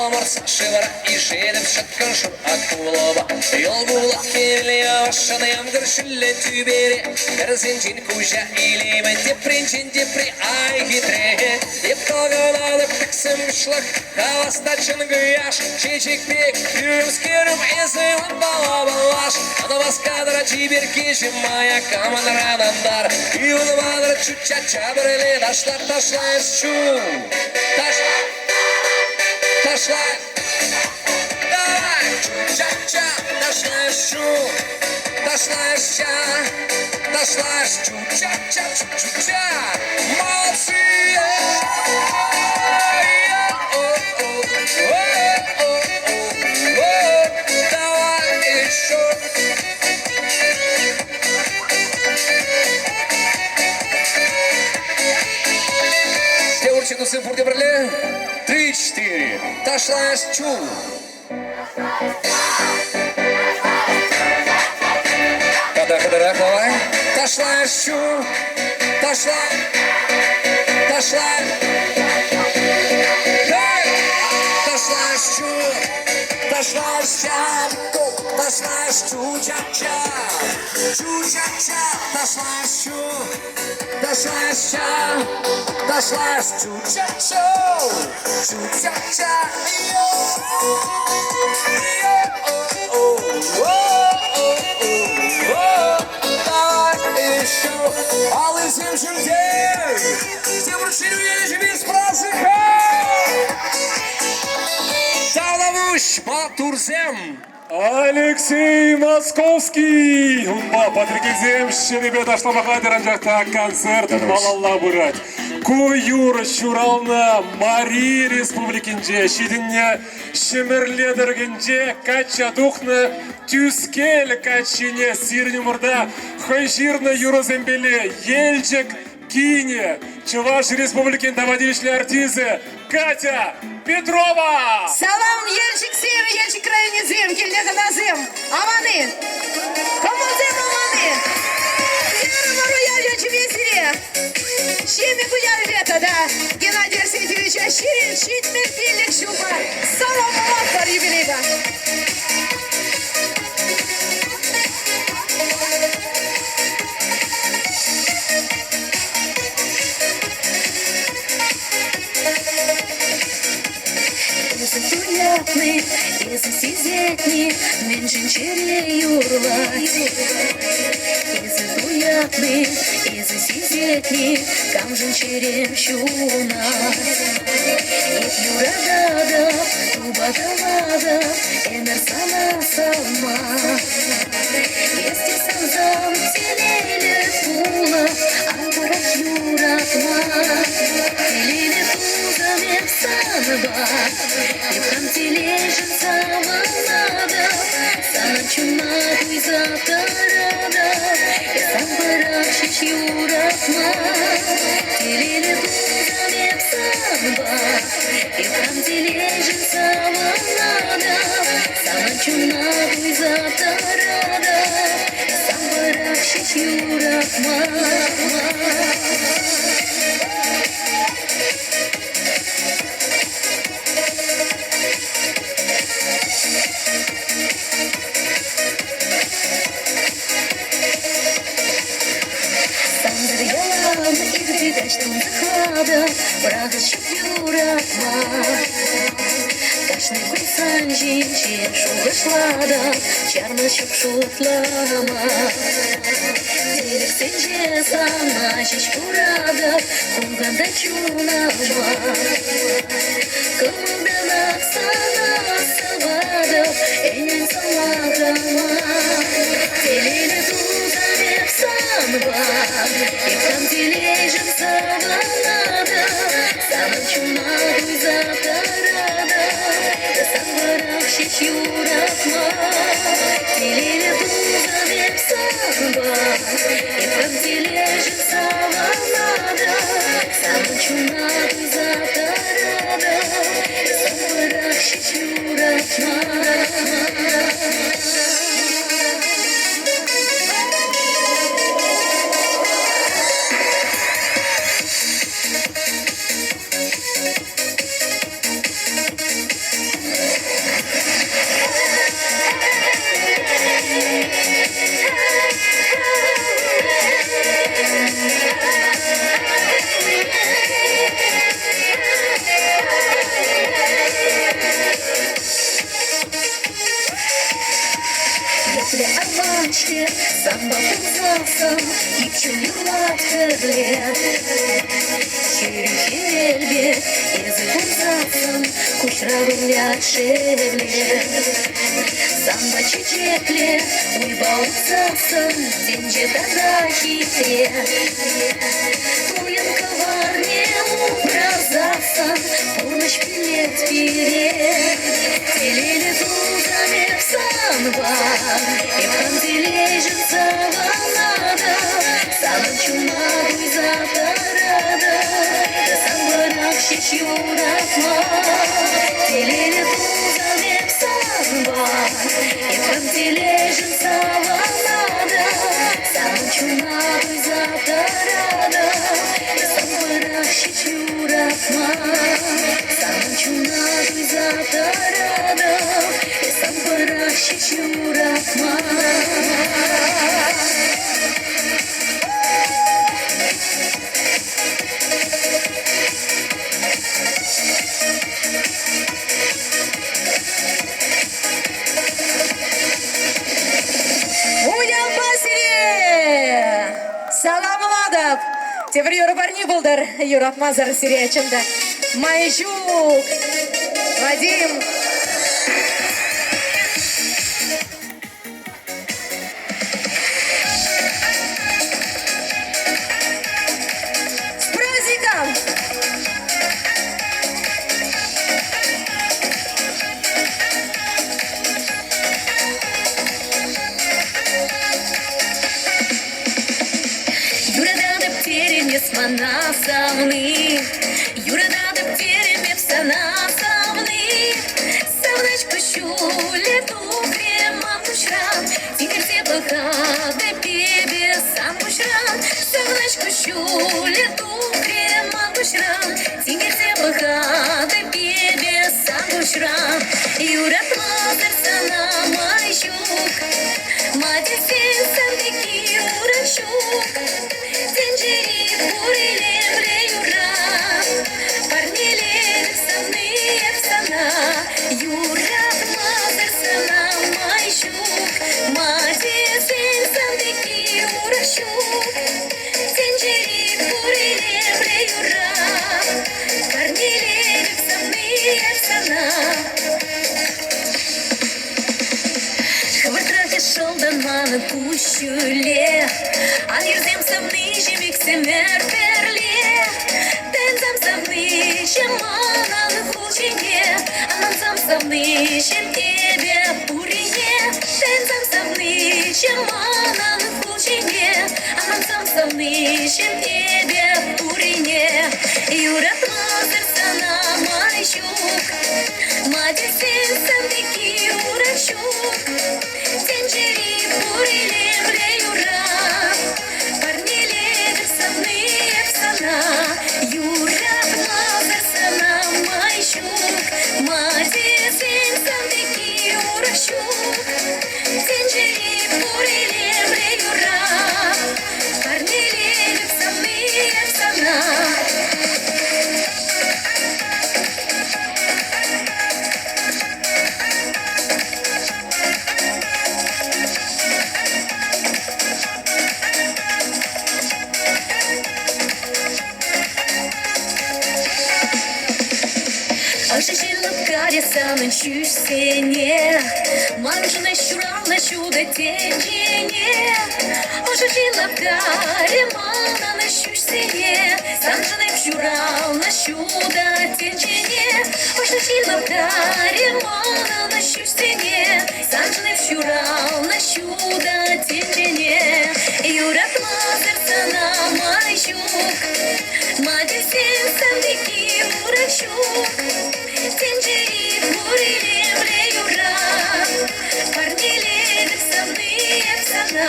Ӑмӑртса шывра ишетӗп ҫӑткӑн шур акулӑпа. Йӑл кулать хӗвел йӑвашшӑн янкӑр ҫӳллӗ тӳпере, Пӗрсенчен куҫа илеймӗн, тепринчен тепри ай хитре. Эп тӑкӑнатӑп тӗксӗм куҫлӑх, хавас та чӑнкӑ яш, Чечек пек хӳрӗмскерӗм, эсӗ манпала паллаш. Ӑна васкатӑр чиперккеҫӗм, аякка манран ан тар. Ывӑлмасӑр чучча пӗрле ташла, ташла эс чун. Ташла, ташла. Давай, чу-ча-ча, ташла эс чун. Ташла эс ча, ташла эс чу-ча-ча, чу-чу-ча. Молодцы! Давай еще. Те урчи пурте пӗрле. Три, четыре. Ташлаеш чул. Тата хытӑрах давай. Ташлаеш чул. Ташла. Ташла. Дай! Ташлаешь чу-ча-ча, чу-ча-ча, ташлаешь чу, ташлаешь ча, ташлаешь чу-ча-ча, чу-ча-ча, йо, йо, о, о, о, о, давай еще, аллисем ҫӳлте, тепӗр чиркӳ без праздника! Тавтапуҫ, маттурсем! Алексей Московский! Унпа Патриккелсем ҫӗрӗпе ташлама хатӗр, анчах та концерт малалла пырать. Ку юрӑ ҫуралнӑ Мари Республикинче ҫитӗннӗ Ҫӗмӗрле тӑрӑхӗнче качча тухнӑ Тӳскел каччине сирӗн умӑрта хӑй ҫырнӑ юрӑсемпеле Елчӗк кинӗ, Чӑваш Республикин тава тивӗҫлӗ артисчӗ Катя Петрова! Салам, Елчӗксем, Елчӗк районӗсем, килнӗ хӑнасем! Аван-и? Кӑмӑлсем аван-и? Ярӑмӑр уяв ячӗпе сире! Ҫимӗк уявӗпе тата Геннадий Арсентьевича 75 ҫулпа саламлатпӑр юбилейпа! Эсӗ туятни, эсӗ сисетни, мӗншӗн чӗре юрлать? Эсӗ туятни, эсӗ сисетни, камшӑн чӗрем ҫунать? Эп юрататӑп, тупа тӑватӑп, ӗмӗр сана савма. Эс те савсан телейлӗ пулӑп, ан пӑрах юратма. Телейлӗ пултӑм эп санпа, эп хам телейшӗн савӑнатӑп, сана чуна туйса тӑратӑп, эс ан пӑрах ҫеҫ юратма. Телейлӗ пултӑм эп санпа, эп хам телейшӗн савӑнатӑп, сана чуна туйса тӑратӑп, сан пӑрах ҫеҫ юратма. Сантӑр ялан ирпе каҫ тунсӑхлатӑп, пӑрахӑҫ ҫук юратма. Кашни кун сан ҫинчен шухӑшлатӑп, чарма ҫук шутлама. Тӗлӗксенче сана ҫеҫ куратӑп, хумханта чунӑма. Кӑмӑлтанах сана саватӑп, ӗнен сӑмахӑма. Телейлӗ тусам эп санпа, эп хам телейшӗн савӑнатӑп, санӑн чуна туйса тӑратӑп, сан вӑрах ҫеҫ юратма. Телейлӗ тусам эп санпа, эп хам телейшӗн савӑнатӑп, санӑн чуна туйса тӑратӑп, сан вӑрах ҫеҫ юратма. Епле арман-ҫке, санпа пулсассӑн, ик чун юрлать пӗрле. Хӗрӳ хӗвел пек эсӗ курсассӑн, куҫра вылять шевле. Санпа чечекле уйпа утсассӑн, тӗнче тата хитре. Туйӑм кӑварне упрасассӑн, пурнӑҫ пӳлет пире. Телейлӗ тусам эп санпа, эп хам телейшӗн савӑнатӑп, санӑн чуна туйса тӑратӑп, сан вӑрах ҫеҫ юратма. Телейлӗ тусам эп санпа, эп хам телейшӗн савӑнатӑп, санӑн чуна туйса тӑратӑп, сан вӑрах ҫеҫ юратма. Санӑн чуна туйса тӑратӑп, сан вӑрах ҫеҫ юратма. Тепӗр юрӑ парни пултӑр юратмасӑр сире, чӑн та, май ҫук. Вадим. С праздником! Юрататӑп терӗм эс мана савни, Юрататӑп терӗм эп сана савни. Савнӑҫ куҫҫулӗ тухрӗ ман куҫран, Тинкерсе пӑхатӑп эпӗ сан куҫран. Савнӑҫ куҫҫулӗ тухрӗ ман куҫран, Тинкерсе пӑхатӑп эпӗ сан куҫран. Юратмасӑр сана май ҫук, Ма тесен сан пекки урӑх ҫук. Тӗнчери пур илемлӗ юрра Парнелетӗп савни эп сана. Юратмасӑр сана май ҫук, Ма тесен сан пекки урӑх ҫук. Тӗнчери пур илемлӗ юрра Парнелетӗп савни эп сана. Хӑвӑртрах шӑлтӑн манӑн куҫҫуле, Ан йӗрсем савниҫӗм иксӗмӗр пӗрле. Тӗнсем савниҫӗм манӑн хул ҫине, Ӑнлансам савниҫӗм эпӗ пуррине. Тӗнсем савниҫӗм манӑн хул ҫине, Ӑнлансам савниҫӗм эпӗ пуррине. Юратмасӑр сана май ҫук. Ма тесен сан пекки урӑх ҫук. Тӗнчери пур илемлӗ юрра Парнелетӗп савни эп сана. Юратмасӑр сана май ҫук. Ма тесен сан пекки урӑх ҫук. Тӗнчери пур илемлӗ юрра Парнелетӗп савни эп сана. Ӑшӑ ҫил лӑпкарӗ санӑн ҫӳҫсене, Маншӑн эс ҫуралнӑ ҫутӑ тӗнчене. Ӑшӑ ҫил лӑпкарӗ манӑн ҫӳҫсене, Саншӑн эп ҫуралнӑ ҫутӑ тӗнчене. Ӑшӑ ҫил лӑпкарӗ манӑн ҫӳҫсене, Саншӑн эп ҫуралнӑ ҫутӑ тӗнчене. Юратмасӑр сана май ҫук, Ма тесен сан пекки урӑх ҫук. Тӗнчери пур илемлӗ юрра Парнелетӗп савни эп сана.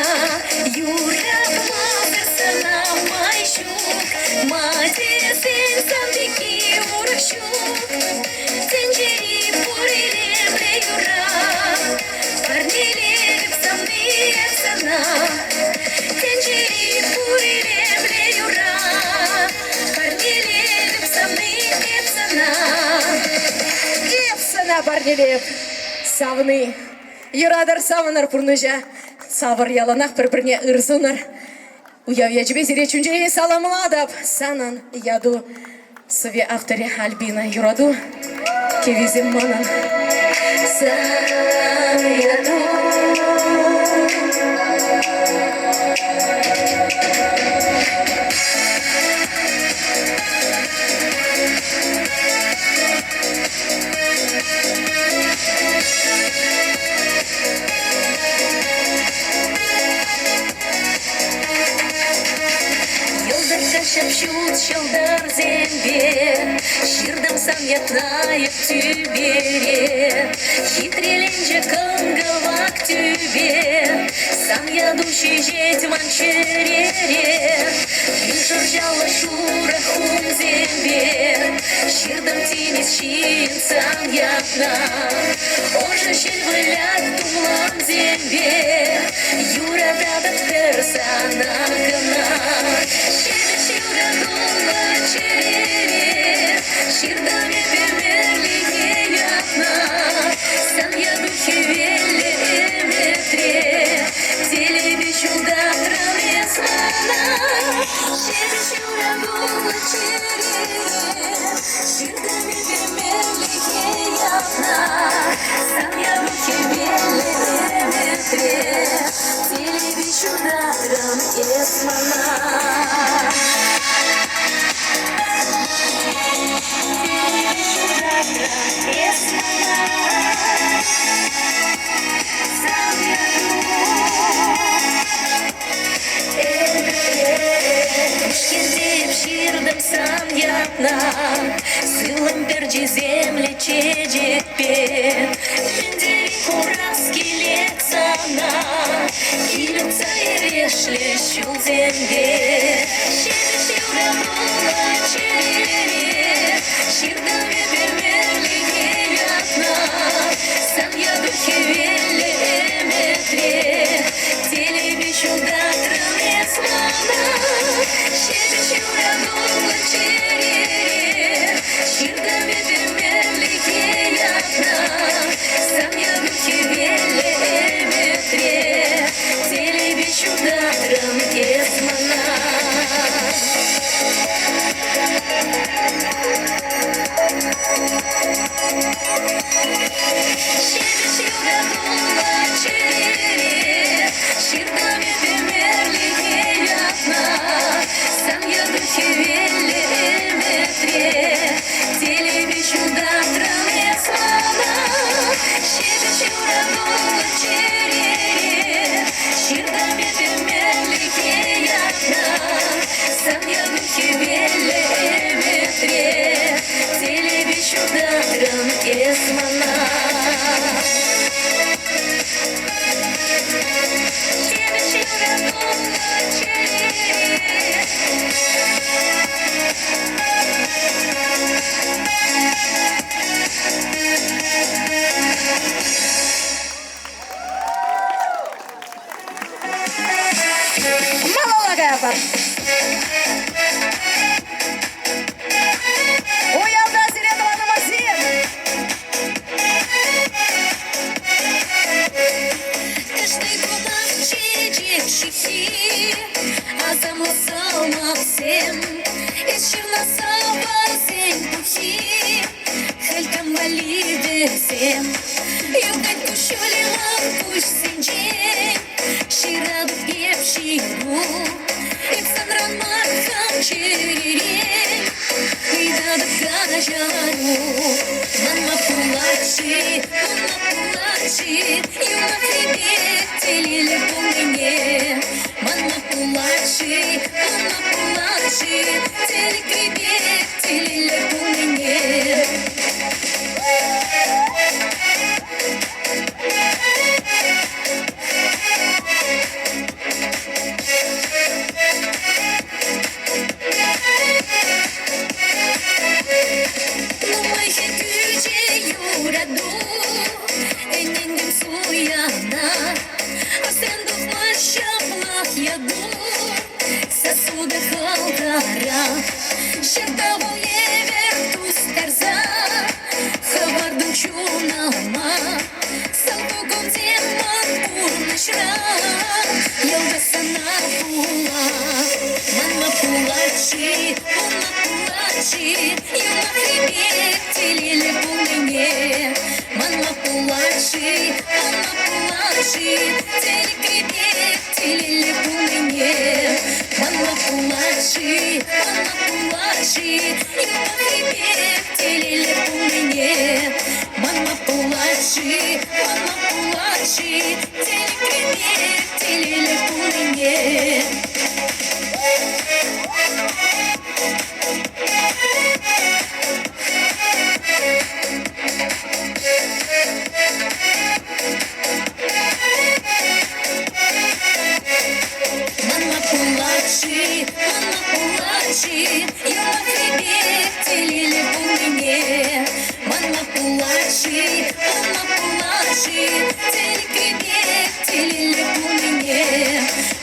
Юратмасӑр сана май ҫук, Ма тесен сан пекки урӑх ҫук. Тӗнчери пур илемлӗ юрра Парнелетӗп савни эп сана. Тӗнчери пур илемлӗ юрра Парнелетӗп савни эп сана. Эп сана парнелеп, савни. Юратӑр, савӑнӑр пурнӑҫа. Савӑр яланах пӗр-пӗрне ыр сунӑр. Уяв ячӗпе сире чун-чӗререн саламлатӑп. Санӑн яту сӑвви авторӗ Альбина Юрату. Кӗввисем манӑн. Сан яту. Йӑлтӑркка ҫап-ҫут ҫӑлтӑрсемпе Ҫыртӑм сан ятна эп тӳпере. Хитреленчӗ кӑн-кӑвак тӳпе, Сан яту ҫиҫет ман чӗрере. Пин шӑрҫаллӑ шурӑ хумсемпе Ҫыртӑм тинӗс ҫийӗн сан ятна. Ӑшӑ ҫил вылять тумламсемпе, Юрататӑп пӗр сана кӑна. Ҫепӗҫ юратуллӑ чӗрере Ҫыртӑм эп ӗмӗрлӗхе ятна. Сан яту хӗвеллӗ ӗмӗтре, Телейпе ҫутатрӑн эс мана. Ҫепӗҫ юратуллӑ. ҫутатрӑн эс мана. Телейпе ҫутатрӑн эс мана. Сан яту. Ӗҫкӗнтеп ҫыртӑм сан ятна, Сывлӑм пӗрчисемлӗ чечекпе. Мӗн курас килет сана, Килӗнсе эрешлӗ ҫулсемпе. Ҫепӗҫ юратуллӑ чӗрере Ҫыртӑм эпӗ мӗнлӗхе ятна. Сан яту хӗвеллӗ ӗмӗтре Телейпе ҫутатрӑн эс мана, Ҫепӗҫ юратуллӑ чӗрере Ҫыртӑм эпӗ мӗнлӗхе ятна. Сан яту хӗвеллӗ ӗмӗтре Телейпе ҫутатрӑн эс мана. Ҫепӗҫ юратуллӑ чӗрере Ҫыртӑм эпӗ мӗнлӗхе ятна. Сан яту хӗвеллӗ ӗмӗтре Телейпе ҫутатрӑн эс мана. Ҫепӗҫ юратуллӑ чӗрере Ҫыртӑм эпӗ мӗнлӗхе ятна. Сан яту хӗвеллӗ ӗмӗтре Телейпе ҫутатрӑн эс мана. Ҫепӗҫ юратуллӑ чӗрере Малалла каятпӑр. Уявда сире тӑванӑмӑрсем! Кашни кунах чечек ҫыххи, асамлӑ сӑмахсем, эс ҫырнӑ сӑвӑсен пуххи, халь кам валли вӗсем? Юхать куҫҫулӗ ман куҫсенчен, ҫыратӑп эп ҫыру, эп санран мар хам чӗререн ыйтатӑп каҫару. Манма пулать-ши, манма пулать-ши, юмахри пек телейлӗ пулнине? Манма пулать-ши, манма пулать-ши, тӗлӗкри пек телейлӗ пулнине? Нумай кӗтӳҫӗ юрату, ӗнентӗм суяна. Асран тухмасть ҫаплах яту, сосуда халтара. Ҫӑртавӑл евӗр тустарса хӑвартӑм чунӑма. Салху кунсем ман пурнӑҫра йӑлтах сана пула. Манма пулать-ши, манма пулать-ши, юмахри пек телейлӗ пулнине? Манма пулать-ши, манма пулать-ши, тӗлӗкри пек телейлӗ пулнине? Манма пулать-ши, манма пулать-ши, юмахри пек телейлӗ пулнине? Манма пулать-ши, манма пулать-ши, тӗлӗкри пек телейлӗ пулнине? Манма пулать-ши, манма пулать-ши, юмахри пек телейлӗ пулнине? Манма пулать-ши, манма пулать-ши, тӗлӗкри пек телейлӗ пулнине?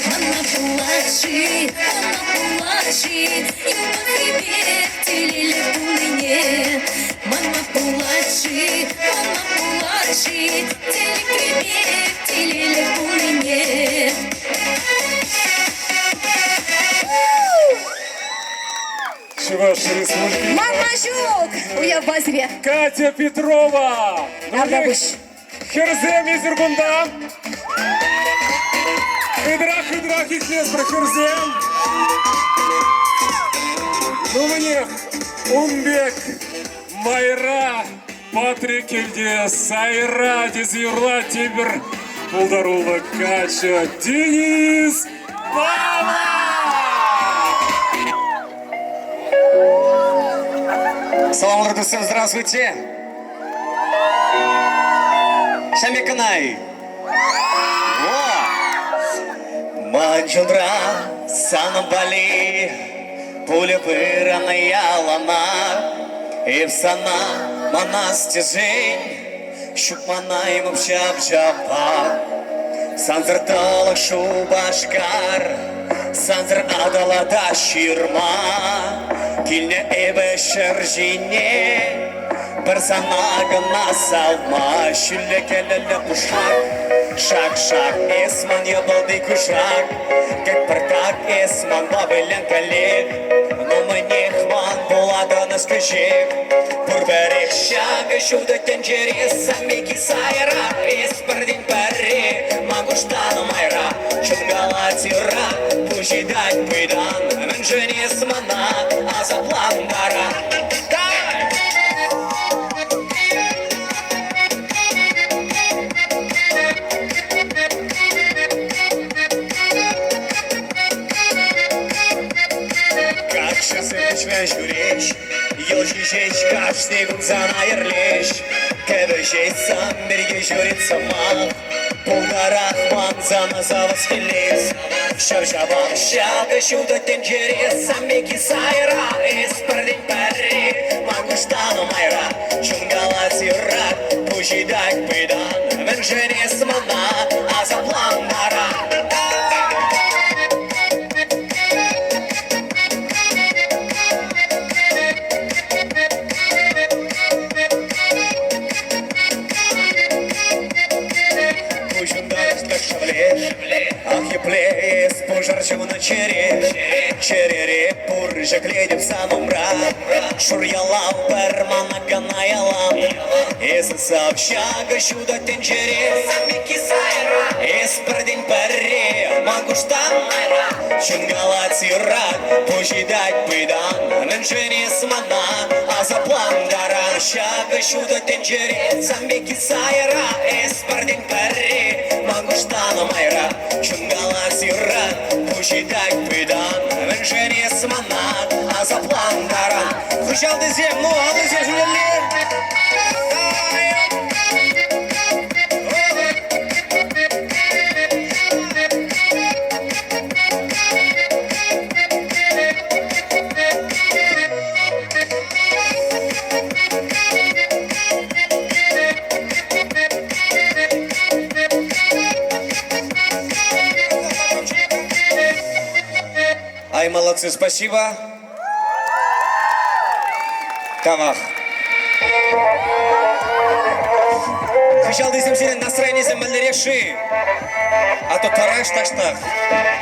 Манма пулать-ши, манма пулать-ши, юмахри пек телейлӗ пулнине? Манма пулать-ши, манма пулать-ши, тӗлӗкри пек телейлӗ пулнине? Чӑваш Республики. Манма ҫук! Уявпа сире! Катя Петрова! Тавтапуҫ! Хӗрсем, эсир кунта! Хытӑрах, хытӑрах итлес хӗрсем. Ну мӗнех, ун пек майра Патреккелте сайра тесе юрлать тепӗр пултаруллӑ каччӑ Денис Павлов! Салам, всем здравствуйте! Шамеканай! Ман чунра санӑн валли пулӗ вырӑн яланах. Эп сана манас тесен ҫук манаймӑп ҫав-ҫавах. Сансӑр тӑлӑх Шупашкар, сансӑр Атӑла та ҫырма. Килнӗ эпӗ ҫӗр ҫине пӗр сана кӑна савма. Ҫӳллӗ кӗлӗллӗ кушак, шак-шак, эс ман йӑпӑлти кушак. Кӗт пӗртак эс манпа вылян каллех, но мӗнех ман пулатӑн эс кӗҫех. Пурпӗрех ҫакӑ ҫутӑ тӗнчере самики сайра, эс пӗртен пӗрре ман куштан майра. Чун калать юра, пуҫ ыйтать пыйтан, мӗншӗн эс мана асаплантаран? Каччӑсем вӗҫме ҫӳреҫ, йӑл ҫиҫеҫ, кашни кун сана йӗрлеҫ. Кӗвӗҫет сан пирки ҫӳрет сӑмах, пултарах ман сана савас килет. Ҫав-ҫавах ҫакӑ ҫутӑ тӗнчере самики сайра, эс пӗртен пӗрре ман куштан майра. Чун калать юрать, пуҫ ыйтать пытан, мӗншӗн эс мана асаплантаран? Пуҫунтан шевле, ах, епле эс пушар ҫунӑ чӗре, чӗрере пур ҫӗклетӗп сан умра. Шур ялав пӗр мана кӑна ялан. Эсӗ сав ҫакӑ ҫутӑ тӗнчере. Эс пӗртен пӗрре ман куштан майра. Чун калать юрать, пуҫ ыйтать пытан. Мӗншӗн эс мана асаплантаран? Ҫакӑ ҫутӑ тӗнчере сан пекки сайра. Эс пӗртен пӗрре ман куштан майра. Чун калать юрать, пуҫ ыйтать пытан. Мӗншӗн эс мана асаплантаран? Хыҫалтисем, ну, аллисем ҫӳлелле. Ай, молодцы, спасибо. Тавах. Хыҫалтисем сирӗн настроенисем мӗнлерех-ши? А то тараш таштах.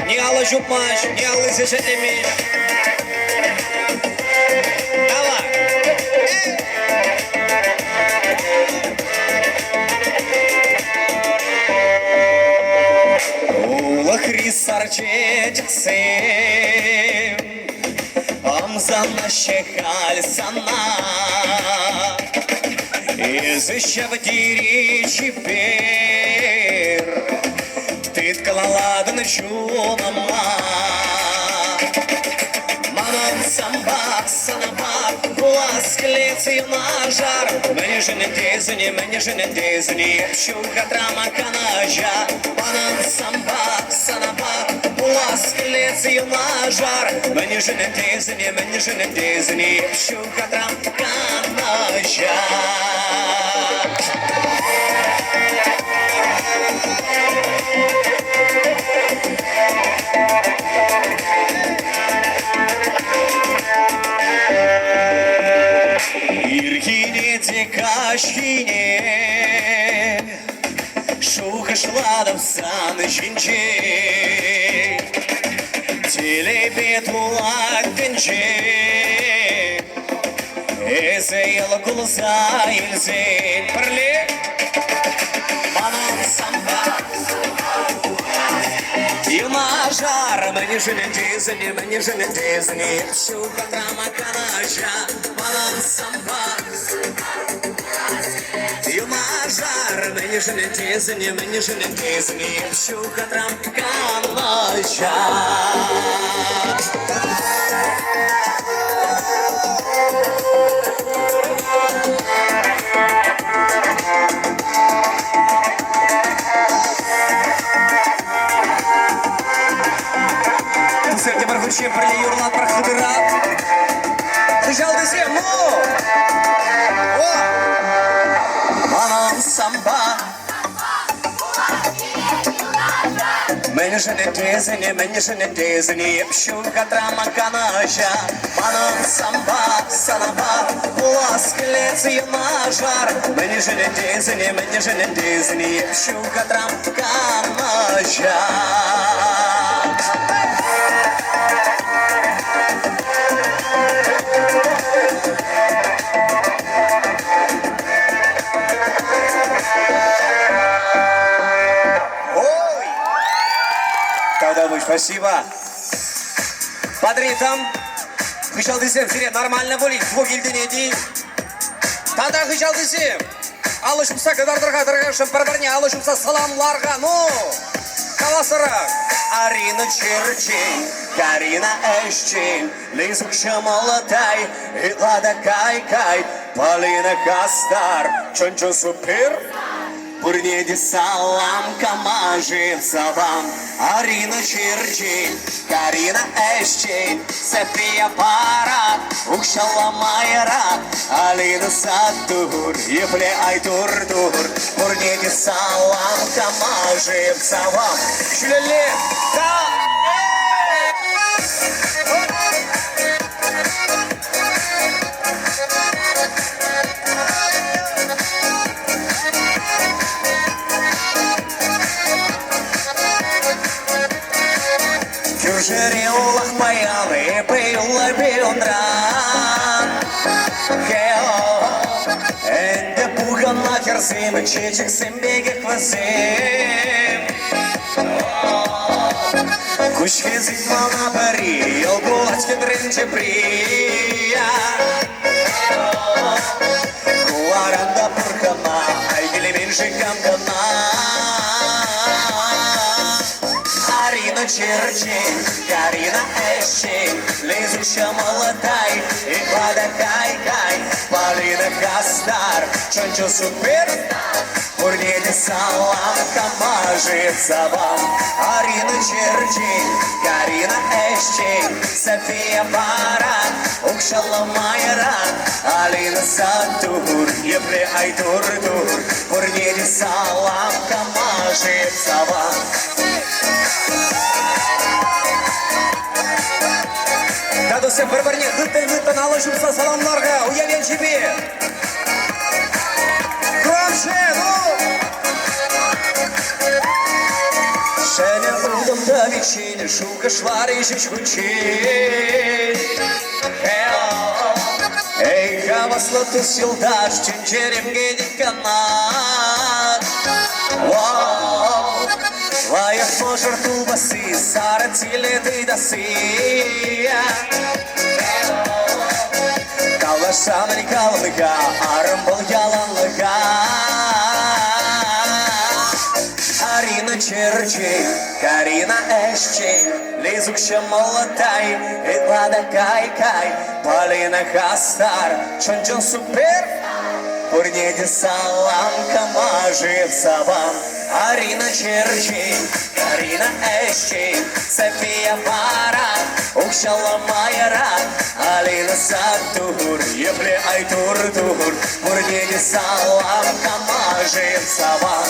Ни алӑ ҫупмасть, ни аллисем ҫӗклемест. Давай! Улӑхри сар чечексем Ӑмсанаҫҫӗ халь сана. Эсӗ ҫав тери чипер, Тыткӑлалатӑн чунӑма. Манӑн санпа, санпа пулас килет юнашар. Мӗншӗн тесен, мӗншӗн тесен, эп ҫухатрама канаҫа. Манӑн санпа, санпа пулас килет юнашар. Мӗншӗн тесен, мӗншӗн тесен, эп ҫухатрам канаҫа. Ирхине те каҫхине шухӑшлатӑп сан ҫинчен. Телейпе тулать тӗнче, эсӗ йӑл кулса илсен пӗрле манӑн санпа. Юмашар, мӗншӗн тесен, мӗншӗн тесен, эп ҫухатрама канаҫа, манӑн санпа. Юмашар, мӗншӗн тесен, мӗншӗн тесен, эп ҫухатрам канаҫа. Тусем тепӗр хутчен пӗрле юрлатпӑр хытӑрах. Хыҫалтисем, ну! О! Манӑн санпа Мӗншӗн тесен, мӗншӗн тесен, эп ҫухатрам канаҫа. Манӑн санпа, санапа пулас килет юнашар. Мӗншӗн тесен, мӗншӗн тесен, эп ҫухатрам канаҫа. Ой! Тавтапуҫ, спасибо. Патритам, хыҫалтисем сире нормально пулин, звук илтӗнет-и? Тата хыҫалтисем! Алӑ ҫупса кӑтартӑр-ха тӑрӑшӑн пӗр-пӗрне алӑ ҫупса саламлар-ха, ну! Каласӑрах! Арина черчен, Карина ӗҫчен, Лизук ҫӑмӑлтай, ытла та кай-кай, Полина хастар, чӑн-чӑн супер. Пурне те салам, кама-ши салам? Арина черчен, Карина ӗҫчен, София парад, укҫалла майра, Алина сатур, епле ай тур-тур. Пурне те салам, кама-ши салам? Ҫӳлелле, та, Кӳршӗре улах паян эпӗ юлӑпи унран. Ӗнтӗ пухӑннӑ хӗрсем чечексем пекех вӗсем. Куҫ хӗсет мана пӗри, йӑл кулать хӗтрен тепри. Ку аран та пур-ха ай килмен-ши кам кӑна? Арина черчен, Карина ӗҫчен, Лизук ҫӑмӑлттай, ытла та кай-кай, Полина хастар, чӑн-чӑн супер. Пурне те салам, кама-ши салам? Арина черчен, Карина ӗҫчен, София парад, укҫаллӑ майра, Алина сатур, епле ай тур-тур, пурне те салам, кама-ши салам? Татусем пӗр-пӗрне хыттӑн-хыттӑн алӑ ҫупса саламлар-ха уяв елчипе! Громче, ну! Ҫӗнӗ утӑм тӑвиччен шухӑшларӗ ҫеҫ хутчен. Эй, хаваслӑ тус-юлташ, чун-чӗрем кӗтет кӑна. Лайӑх мӑшӑр тупасси, сарӑ тилӗ тытасси. Калаҫсан калӑн-ха, арӑм вӑл яланлӑха. Арина черчен, Карина ӗҫчен, Лизук ҫӑмӑлттай, ытла та кай-кай, Полина хастар, чӑн-чӑн супер. Пурне те салам, кама-ши салам? Арина черчен, Карина ӗҫчен, София пара, укҫаллӑ майра, Алина сатур, епле ай тур-тур, пурне те салам, кама-ши салам?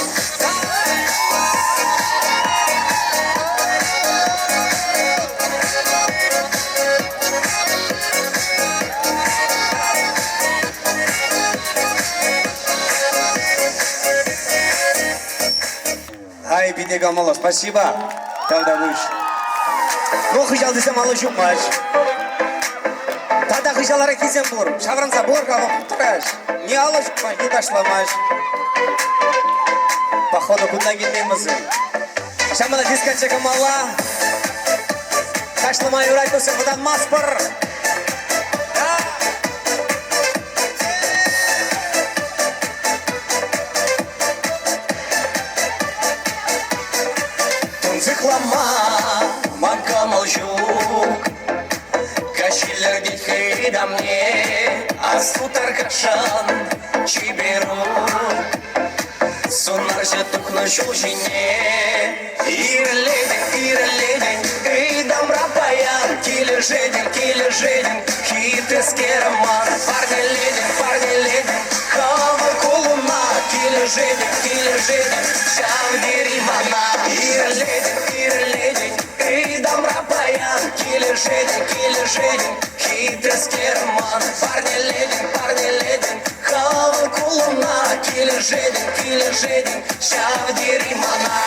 Ай, питӗ кӑмӑллӑ, спасибо. Тавтапуҫ. Ну, хыҫалтисем алӑ ҫупмасть. Тата хыҫалараххисем пур. Ҫаврӑнса пур-ха, тӑрать. Ни алӑ ҫупмасть, ни ташламасть. Походу, кунта килмен вӗсем. Ҫавӑнпа та дискотека мала. Ташлама юрать, туссем, вӑтанмастпӑр. Тунсӑхлама ман кӑмӑл ҫук. Каҫ илӗртет хытамне, Аслу тархасшӑн чиперук. Сунарҫӑ тухнӑ ҫул ҫине Ирлетӗн, ирлетӗн, ыйтамра паян. Килӗшетӗн, килӗшетӗн, хитрескер ман. Парнелетӗн, парнелетӗн, хӑвӑр кулӑма. Килӗшетӗн, килӗшетӗн, ҫав тери мана. Ирлетӗн, ирлетӗн, ыйтамра паян. Килӗшетӗн, килӗшетӗн, хитрескер ман. Парнелетӗн, парнелетӗн, хӑвӑр кулӑма. Килӗшетӗн, килӗшетӗн, ҫав тери мана.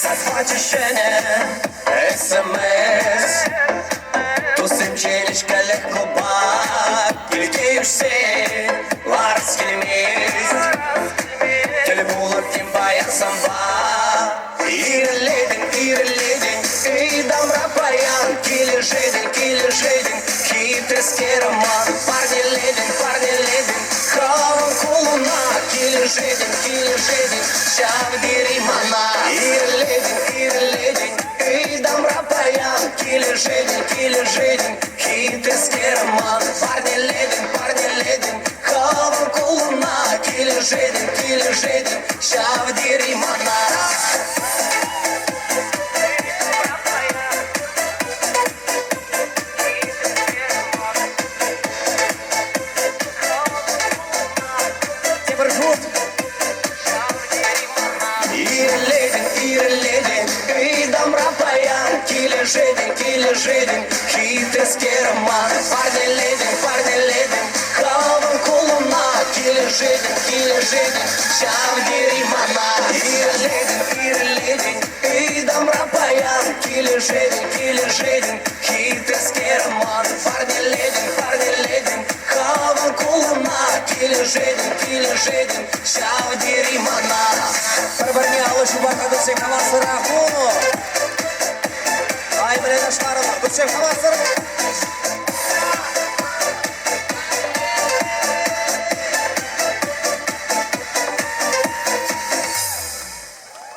Сас пачӗ ҫӗнӗ СМС. Туссенчен ӗҫкӗлӗх клуба килте ӳссе ларас килмест. Тӗл пулӑп тем паян санпа. Ирлетӗн, ирлетӗн, ыйтамра паян. Килӗшетӗн, килӗшетӗн, хитрескер ман. Парнелетӗн, парнелетӗн, хӑвӑн кулуна. Килӗшетӗн, килӗшетӗн, ҫав тери мана. Ирлетӗн, ирлетӗн, ыйтамра паян. Килӗшетӗн, килӗшетӗн, хитрескер ман. Парнелетӗн, парнелетӗн, хӑвӑн кулуна. Килӗшетӗн, килӗшетӗн, ҫав тери мана. Тепӗр хут. Ирлетӗн, ирлетӗн, ыйтамра паян. Килӗшетӗн, килӗшетӗн, хитрескер ман. Парнелетӗн, парнелетӗн, хӑвӑн кулуна. Килӗшетӗн, килӗшетӗн, ҫав тери мана. Ирлетӗн, ирлетӗн, ыйтамра паян. Килӗшетӗн, килӗшетӗн, хитрескер ман. Парнелетӗн, парнелетӗн, хӑвӑн кулуна. Килӗшетӗн, килӗшетӗн, ҫав тери мана. Пӗр-пӗрне алӑ ҫупа тусем хаваслӑрах. Ай, мӗнле ташларӑмӑр, тусем хаваслӑрах.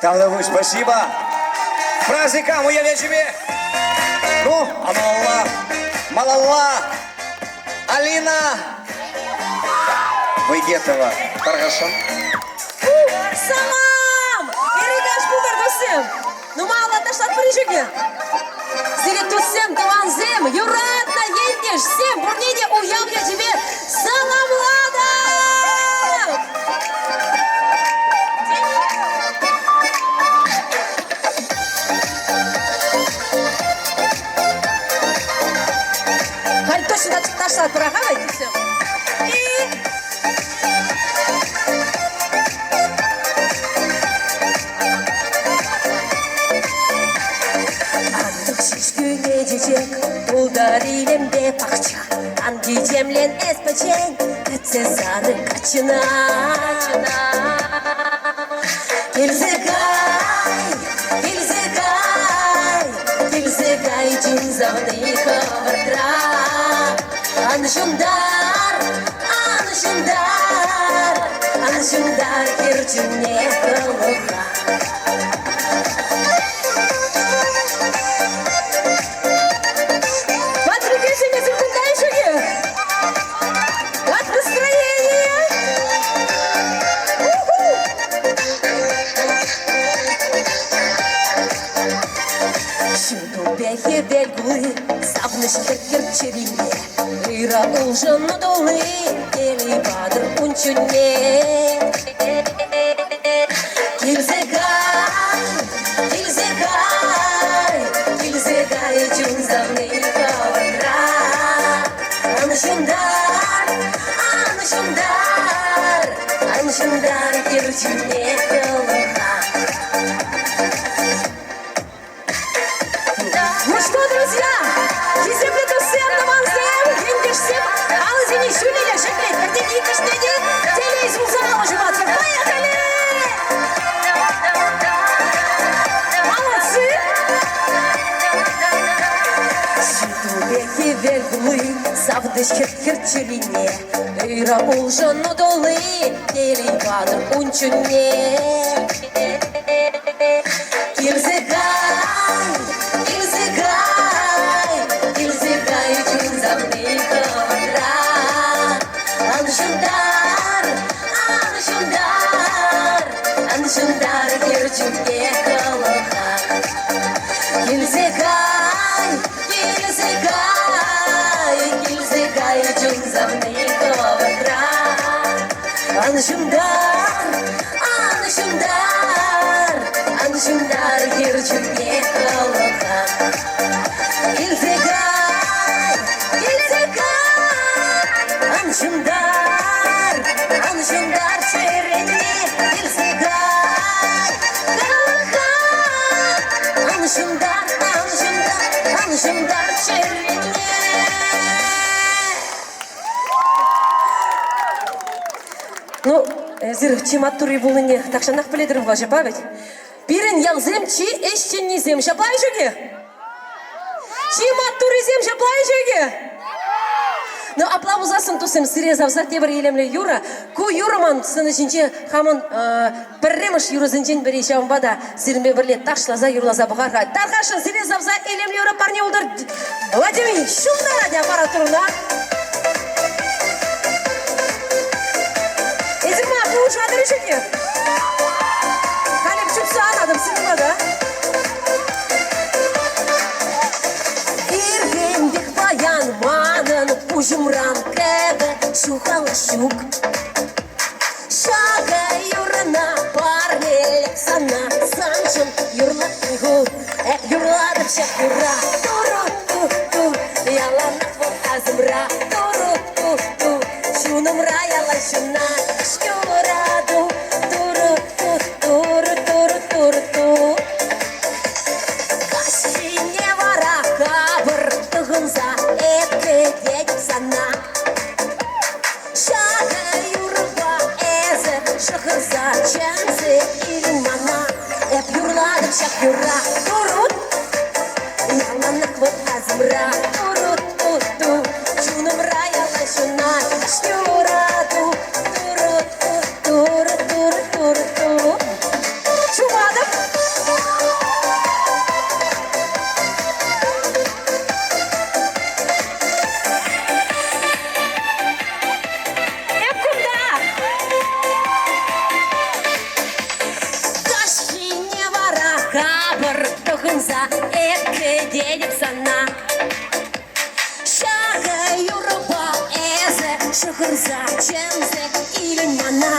Тавтапуҫ, спасибо. Праздникам уяве тебе. Ну, а малалла, малалла. Алина Выйгетова, тархасшӑн. Салам! Эрегаш пултӑр, туссем! Ну, малалла ташлатпӑр ишеке. Сире туссем, тӑвансем, юратнӑ ентешсем, пурне те уяв ячӗпе саламлатӑп! Халь точно ташлатпӑр, ага, туссем. И Антӑх ҫеҫкӳне чечек тултар илемпе пахча. Ан кичемлен эс пӗччен, кӗтсе сарӑ каччӑна. Килсе кай, килсе кай, килсе кай чун савни хӑвӑртра. Ан ҫунтар, ан ҫунтар, ан ҫунтар хӗр чунне тӑлӑха. Патрикесем эсир кунта ишеке? Как настроение? Уху! Ҫутупе хӗвел кулли савнӑҫ хӗр-хӗр чӗрине Ыра улшӑну тулли телей патӑр ун чунне. Килсе кай, килсе кай, килсе кай чун савни хӑвӑртра. Ан ҫунтар, ан ҫунтар, ан ҫунтар хӗр чунне тӑлӑха. Ну что, друзья, хисеплӗ туссем, тӑвансем, ентешсем, алӑсене ҫӳлелле ҫӗклет, пӗртен иккӗшне. Хӗвел кулли савнӑҫ хӗр чӗрине, Ырӑ улшӑну тулли телей патӑр ун чунне. Килсе кай, килсе кай, килсе кай чун савни хӑвӑртра. Ан ҫунтар, ан ҫунтар, ан ҫунтар хӗр чунне кӑлӑхах. Килсе кай, килсе кай, килсе кай чун савни хӑвӑртра. Ан ҫунтар, ан ҫунтар, ан ҫунтар хӗр чунне кӑлӑхах. Килсе кай, килсе кай, ан ҫунтар, ан ҫунтар чӗрене, килсе кай, кӑлӑхах. Ан ҫунтар, ан ҫунтар, ан ҫунтар чӗрене. Ну, эсир чи маттурри пулнине тахҫанах пӗлетӗр ҫапла вӗт? Пирӗн ялсем чи ӗҫченнисем, ҫапла ҫук-и? Чи маттуррисем ҫапла ҫук-и? Ну, апла пулсассӑн, туссем, сире савса тепӗр илемлӗ юрӑ. Ку юрӑ ман сцена ҫинче хамӑн пӗрремӗш юрӑсенчен пӗри, ҫавӑнпа та сирӗнпе пӗрле ташласа, юрласа пӑхар-ха. Тархасшӑн, сире савса илемлӗ юрӑ парне пултӑр. Владимир ҫунтарать аппаратурӑна. Эсир мана пулӑшатӑр-и ҫӗнӗ? Халӗ чупса анатӑп сирӗн пата. Иртенпех паян манӑн пуҫӑмран кӗвӗ ҫухалас ҫук. Ҫакӑ юрӑна парнелек сана, саншӑн юрлатни ху. Эп юрлатӑп ҫак юрра, туру-ту-ту, яланах вӑл асӑмра, туру-ту-ту, чунӑмра ялан ҫунать юрату, туру-ту, туру-туру-туру-ту. Каҫхине вара капӑр тӑхӑнса эп кӗтетӗп сана. Ҫакӑ юрӑпа эсӗ шӑхӑрса чӗнсе илӗн мана. Эп юрлатӑп ҫак юрра, турут, яланах вӑл асӑмра. Турут-ту-ту, чунӑмра ялан ҫунать юрату. Турут-ту, туру-туру-туру-ту. Чупатӑп. Эп кунта! Каҫхине вара капӑр тӑхӑнса эп кӗтетӗп сана. Ҫакӑ юрӑпа эсӗ шӑхӑрса чӗнсе илӗн мана.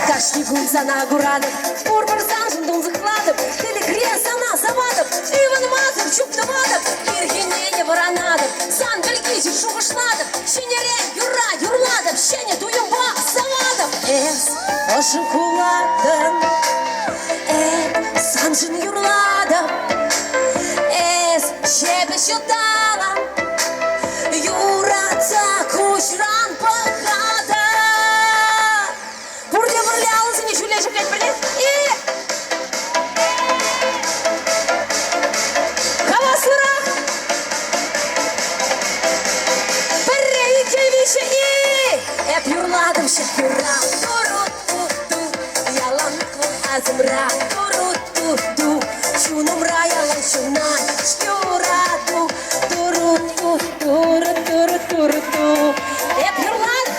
Кашни кун сана куратӑп, пурпӗр саншӑн тунсӑхлатӑп, тӗлӗкре сана саватӑп, ывӑнмасӑр чуптӑватӑп, ирхине те вӑранатӑп, сан пирки шухӑшлатӑп, ҫӗнӗрен юрра юрлатӑп, ҫӗнӗ туйӑмпа саватӑп. Эс ӑшӑ кулатӑн, эп саншӑн юрлатӑп, эс ҫепӗҫ ыталан, юратса куҫран пӑхатӑп. Пурте пӗрле алӑсене ҫӳле ҫӗклетпӗр И хаваслӑрах! Пӗрре, иккӗ, виҫҫӗ, и эп юрлатӑм ҫак юрра. Туру-ту-ту, яланах вӑл асӑмра. Туру-ту-ту, чунӑмра ялан ҫунать юрату. Туру-ту, туру-туру-туру-ту. Эп юрлатӑп.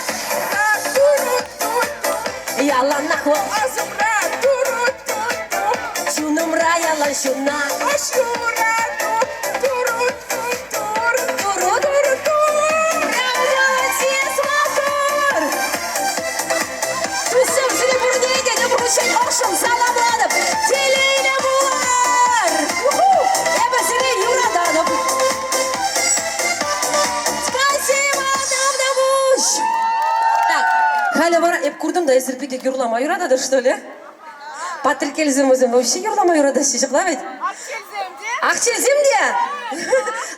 Яланах вӑл асӑмра. Туру-ту-ту, чунӑмра ялан ҫунать. Юрату. Туру-ту-туру, туру-туру-ту. Молодец, маттур! Туссем, сире пурне те тепӗр ӑшшӑн саламлатӑп. Телейлӗ пулӑр! Эпӗ сире юрататӑп. Спасибо, Тавтапуҫ! Так, халӗ вара эп куртӑм та эсир питӗ юрлама юрататӑр, что ли? Патриккелсем вӗсем вообще юрлама юратаҫҫӗ, ҫапла вӗт? Ахчелсем те. Ахчелсем те?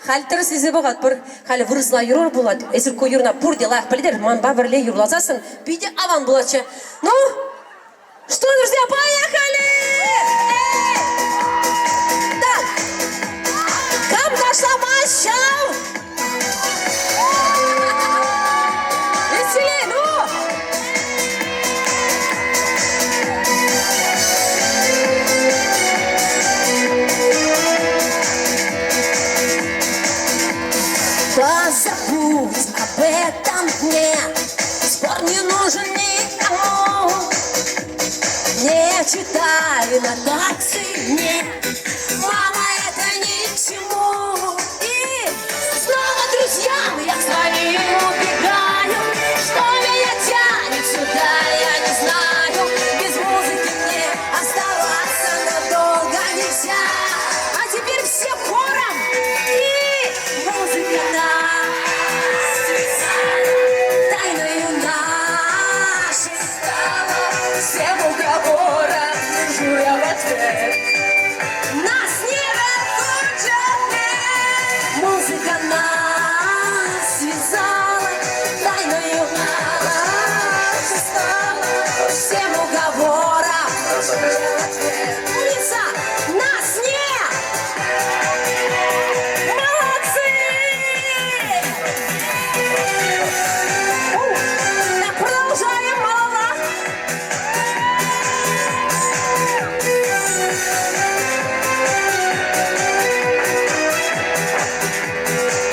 Халь тӗрӗслесе пӑхатпӑр. Халӗ вырӑсла юрӑр пулать. Эсир ку юрна пурте лайӑх пӗлтӗр. Манпа пӗрле юрласассӑн питӗ аван пулатчӗ. Ну, что, друзья, поехали! Эй! Так, кам ташламасть ҫав? Позабудь об этом дне, спор не нужен никому. Не читай нотации мне, мама, это ни к чему. И снова друзьям я к своим убегаю, что меня тянет сюда, я не знаю. Без музыки мне оставаться надолго нельзя. А теперь все хором и музыка нас связала, тайною нашей стала. Всем уговорам держу я в ответ. Нас не разлучат, нет. Музыка нас связала, тайною нашей стала. Всем уговорам держу я в ответ. Улица, нас не! Молодцы! Так, продолжаем, малала.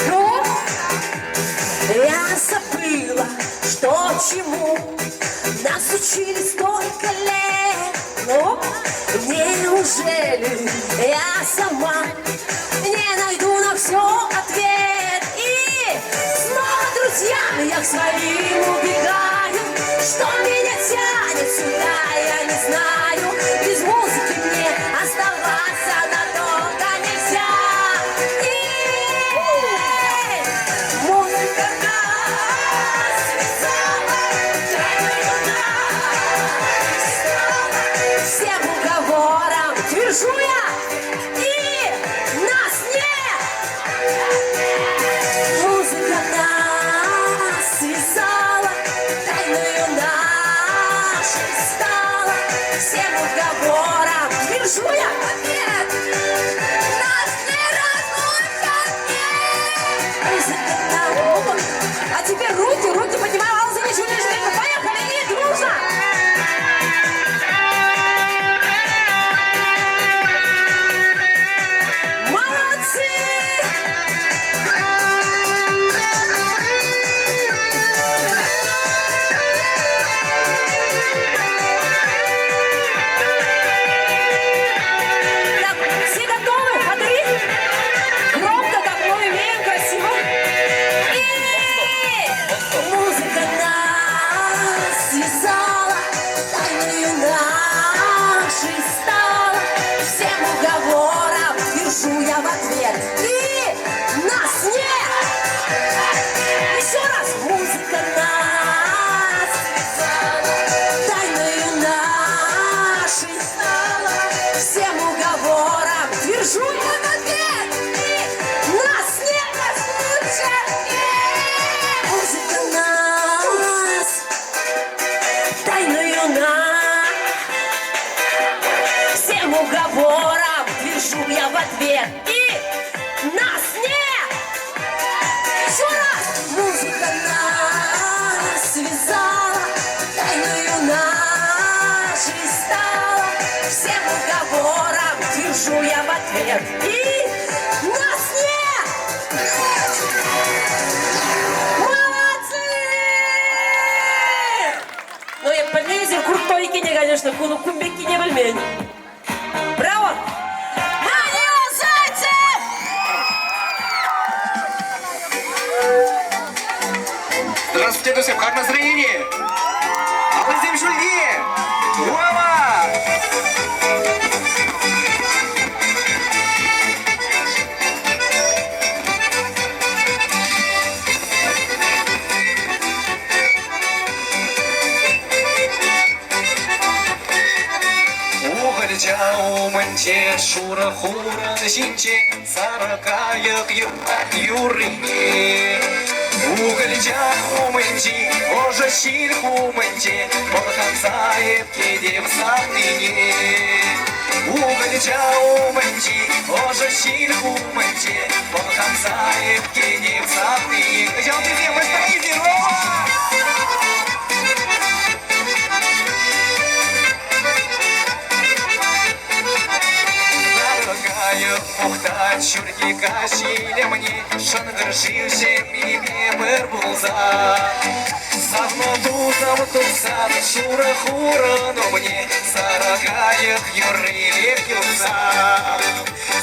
Ну, я забыла, что чему нас учили столько лет. Ну, неужели я сама не найду на все ответ? И снова друзьям я к своим убегаю, что меня тянет сюда, я не знаю. Без музыки мне оставаться надолго нельзя. И музыка нас связала, тайною нас стала. Всем уговорам твержу я, и нас не! Музыка нас связала, тайною нашей стала. Всем уговорам твержу я ответ. Нас не разлучат, нет! Музыка нас. А теперь руки, руки поднимаем, аллӑсене ҫӳле ҫӗклетпӗр. Поехали и дружно! Молодцы! Так, все готовы? Смотри. Громко, как мы умеем, красиво. И музыка нас связала, тайною нашей стала. Всем уговорам твержу я в ответ. И нас не! Еще раз! Музыка нас связала, тайною нашей стала. Всем уговорам твержу я в ответ. И нас не разлучат, нет! Музыка нас тайною нас. Всем уговорам твержу я в ответ. И нас не! Еще раз! Музыка нас связала, тайною нашей стала. Всем уговорам твержу я в ответ. И нас не! Молодцы! Ну, я пӗлмесӗр крутой иккенне, конечно, куну кун пеккине пӗлмен. Браво! Данила Зайцев! Здравствуйте, друзья, как настроение? Аллӑсем ҫӳлте! Уава! Укӑлча умӗнче шурӑ хурӑн ҫинче сарӑ кайӑк юрлать юррине. Укӑлча умӗнчи ӑшӑ ҫил хумӗнче пӑлханса эп кӗтеп савнине. Укӑлча умӗнчи ӑшӑ ҫил хумӗнче пӑлханса эп кӗтеп савнине. Кӑҫалтисем ӑҫта Рома? Сарӑ кайӑк мухтать ҫурхи Каҫ илемне шӑнкӑр шыв ҫеммипе пӗр пулса. Савнӑ тусӑм тухсан шурӑ хурӑн умне сарӑ кайӑк юрри пек юхса.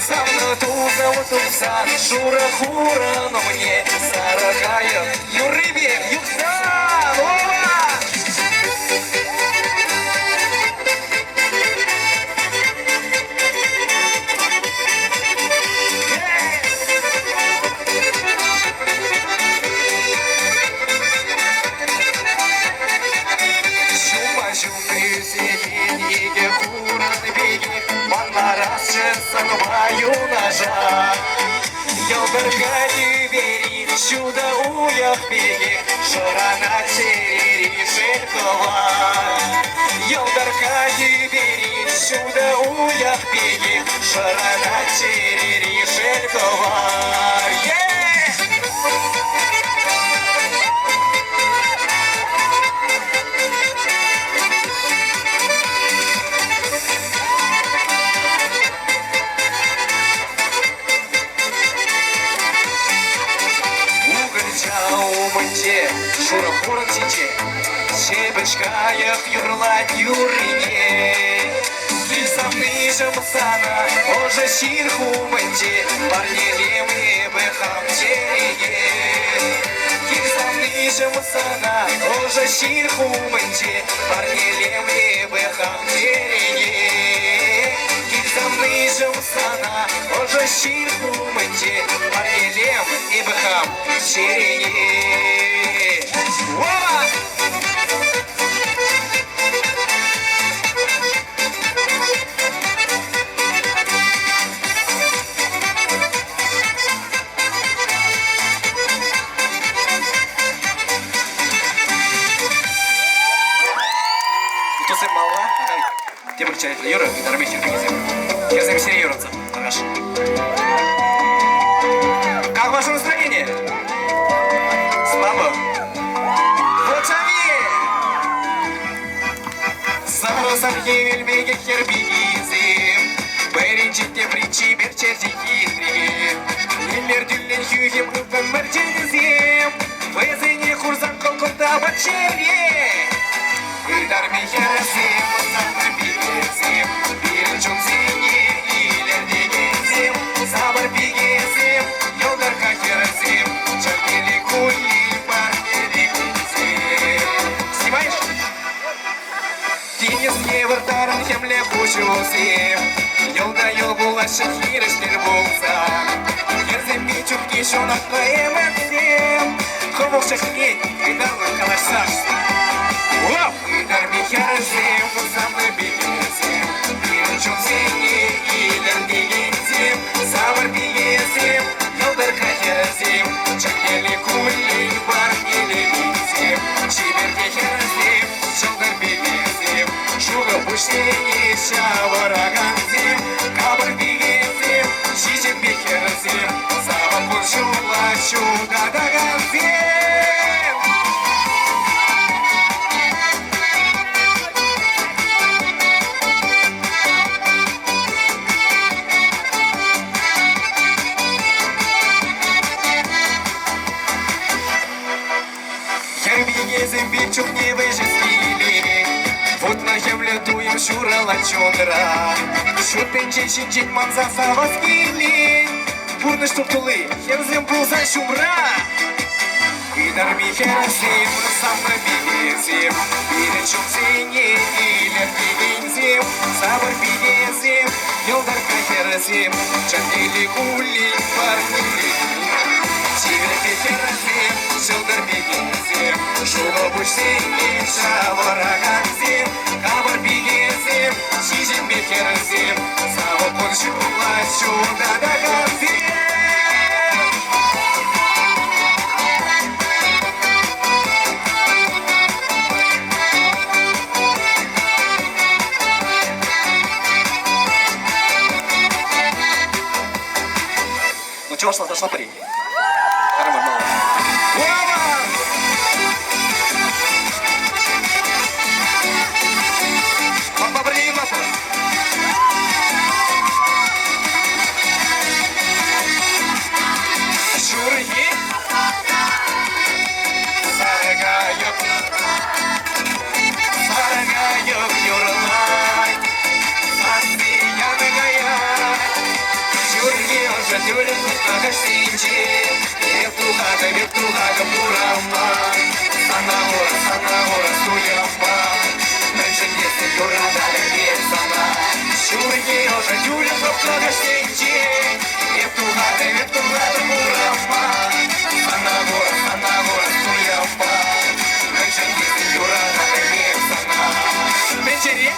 Савнӑ тусӑм тухсан шурӑ хурӑн умне сарӑ кайӑк юрри пек юхса. Ова! Ҫумма ҫум ӳсекен икӗ хурӑн пекех ман ларасчӗ санпа юнашар. Йӑлтӑрка тӳпери ҫутӑ уйӑх пекех шӑранать чӗрери шел кӑвар. Йӑлтӑрка тӳпери ҫутӑ уйӑх пекех шӑранать чӗрери шел кӑвар. Укӑлча умӗнче, шурӑ хурӑн ҫинче ҫепӗҫ кайӑк юрлать юррине. Кил савниҫӗм сана ӑшӑ ҫил хумӗнче парнелем эпӗ хам чӗрене. Кил савниҫӗм сана ӑшӑ ҫил хумӗнче парнелем эпӗ хам чӗрене. Кил савниҫӗм сана ӑшӑ ҫил умӗнче парнелем эпӗ хам чӗрене. Вова! Тусем малла, Тепӗр черетлӗ юрӑ ытарми хӗрпикесем. Хӗрсем сире юратса, Араш. Как ваше настроение? Слабо. Вочами! Сарӑ хӗвел пекех хӗрпикесем, пӗринчен тепри чипер черчен хитре. Илӗртӳллӗн хӳхӗм ылтӑн мӗрченӗсем, вӗсене хурсан кӑл-кӑл тапать чӗре. Ытарми хӗрсем, савнӑ пикесем, пирӗн чунсене илӗртекенсем, сапӑр пикесем, йӑлтӑркка хӗрсем, чӗркели кулли парнелекенсем. Снимаешь? Тинӗс евӗр тарӑн хӗмле куҫусем, йӑл та йӑл пулаҫҫӗ хирӗҫлер пулсан. Хӗрсемпе чухне ҫунатлӑ ӗмӗтсем, хӑвӑх чӗхнет, ытарлӑн калаҫсан. Ытарми хӗрсем, савнӑ пикесем, пирӗн чунсене илӗртекенсем, савӑр пикесем, йӑлтӑркка хӗрсем, чӗккеллӗ куллен парнелекенсем, чиперте хӗрсем, ҫӑлтӑр пикесем, шурӑ пуҫсене ҫавӑракансем, капӑр пикесем, ҫиҫӗм пек хӗрсем, савӑк кун-ҫула ҫутатакансем. Хӗр пикесемпе чухне вӗҫес килет, Вутлӑ хӗвлӗ туйӑм ҫуралать чунра. Ҫут тӗнче ҫинчен манса савас килет, Пурнӑҫ туп-тулли, хӗрсем пулсан ҫумра. Ытарми хӗрсем, савнӑ пикесем, пирӗн чунсене илӗртекенсем, сапӑр пикесем, йӑлтӑркка хӗрсем, чӗрнелле куллен парнелекен. Чиперпе хӗрсем, ҫӑлтӑр пикесем, шурӑ пуҫсене ҫавӑракансем, капӑр пикесем, ҫиҫӗм пек хӗрсем, савӑк кун-ҫула ҫутатакансем. Ну, чего шла, дошла парень? каҫсенче Эп тухатӑп, эп тухатӑп урама Сана курас, сана курас туйӑмпа Мӗншӗн тесен юрататӑп эп сана Ҫурхи ӑшӑ тӳлек лӑпкӑ каҫсенче Эп тухатӑп, эп тухатӑп урама Сана курас, сана курас туйӑмпа Мӗншӗн тесен юрататӑп эп сана Тӗнчере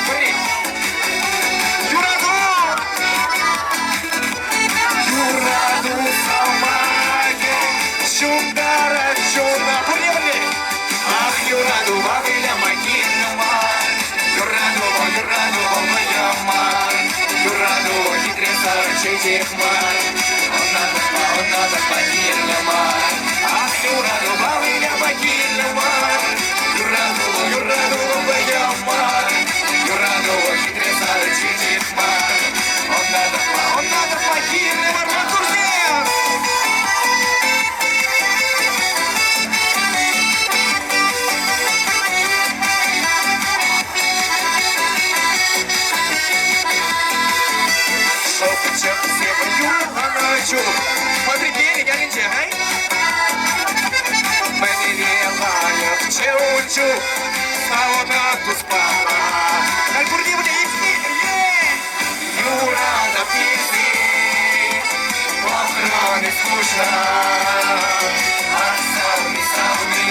пӗри Юрату! Юрату самайӗ ҫунтарать чуна. Пурне пӗрле! Ах, юратупа выляма кирлӗ мар. Юратупа, юратупа выляма. Юрату хитре сарӑ чечек мар. Ӑна тӑкма, ӑна тӑкма кирлӗ мар. Ах, юратупа выляма кирлӗ мар. Юрату, юратупа выляма. Юрату хитре сарӑ чечек мар. Ӑна тӑкма, ӑна тӑкма кирлӗ мар маттурсем! Шӑпчӑксем юрланӑ чух Патӑрьел ялӗнче, ай? Мӗнле лайӑхчӗ ун чух савӑна туспа. Халь пурте пӗрле Юратӑп тесе пӑхрӑн эс куҫран. Ах, савни, савни,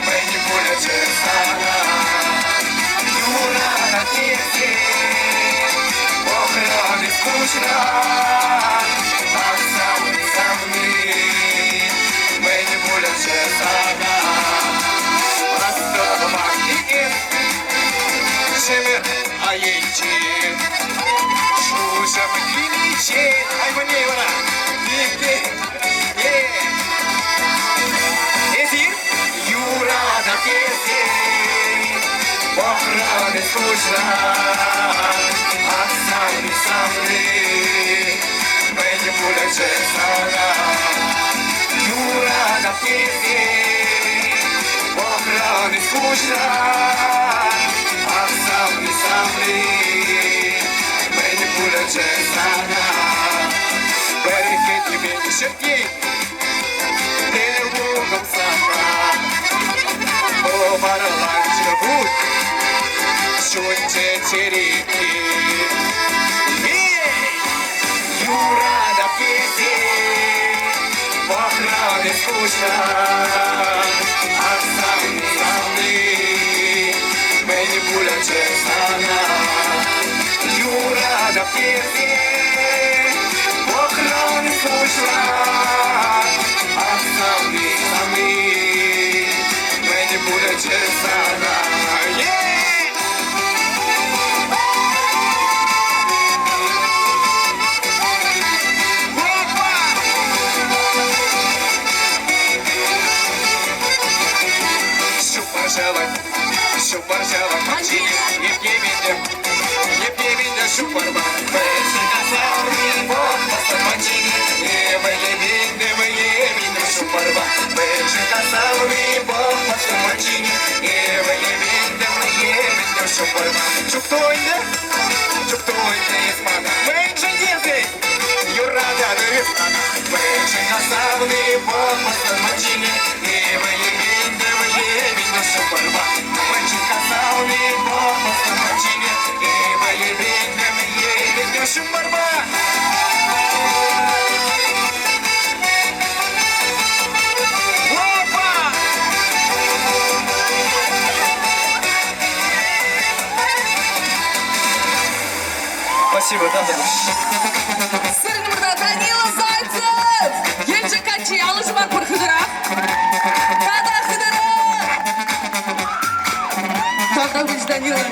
мӗн пулӗччӗ сана? Юратӑп тесе пӑхрӑн эс куҫран. Ах, савни, савни, мӗн пулӗччӗ сана? Астӑвах эс Ҫӗмӗр айӗнче шуҫӑм киличчен ай мӗне вара Эсир юратӑп тесе пӑхрӑн эс куҫран ах савни савни мӗн пулӗччӗ сана юратӑп тесе пӑхрӑн эс куҫран Ах, савни, савни, мӗн пулӗччӗ сана? Пӗркетмен ҫӗртен тӗл пултӑм сана. Хӑварланчӗ вут, ҫунчӗ чӗреке. Эй, юратап тесе пӑхрӑн эс куҫран. Ах, савни, савни, мӗн пулӗччӗ сана? Юратап тесе пӑхрӑн эс куҫран. Ах, савни, савни, мӗн пулӗччӗ сана? Е! Спасибо, да, Сирӗн Данила Зайцев! Елчӗк каччи алӑ пур хытӑрах. Тата хытӑрах! Тавтапуҫ, Данила.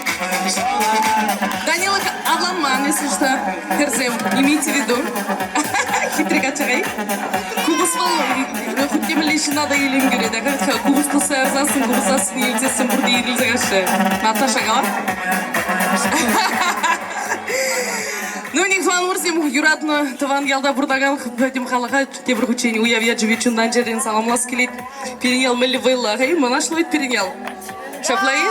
Данила авланман, если что. Хӗрсем, имейте в виду. Хитре качча Купӑс вӑл хуть те мӗнле ҫынна та илем кӳрет. А купӑс тусса ярсассӑн, купӑсассӑн илтессӗн пурте ирӗлсе каҫҫӗ. Наташа кала. Ну, Николай Мурзин юратнӑ тӑван ялта пурӑнакан пӗтӗм халӑха тепӗр хутчен уяв ячӗпе чунтан-чӗререн саламлас килет. Пирӗн ял мӗнле вӑйлӑ, хӑй мӑнаҫлӑ вӗт пирӗн ял. Ҫапла-и?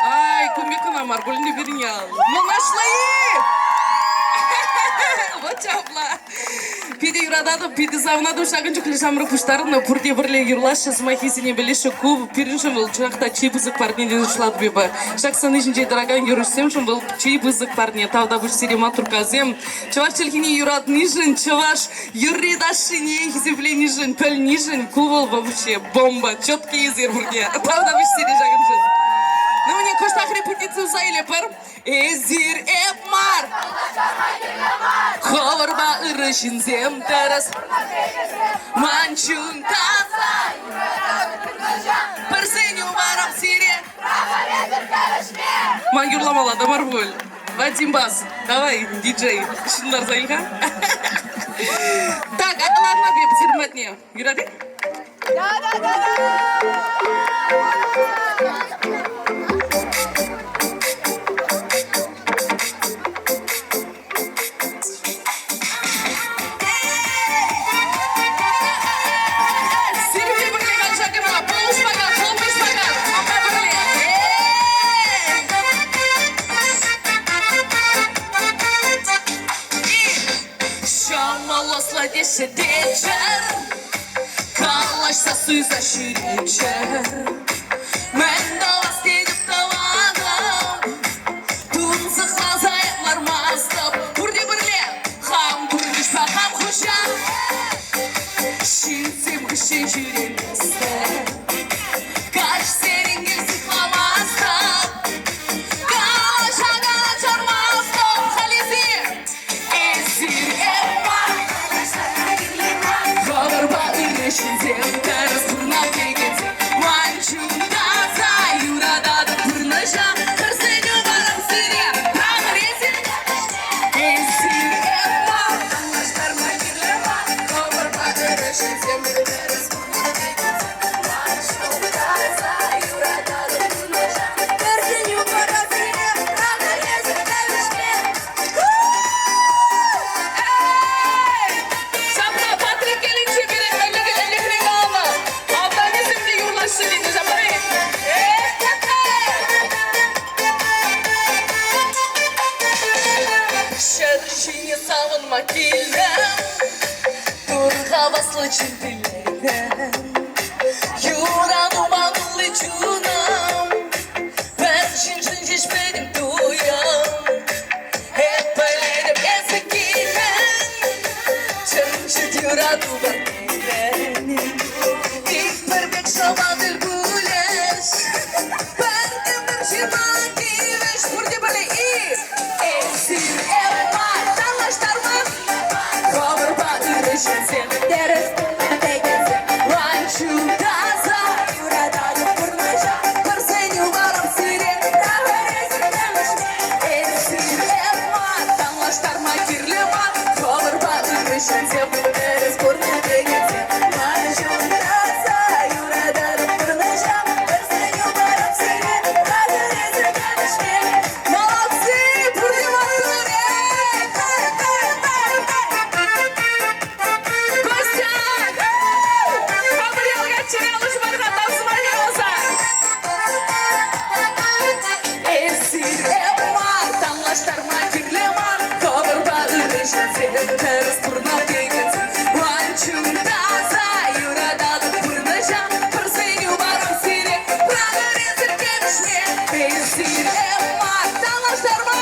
Ай, кун пек кӑна мар пуль ӗнтӗ пирӗн ял. Мӑнаҫлӑ-и? Вот ҫапла. юрататӑп, питӗ савӑнатӑп ҫакӑн чухлӗ ҫамрӑк пуҫтарӑннӑ, пурте пӗрле юрлаҫҫӗ, сӑмаххисене пӗлеҫҫӗ. Ку пирӗншӗн вӑл чӑнах та чи пысӑк парне тесе шутлатӑп эпӗ. Ҫак сцена ҫинче тӑракан юрӑҫсемшӗн вӑл чи пысӑк парне. Тавтапуҫ сире, маттуркасем. Чӑваш чӗлхине юратнишӗн, чӑваш юрри-ташшине хисепленишӗн, пӗлнишӗн ку вӑл вообще бомба, четкий эсир пурте. Тавтапуҫ сире ҫакӑншӑн. Ну, мне кӑштах репетици туса илӗпӗр. Эсир эп мар, хӑвӑрпа ырӑ ҫынсем тӗрӗс. Ман чун таса, пӗр сӗнӳ парам сире. Ман юрламалла та мар пуль. Вадим Бас, давай, диджей, ҫунтарса ил-ха. Так, ладно, эп сирӗн патне. Юрать-и? Да, да, да, да! Сирӗнпе пӗрле калаҫа кӑна, пулӑшмага, пулӑшмага, манпа пӗрле. Ҫӑмӑл ӑслӑ теҫҫӗ теччӗр, калаҫса суйса ҫӳреччӗр. Мӗн тӑвас тетӗп тӑватӑп, тунсӑхласа эп лармастӑп. Пурте пӗрле хам пурнӑҫпа хам хуҫа. Ҫынсем хыҫҫӑн ҫӳреместӗп, каҫсерен кил сыхламастӑп. Калаҫакана чармастӑп, халь эсир, эсир эп мар. Хӑвӑрпа ырӑ ҫынсем тӗрӗс пурӑнас текенсем, ман чун таса, юрататӑп пурнӑҫа. Пӗр сӗнӳ парам сире, хамӑр эсир. Эсир эп мар, танлаштарма кирлӗ мар. Хӑвӑрпа ырӑ ҫынсем тӗрӗс пурӑнас текенсем, ман чун таса, юрататӑп пурнӑҫа. Пӗр сӗнӳ парам сире, хамӑр эсир тӗлӗшпе. Ҫапла Патреккелӗнче пирӗн ӗлӗк-ӗлӗкрен каланӑ автанӗсем те юрлаҫҫӗ тенӗ ҫапла-и? Ҫӗр ҫине савӑнма килнӗ, Тур хаваслӑ чун пилленӗ. Юрату ман тулли чунӑм, Пӗр ҫыншӑн ҫеҫ пӗтӗм туйӑм. Эп пӗлетӗп, эсӗ килмен, Чӑн-чӑн юрату парнелен. Тек пӗр пек шӑпа тӗл пулӗҫ, Пӗртен-пӗр ҫырма тивӗҫ. Пурте пӗрле-и? Эсир эп мар, танлаштарма. Хӑвӑрпа ырӑ ҫынсем, тӗрӗс текенсем. Ман чун таса, юрататӑп пурнӑҫа. Пӗр сӗнӳ парам сире, Эсир эп мар, танлаштарма кирлӗ мар. Хӑвӑрпа ырӑ ҫынсем, тӗрӗс пурнӑҫ текенсем. Ман чун таса, юрататӑп пурнӑҫа. Пӗр сӗнӳ парам сире, Молодцы! Пурте маттур! Костя! Хамӑр каччине алӑ ҫупар-ха, тав сӑмахӗ каласа! Эсир эп мар, танлаштарма кирлӗ мар, хӑвӑрпа ырӑ ҫынсем, тӗрӗс пурӑнма текенсем. Ман чун таса, юрататӑп пурнӑҫа, пӗр сӗнӳ парам сире, прогресс кӗвӗҫме. Эсир эп мар, танлаштарма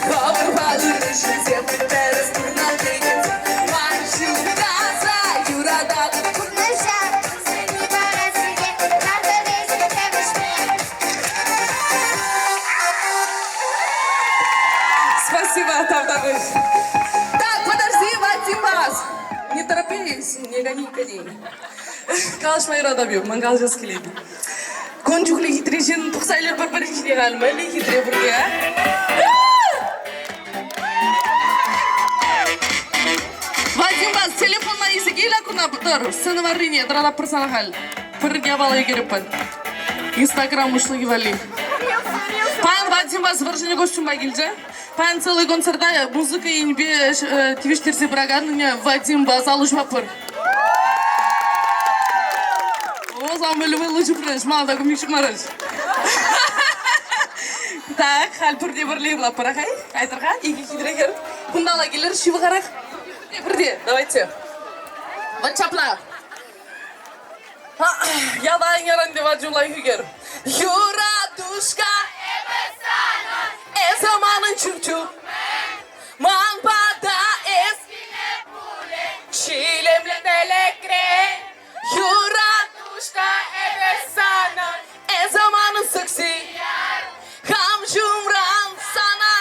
хӑвӑрпа ырӑ ҫынсем, тӗрӗс пурӑнма текенсем. Ман чун таса, юрататӑп пурнӑҫа, пӗр сӗнӳ парам сире, прогресс кӗвӗҫме. Спасибо, тавтапуҫ. Так, подожди, Вадим Бас. Не торопись, не гони коней. Калаҫма юратап ман калаҫас килет. Кун чухлӗ хитре ҫын пӑхса илер пӗр-пӗрин ҫине халь. Мӗнле хитре пурте, а? Вадим Бас, телефонна илсе кил куна тӑр, сцена варрине тӑратап пӗр сана халь. Пӗр япала ӳкерӗпӗр. Инстаграм уҫлӑхӗ валли. Паян Вадим Бас вӗр-ҫӗнӗ костюмпа килчӗ. Паян целый концерта музыка енӗпе тивӗҫтерсе пыракан Вадим Бас алӑ ҫупатпӑр. О, самый вӑйлӑ ҫупрӗҫ, мана та кумик ҫупмарӗҫ. Так, халь пурте пӗрле юрлатпӑр-ха. Айтӑр-ха, икӗ хитре хӗр. Кунталла килӗр, ҫывӑхарах. Пурте, пурте. Давайте. Вот ҫапла. Яла ӗнерӗн те вачулай хӳкер. Юратушка, эпӗ санӑн, эсӗ манӑн чуп-чуп. Ман пата эс Чилемлӗ тӗлӗкре Юратушка, эпӗ санӑн, эсӗ манӑн сӑкси. Хам ҫумран сана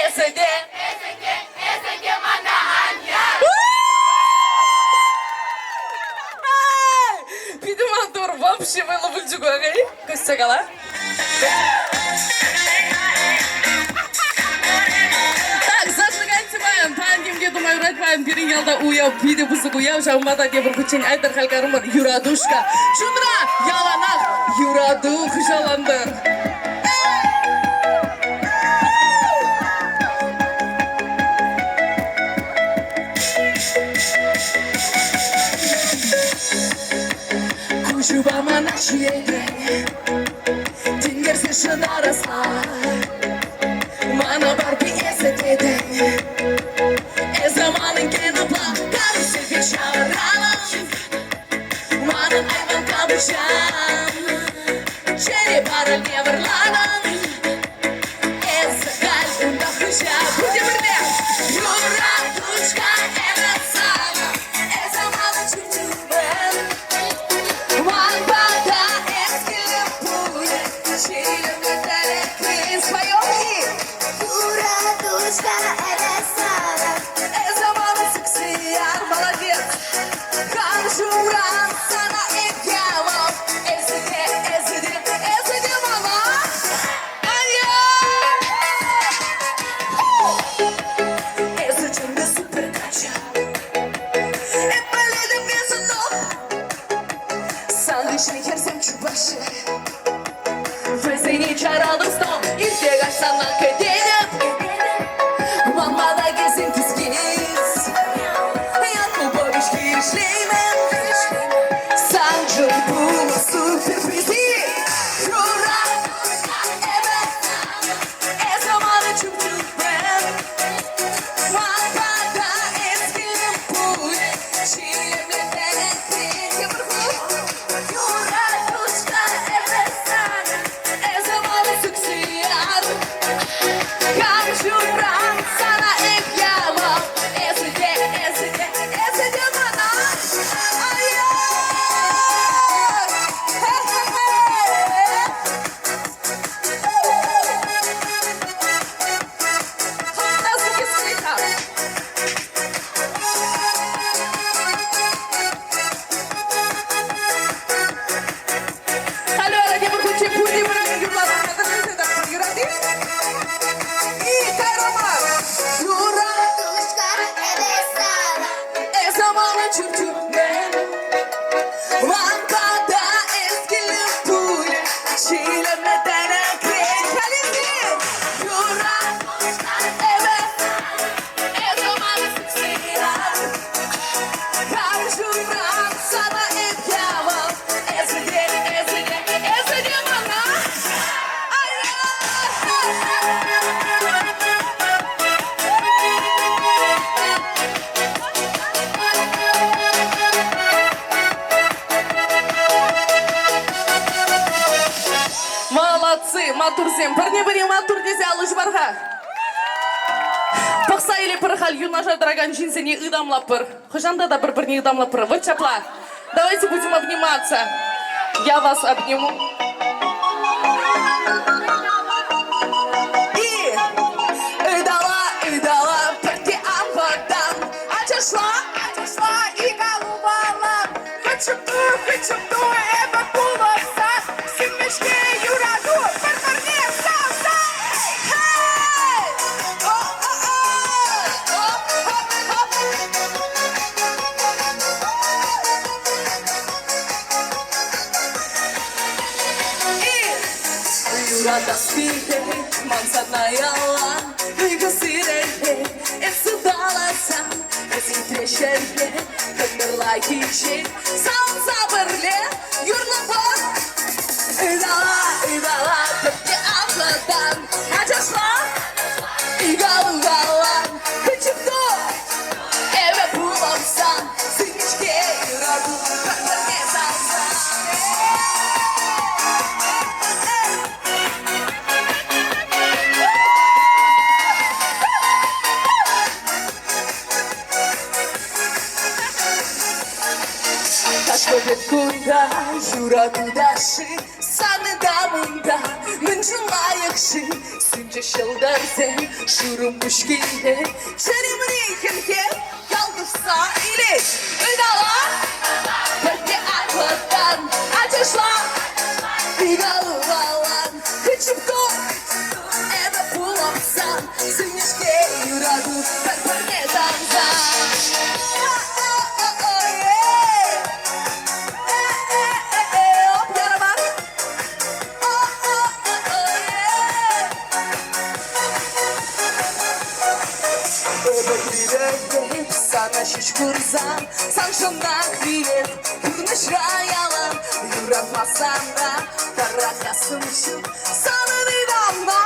эсӗ те, эсӗ те, эсӗ те мана ан яр. Питӗ маттур, вообще вӑйлӑ пулчӗ ку, окей? Костя кала. Так, зажигайте паян, паян темте тума юрать, паян пирӗн ялта уяв, питӗ пысӑк уяв, ҫавӑнпа та тепӗр хутчен айтӑр халь карӑмӑр юратушка. Чунра яланах юрату хуҫалантӑр. Куҫупа мана ҫиетӗн, тинкерсе шӑтарасла. Мана Барби эсӗ тетӗн, эсӗ манӑн Кенӑпа карусель пек ҫавӑранӑн. Манӑн айван капӑҫам, чӗре парӑмне вӑрланӑн. Эсӗ халь унта хуҫа, пурте пӗрле. Юратушка, эпӗ санӑн, эсӗ манӑн чун-чунӑм. Ман пата эс килӗп пулӗ, ҫилӗмлӗ тӗлӗкри споем и Юратушка, эпӗ санӑн, эсӗ манӑн сиксияр, молодец. Хам ҫумран сана эп ямам, эсӗ те, эсӗ те, эсӗ те мана. Эсӗ чӑннӑ супер каччӑ. Эп пӗлетӗп эсӗ топ. Сан хыҫҫӑн хӗрсем чупаҫҫӗ. Вӗсене чаратӑп стоп. Ирте каҫсана кӗтетӗп. Манмана килсен кӗскес. Якубович хирӗҫлеймӗн. Саншӑн пулнӑ супер призи. Юра, эпӗ, эсӗ манӑн чуп-чуп-пӗр. Ман пата эс килнӗ пуль, ҫилӗмлӗ тӗлӗкре тепӗр хут. Юратушка, эпӗ санӑн, эсӗ манӑн сиксияр. Хам ҫумран сана эп ямам, эсӗ те, эсӗ те, эсӗ те мана. Халь тепӗр хутчен пурте пӗрле юрласа хатӗрленсе тӑрӑр. Юрать-и? И кайрӑмӑр! Юратушка, эпӗ сана, эсӗ манӑн чуп-чуп-мен. Ман пата эс килнӗ пуль, ҫилӗмлӗ тӗлӗкрен. Халь юратушка, эпӗ, эсӗ манӑн сиксияр. Хам ҫумран сана эп ямам, эсӗ те, эсӗ те, эсӗ те мана. Молодцы, маттурсем. Пӗрне-пӗри маттур тесе алӑ ҫупар-ха. Пӑхса илӗпӗр халь юнашар тӑракан ҫынсене ытамлатпӑр. Хӑҫан тата пӗр-пӗрне ытамлатпӑр? Вот ҫапла. Давайте будем обниматься. Я вас обниму. И ытала, ытала, пӗртте ан вӑтан. Ачашла, ачашла, ик аллупала. Хӑть чупту, хӑть чупту, эпӗ пулӑшса. Сӳнмӗ-ҫке юрату, пӗр-пӗрне савса. Хей! О-о-о! Оп-хоп-хоп! Юратас килет ман сана ялан, ыйхӑ сирӗлет, эс ыталасан, эс хитре ҫӗрле, кӑнтӑрла килчен, савӑнса пӗрле юрлӑпӑр. Ытала, ытала, пӗртте ан ачашла, икалу-калан, хӑть чупту. Пулӑп кунта, юрату ташши, сан ытамунта мӗншӗн лайӑх-ши? Сӳнчӗҫ ҫӑлтӑрсем, шурӑм пуҫ килет, чӗремри хӗлхем ялкӑшса илет. Ытала, пӗртте ан ачашла, ыталалан, чупту, эпӗ пулӑп сан, сӳнӗ-ҫке юрату пӗр-пӗрне савсан. Эпӗ килетӗп сана ҫеҫ курсан, саншӑнах вилеп пурнӑҫра ялан. Юратмасан та тарӑхассӑм ҫук, санӑн ытамна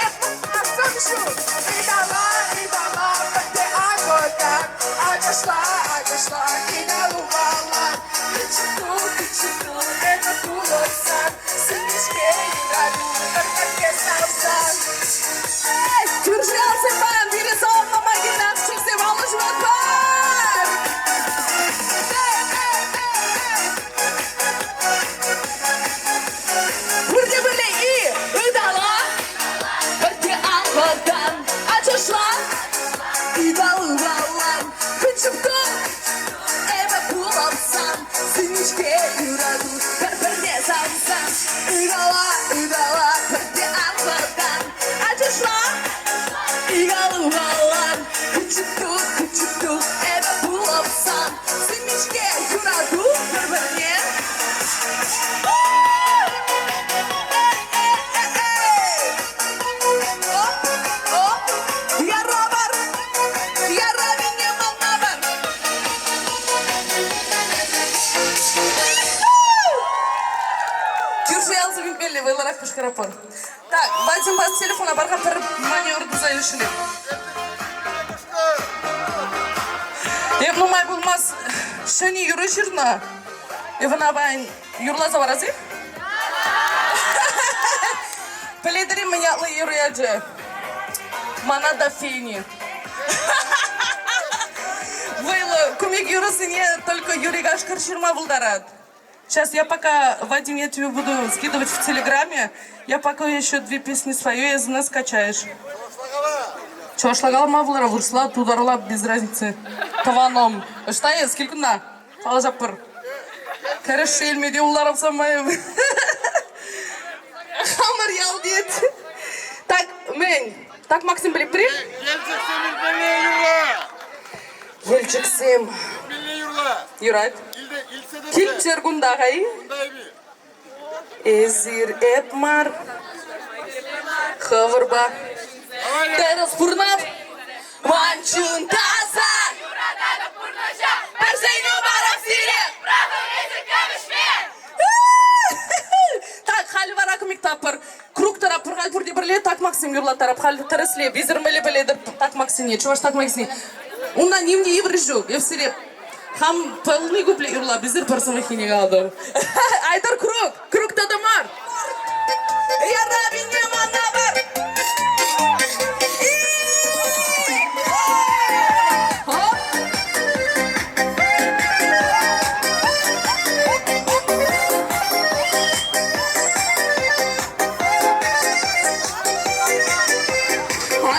эп пӑхассӑм ҫук. Ытала, ытала, пӗртте ан вӑтан, ачашла, ачашла, ыталумалла. Кӗчӗку, кӗчӗку, эпӗ пулӑшсан, сӗнӗ-ҫке юрату пӗр-пӗрне савсан. Эй, кӳршӗ ялсем паян пире саламлама килнӗ ҫынсем алӑ ҫупатпӑр! Пурте пӗрле и ытала, пӗртте алӑтан ачашла, ыталалан чупту, эпӗ пулам сан, сӳнӗ-ҫке юрату пӗр-пӗрне савсан. Ытала, ытала, пӗртте алӑтан ачашла, ыталалан чупту, чупту, эпӗ пулам сан, сӳнӗ-ҫке юрату пӗр-пӗрне. Яра бар, яра мине манна бар. Кӳршӗ ялсем илтмелле вӑйлӑрах кӑшкӑрапӑр. Так, Вадим вас телефона пар-ха пӗр маневр туса илшӗн. Эп нумай пулмасть ҫӗнӗ юрӑ ҫырнӑ. Иван Абайн юрласа парас-и? Пӗлетӗр-и мӗн ятлӑ юрӑ ячӗ? Мана та фени. Вӑйлӑ кумик юрӑсене только Юрий Кашкӑр ҫырма пултарать. Сейчас я пока, Вадим, я тебе буду скидывать в Телеграме. Я пока еще две песни спою, и нас скачаешь. Чӑвашла калама пултара, вырӑсла, тутарла, без разницы. Тӑваном. Ӑҫта эс? Кил кунта. Калаҫатпӑр. Кӗрӗшсе илме те пултарӑпсам май. Хамӑр ял тет. Так, мӗн? Так, Максим, пӗлетпӗр-и? Елчӗксем илтмелле юрла! Елчӗксем. Илтмелле юрла! Юрать. Килччӗр кунта-ха-и? Эсир эп мар, хӑвӑрпа тӗрӗс пурӑнап. Ман чун таса. Юрататӑп пурнӑҫа. Пӗр сӗнӳ парап сире. Пӑрахӑр эсир кӗвӗҫме. Так, халь вара кӑмик таппӑр. Круг тӑраппӑр халь пурте пӗрле такмаксем юрлаттарап. Халь тӗрӗсле, визӗр мӗнле пӗлетӗр такмаксене, чӑваш такмаксене. Унта ним те йывӑр ҫук. Эп сире хам пӗлни купле юрлап, эсир пӗр сӑмаххине калатӑр. Айтӑр круг! Круг тата мар! Яра бине мана бар!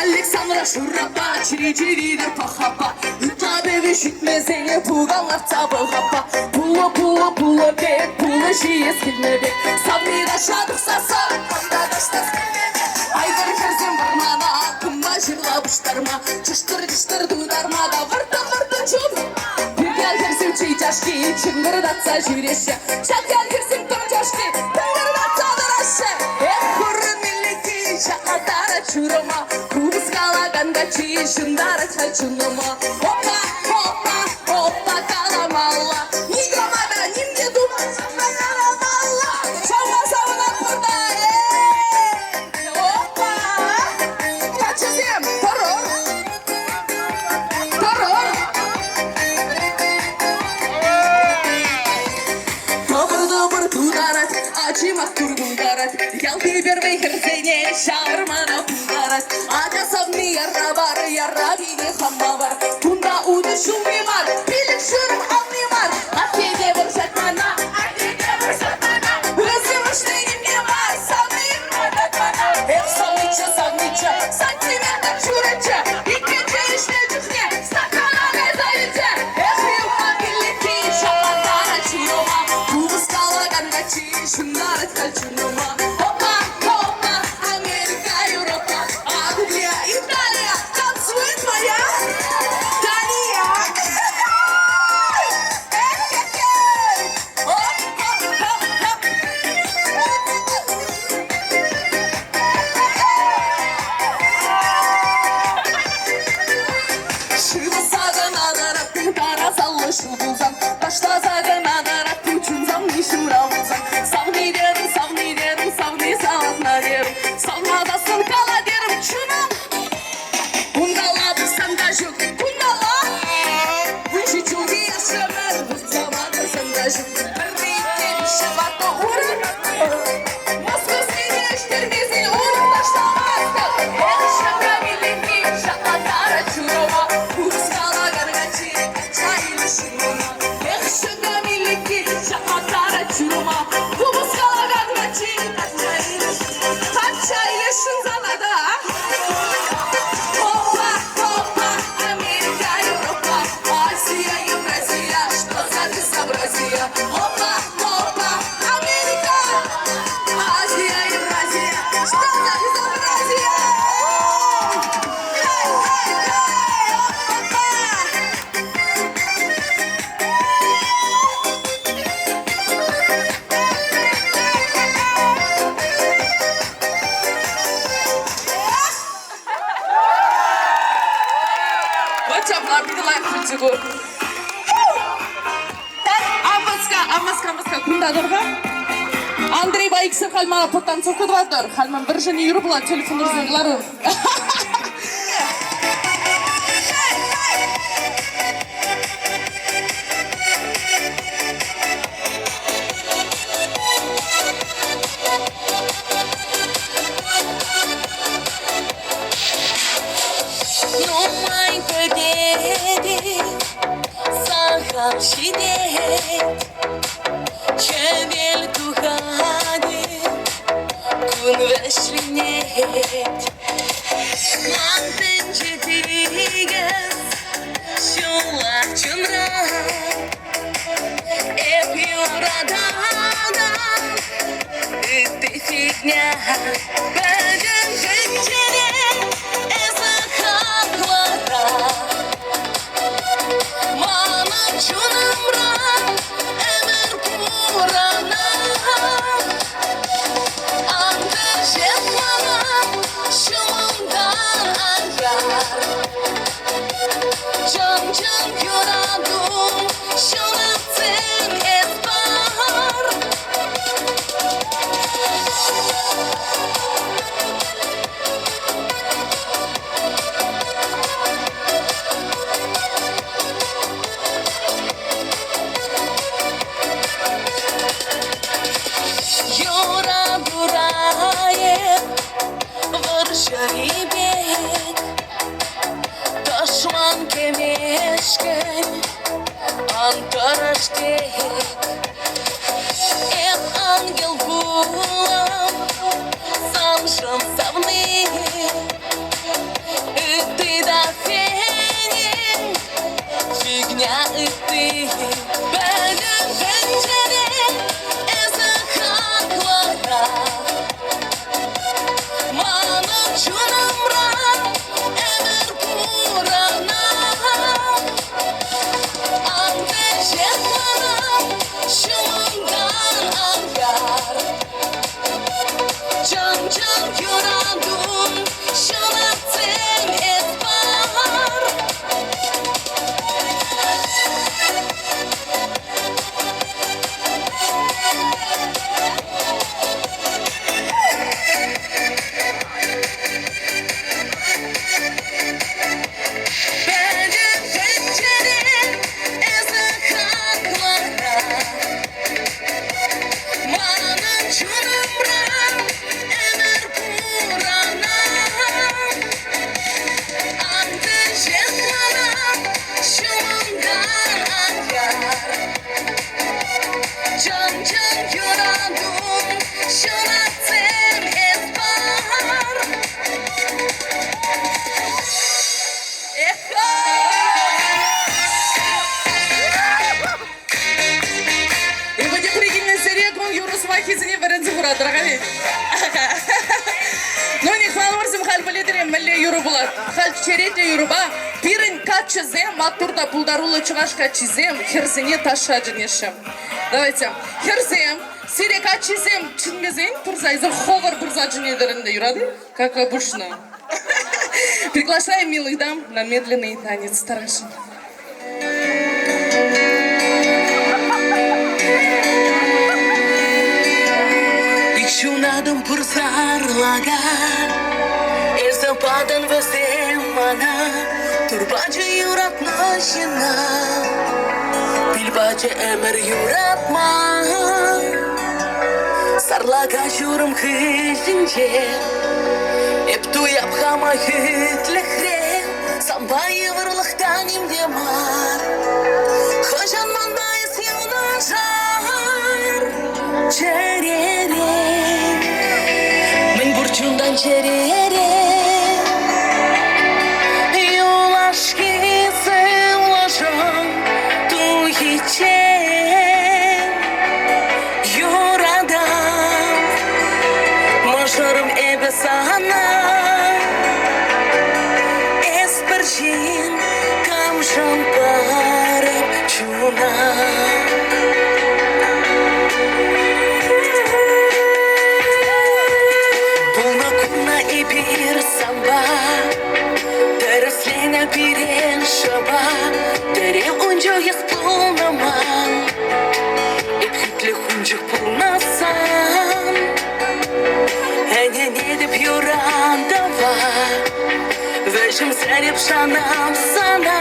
Александра Шурапа чӗри-чӗритӗр пӑхапа, ытла пӗвӗ ҫитмесене пукан лартса пӑхапа. Пулӑ, пулӑ, пулӑ пек, пулӑ ҫиес килнӗ пек, савни таша тухсассӑн хӑнта ташлас килнӗ пек. Айтӑр хӗрсем вӑрмана, кӑмпа ҫырла пуҫтарма, чӑштӑр-чӑштӑр тутарма та вӑрттӑн-вӑрттӑн чуп. Пиртен хӗрсем чей чашки чӑнкӑртатса ҫӳреҫҫӗ, ҫак ял хӗрсем тӑм чашки тӑнкӑртатса тӑраҫҫӗ. Эх, хурӑн милӗкки ҫаклаттарать ҫурӑма, купӑс калакан каччи ҫунтарать халь чунӑма. Опа, опа, опа каламалла, никама та ним те тума ҫапла каламалла. Ҫавна савӑнатпӑр та, эй, опа! Каччӑсем, тӑрӑр! Тӑрӑр! Тӑпӑр-тӑпӑр тутарать, ачи маттур пултарать, ялти первый хӗрсене ҫавӑрмана пултарать. Ача савни яра бар, яра пине хамма бар. Кунта утӑ ҫулми мар, пилӗк ҫурӑм алми мар. Атте те вӑрҫать мана. Савнӑ ҫул пулсан, ташласа кӑна тӑрать ку чун савни ҫумра пулсан. Савни терӗм, савни терӗм, савни савӑтна терӗм. Савмасассӑн кала терӗм, чунӑм. Унталла пӑхсан та ҫук, кунталла. Выҫӑ чулти ашшӗмӗр выртса макӑрсан та ҫук. Пӗрре иккӗ ватӑ урӑх. Москвасене ӗҫтермесен урӑх ташламастӑп. Эх, ҫакра миленки, ҫаклантарать чунӑма. Курӑскалакан каччи качча илӗ ҫыннӑма. Эх, ҫакра миленки, ҫаклантарать чунӑма. Купӑскалакан каччи качча илӗ Качча илесшӗн сана та. Опа, опа, Америка, Европа, Азия, Евразия, что за безобразие? Опа, опа, Америка, Азия, Евразия, что за безобразие? Хей, хей, хей, опа-па! Вот ҫапла питӗ лайӑх пулчӗ ку. Амӑска, амӑска, амӑска, кунта тӑр-ха. Андрейпа иксӗр халь мана подтанцовка тӑватӑр. Халь ман пӗр ҫӗнӗ юрӑ пулать, телефонӑрсем кӑларӑр. Нумай пӗтет, сахал ҫитет, Хӗвел тухать, кун вӗҫленет. Ман тӗнче тикӗс, ҫулла чунра. Эп юрататӑп ытти фигня. Пӗтӗм тӗнчере эсӗ хаклӑрах. Манӑн чунӑмра ӗмӗр пурӑнах. Ан вӗҫет мана ҫумӑнтан ан яр. Чӑн-чӑн юрату ҫунатсем эс пар. Юратура эп вӑрҫӑри пек Тӑшман кӗмешкӗн ан тӑрӑш тек. Эп ангел пулам, саншӑн савни. Ытти та сенӗн, фигня ытти. Пӗтӗм тӗнчере эсӗ хаклӑрах. Манӑн чунӑмра ӗмӗр пурӑнах. Ан вӗҫет мана ҫумӑнтан ан яр. Чӑн-чӑн юрату ҫунатсем эс пар. Пӗтӗм тӗнчере эсӗ хаклӑрах. Манӑн чунӑмра ӗмӗр пурӑнах. Ан вӗҫет мана ҫумӑнтан ан яр. Чӑн-чӑн юрату ҫунатсем эс пар. Эпӗ тепре килмессере кун юрӑ сӑмаххисене вӗренсе хуратӑр-ха ведь. Ну, не хвалӑмӑрсем халь пӗлетӗр мӗнле юрӑ пулать. Халь черетлӗ юрӑпа пирӗн каччӑсем, маттур та пултаруллӑ чӑваш каччисем хӗрсене ташша чӗнеҫҫӗ. Давайте. Хӗрсем, сире каччисем чӗнмесен пырса эсир хӑвӑр пырса чӗнетӗр ӗнтӗ, юрать-и? Как обычно. Приглашаем милых дам на медленный танец. Тарашин. Юратӑм пур сарлака. Эсӗ патӑн вӗсем мана, Тур пачӗ юратнӑ ҫынна. Пил пачӗ ӗмӗр юратма. Сарлака ҫурӑм хыҫӗнче Эп туяп хама хӳтлӗхре, Санпа йывӑрлӑх та ним те мар. Хӑҫан манпа эс юнашар чӗрере, Мӗн пур чунтан чӗрере Юлашки сывлӑшӑм тухиччен Юратам, мӑшӑрӑм эпӗ сана. Эс пӗр ҫын, камшӑн парӑп чуна. Пулнӑ курнӑ эпир санпа, тӗрӗсленӗ пире шӑпа. Тӗрев ун чух эс пулнӑ ман. Эп хӳтлӗх хунчӑк пулмасан, Ӗненетӗп юратӑва. Вӗҫӗмсӗр эп шанап сана,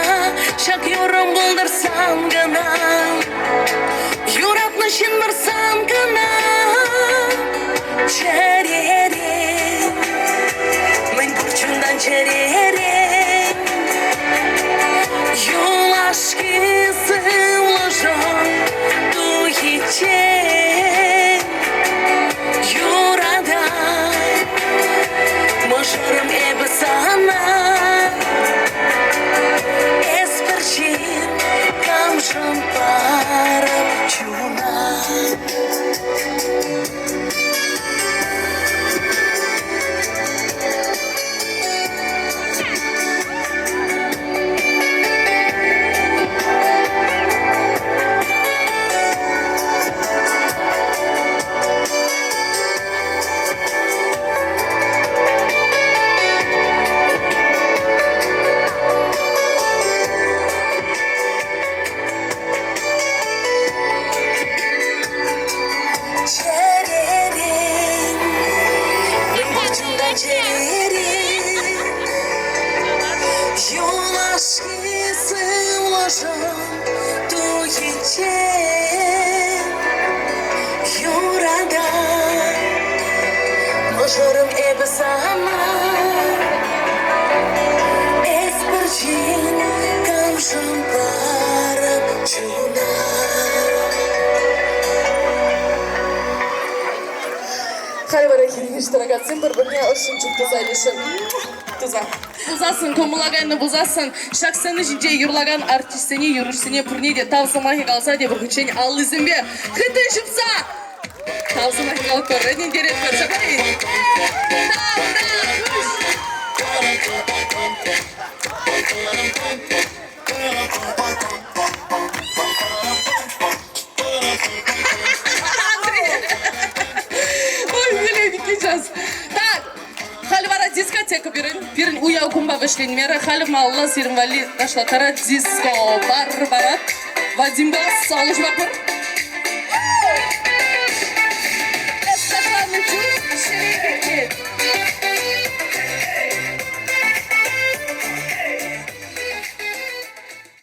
Ҫак юрӑм пултӑр сан кӑна. Юратнӑ ҫын мар сан кӑна. Чӗререн, мӗн пур чунтан чӗререн. Юлашки сывлӑшӑм тухиччен юратап мӑшӑрӑм эпӗ сана. Эс пӗр ҫын, камшӑн парӑп чуна. Чӗререн, мӗн пур чунтан чӗререн Юлашки сывлӑшӑм тухиччен юратап мӑшӑрӑм эпӗ сана. Эс пӗр ҫын, камшӑн парӑп чуна. Халь вара хирӗҫ тӑракансем пӗр-пӗрне ӑшшӑн чуптуса илеҫҫӗ. Туса. Пулсассӑн, кӑмӑла кайнӑ пулсассӑн, ҫак сцена ҫинче юрлакан артистсене, юрӑҫсене пурне те тав сӑмахӗ каласа тепӗр хутчен аллисемпе хыттӑн ҫупса тав сӑмахӗ калатпӑр, ӗнентеретпӗр. Ҫапла-и? Тав, тав, пуҫ! Ой, миленький час. Так, халь вара дискотека пирӗн. Пирӗн уяв кунпа вӗҫленмерӗ. Халь малалла сирӗн валли ташлаттарать диско. Бар барат. Вадимпа салӑш пар.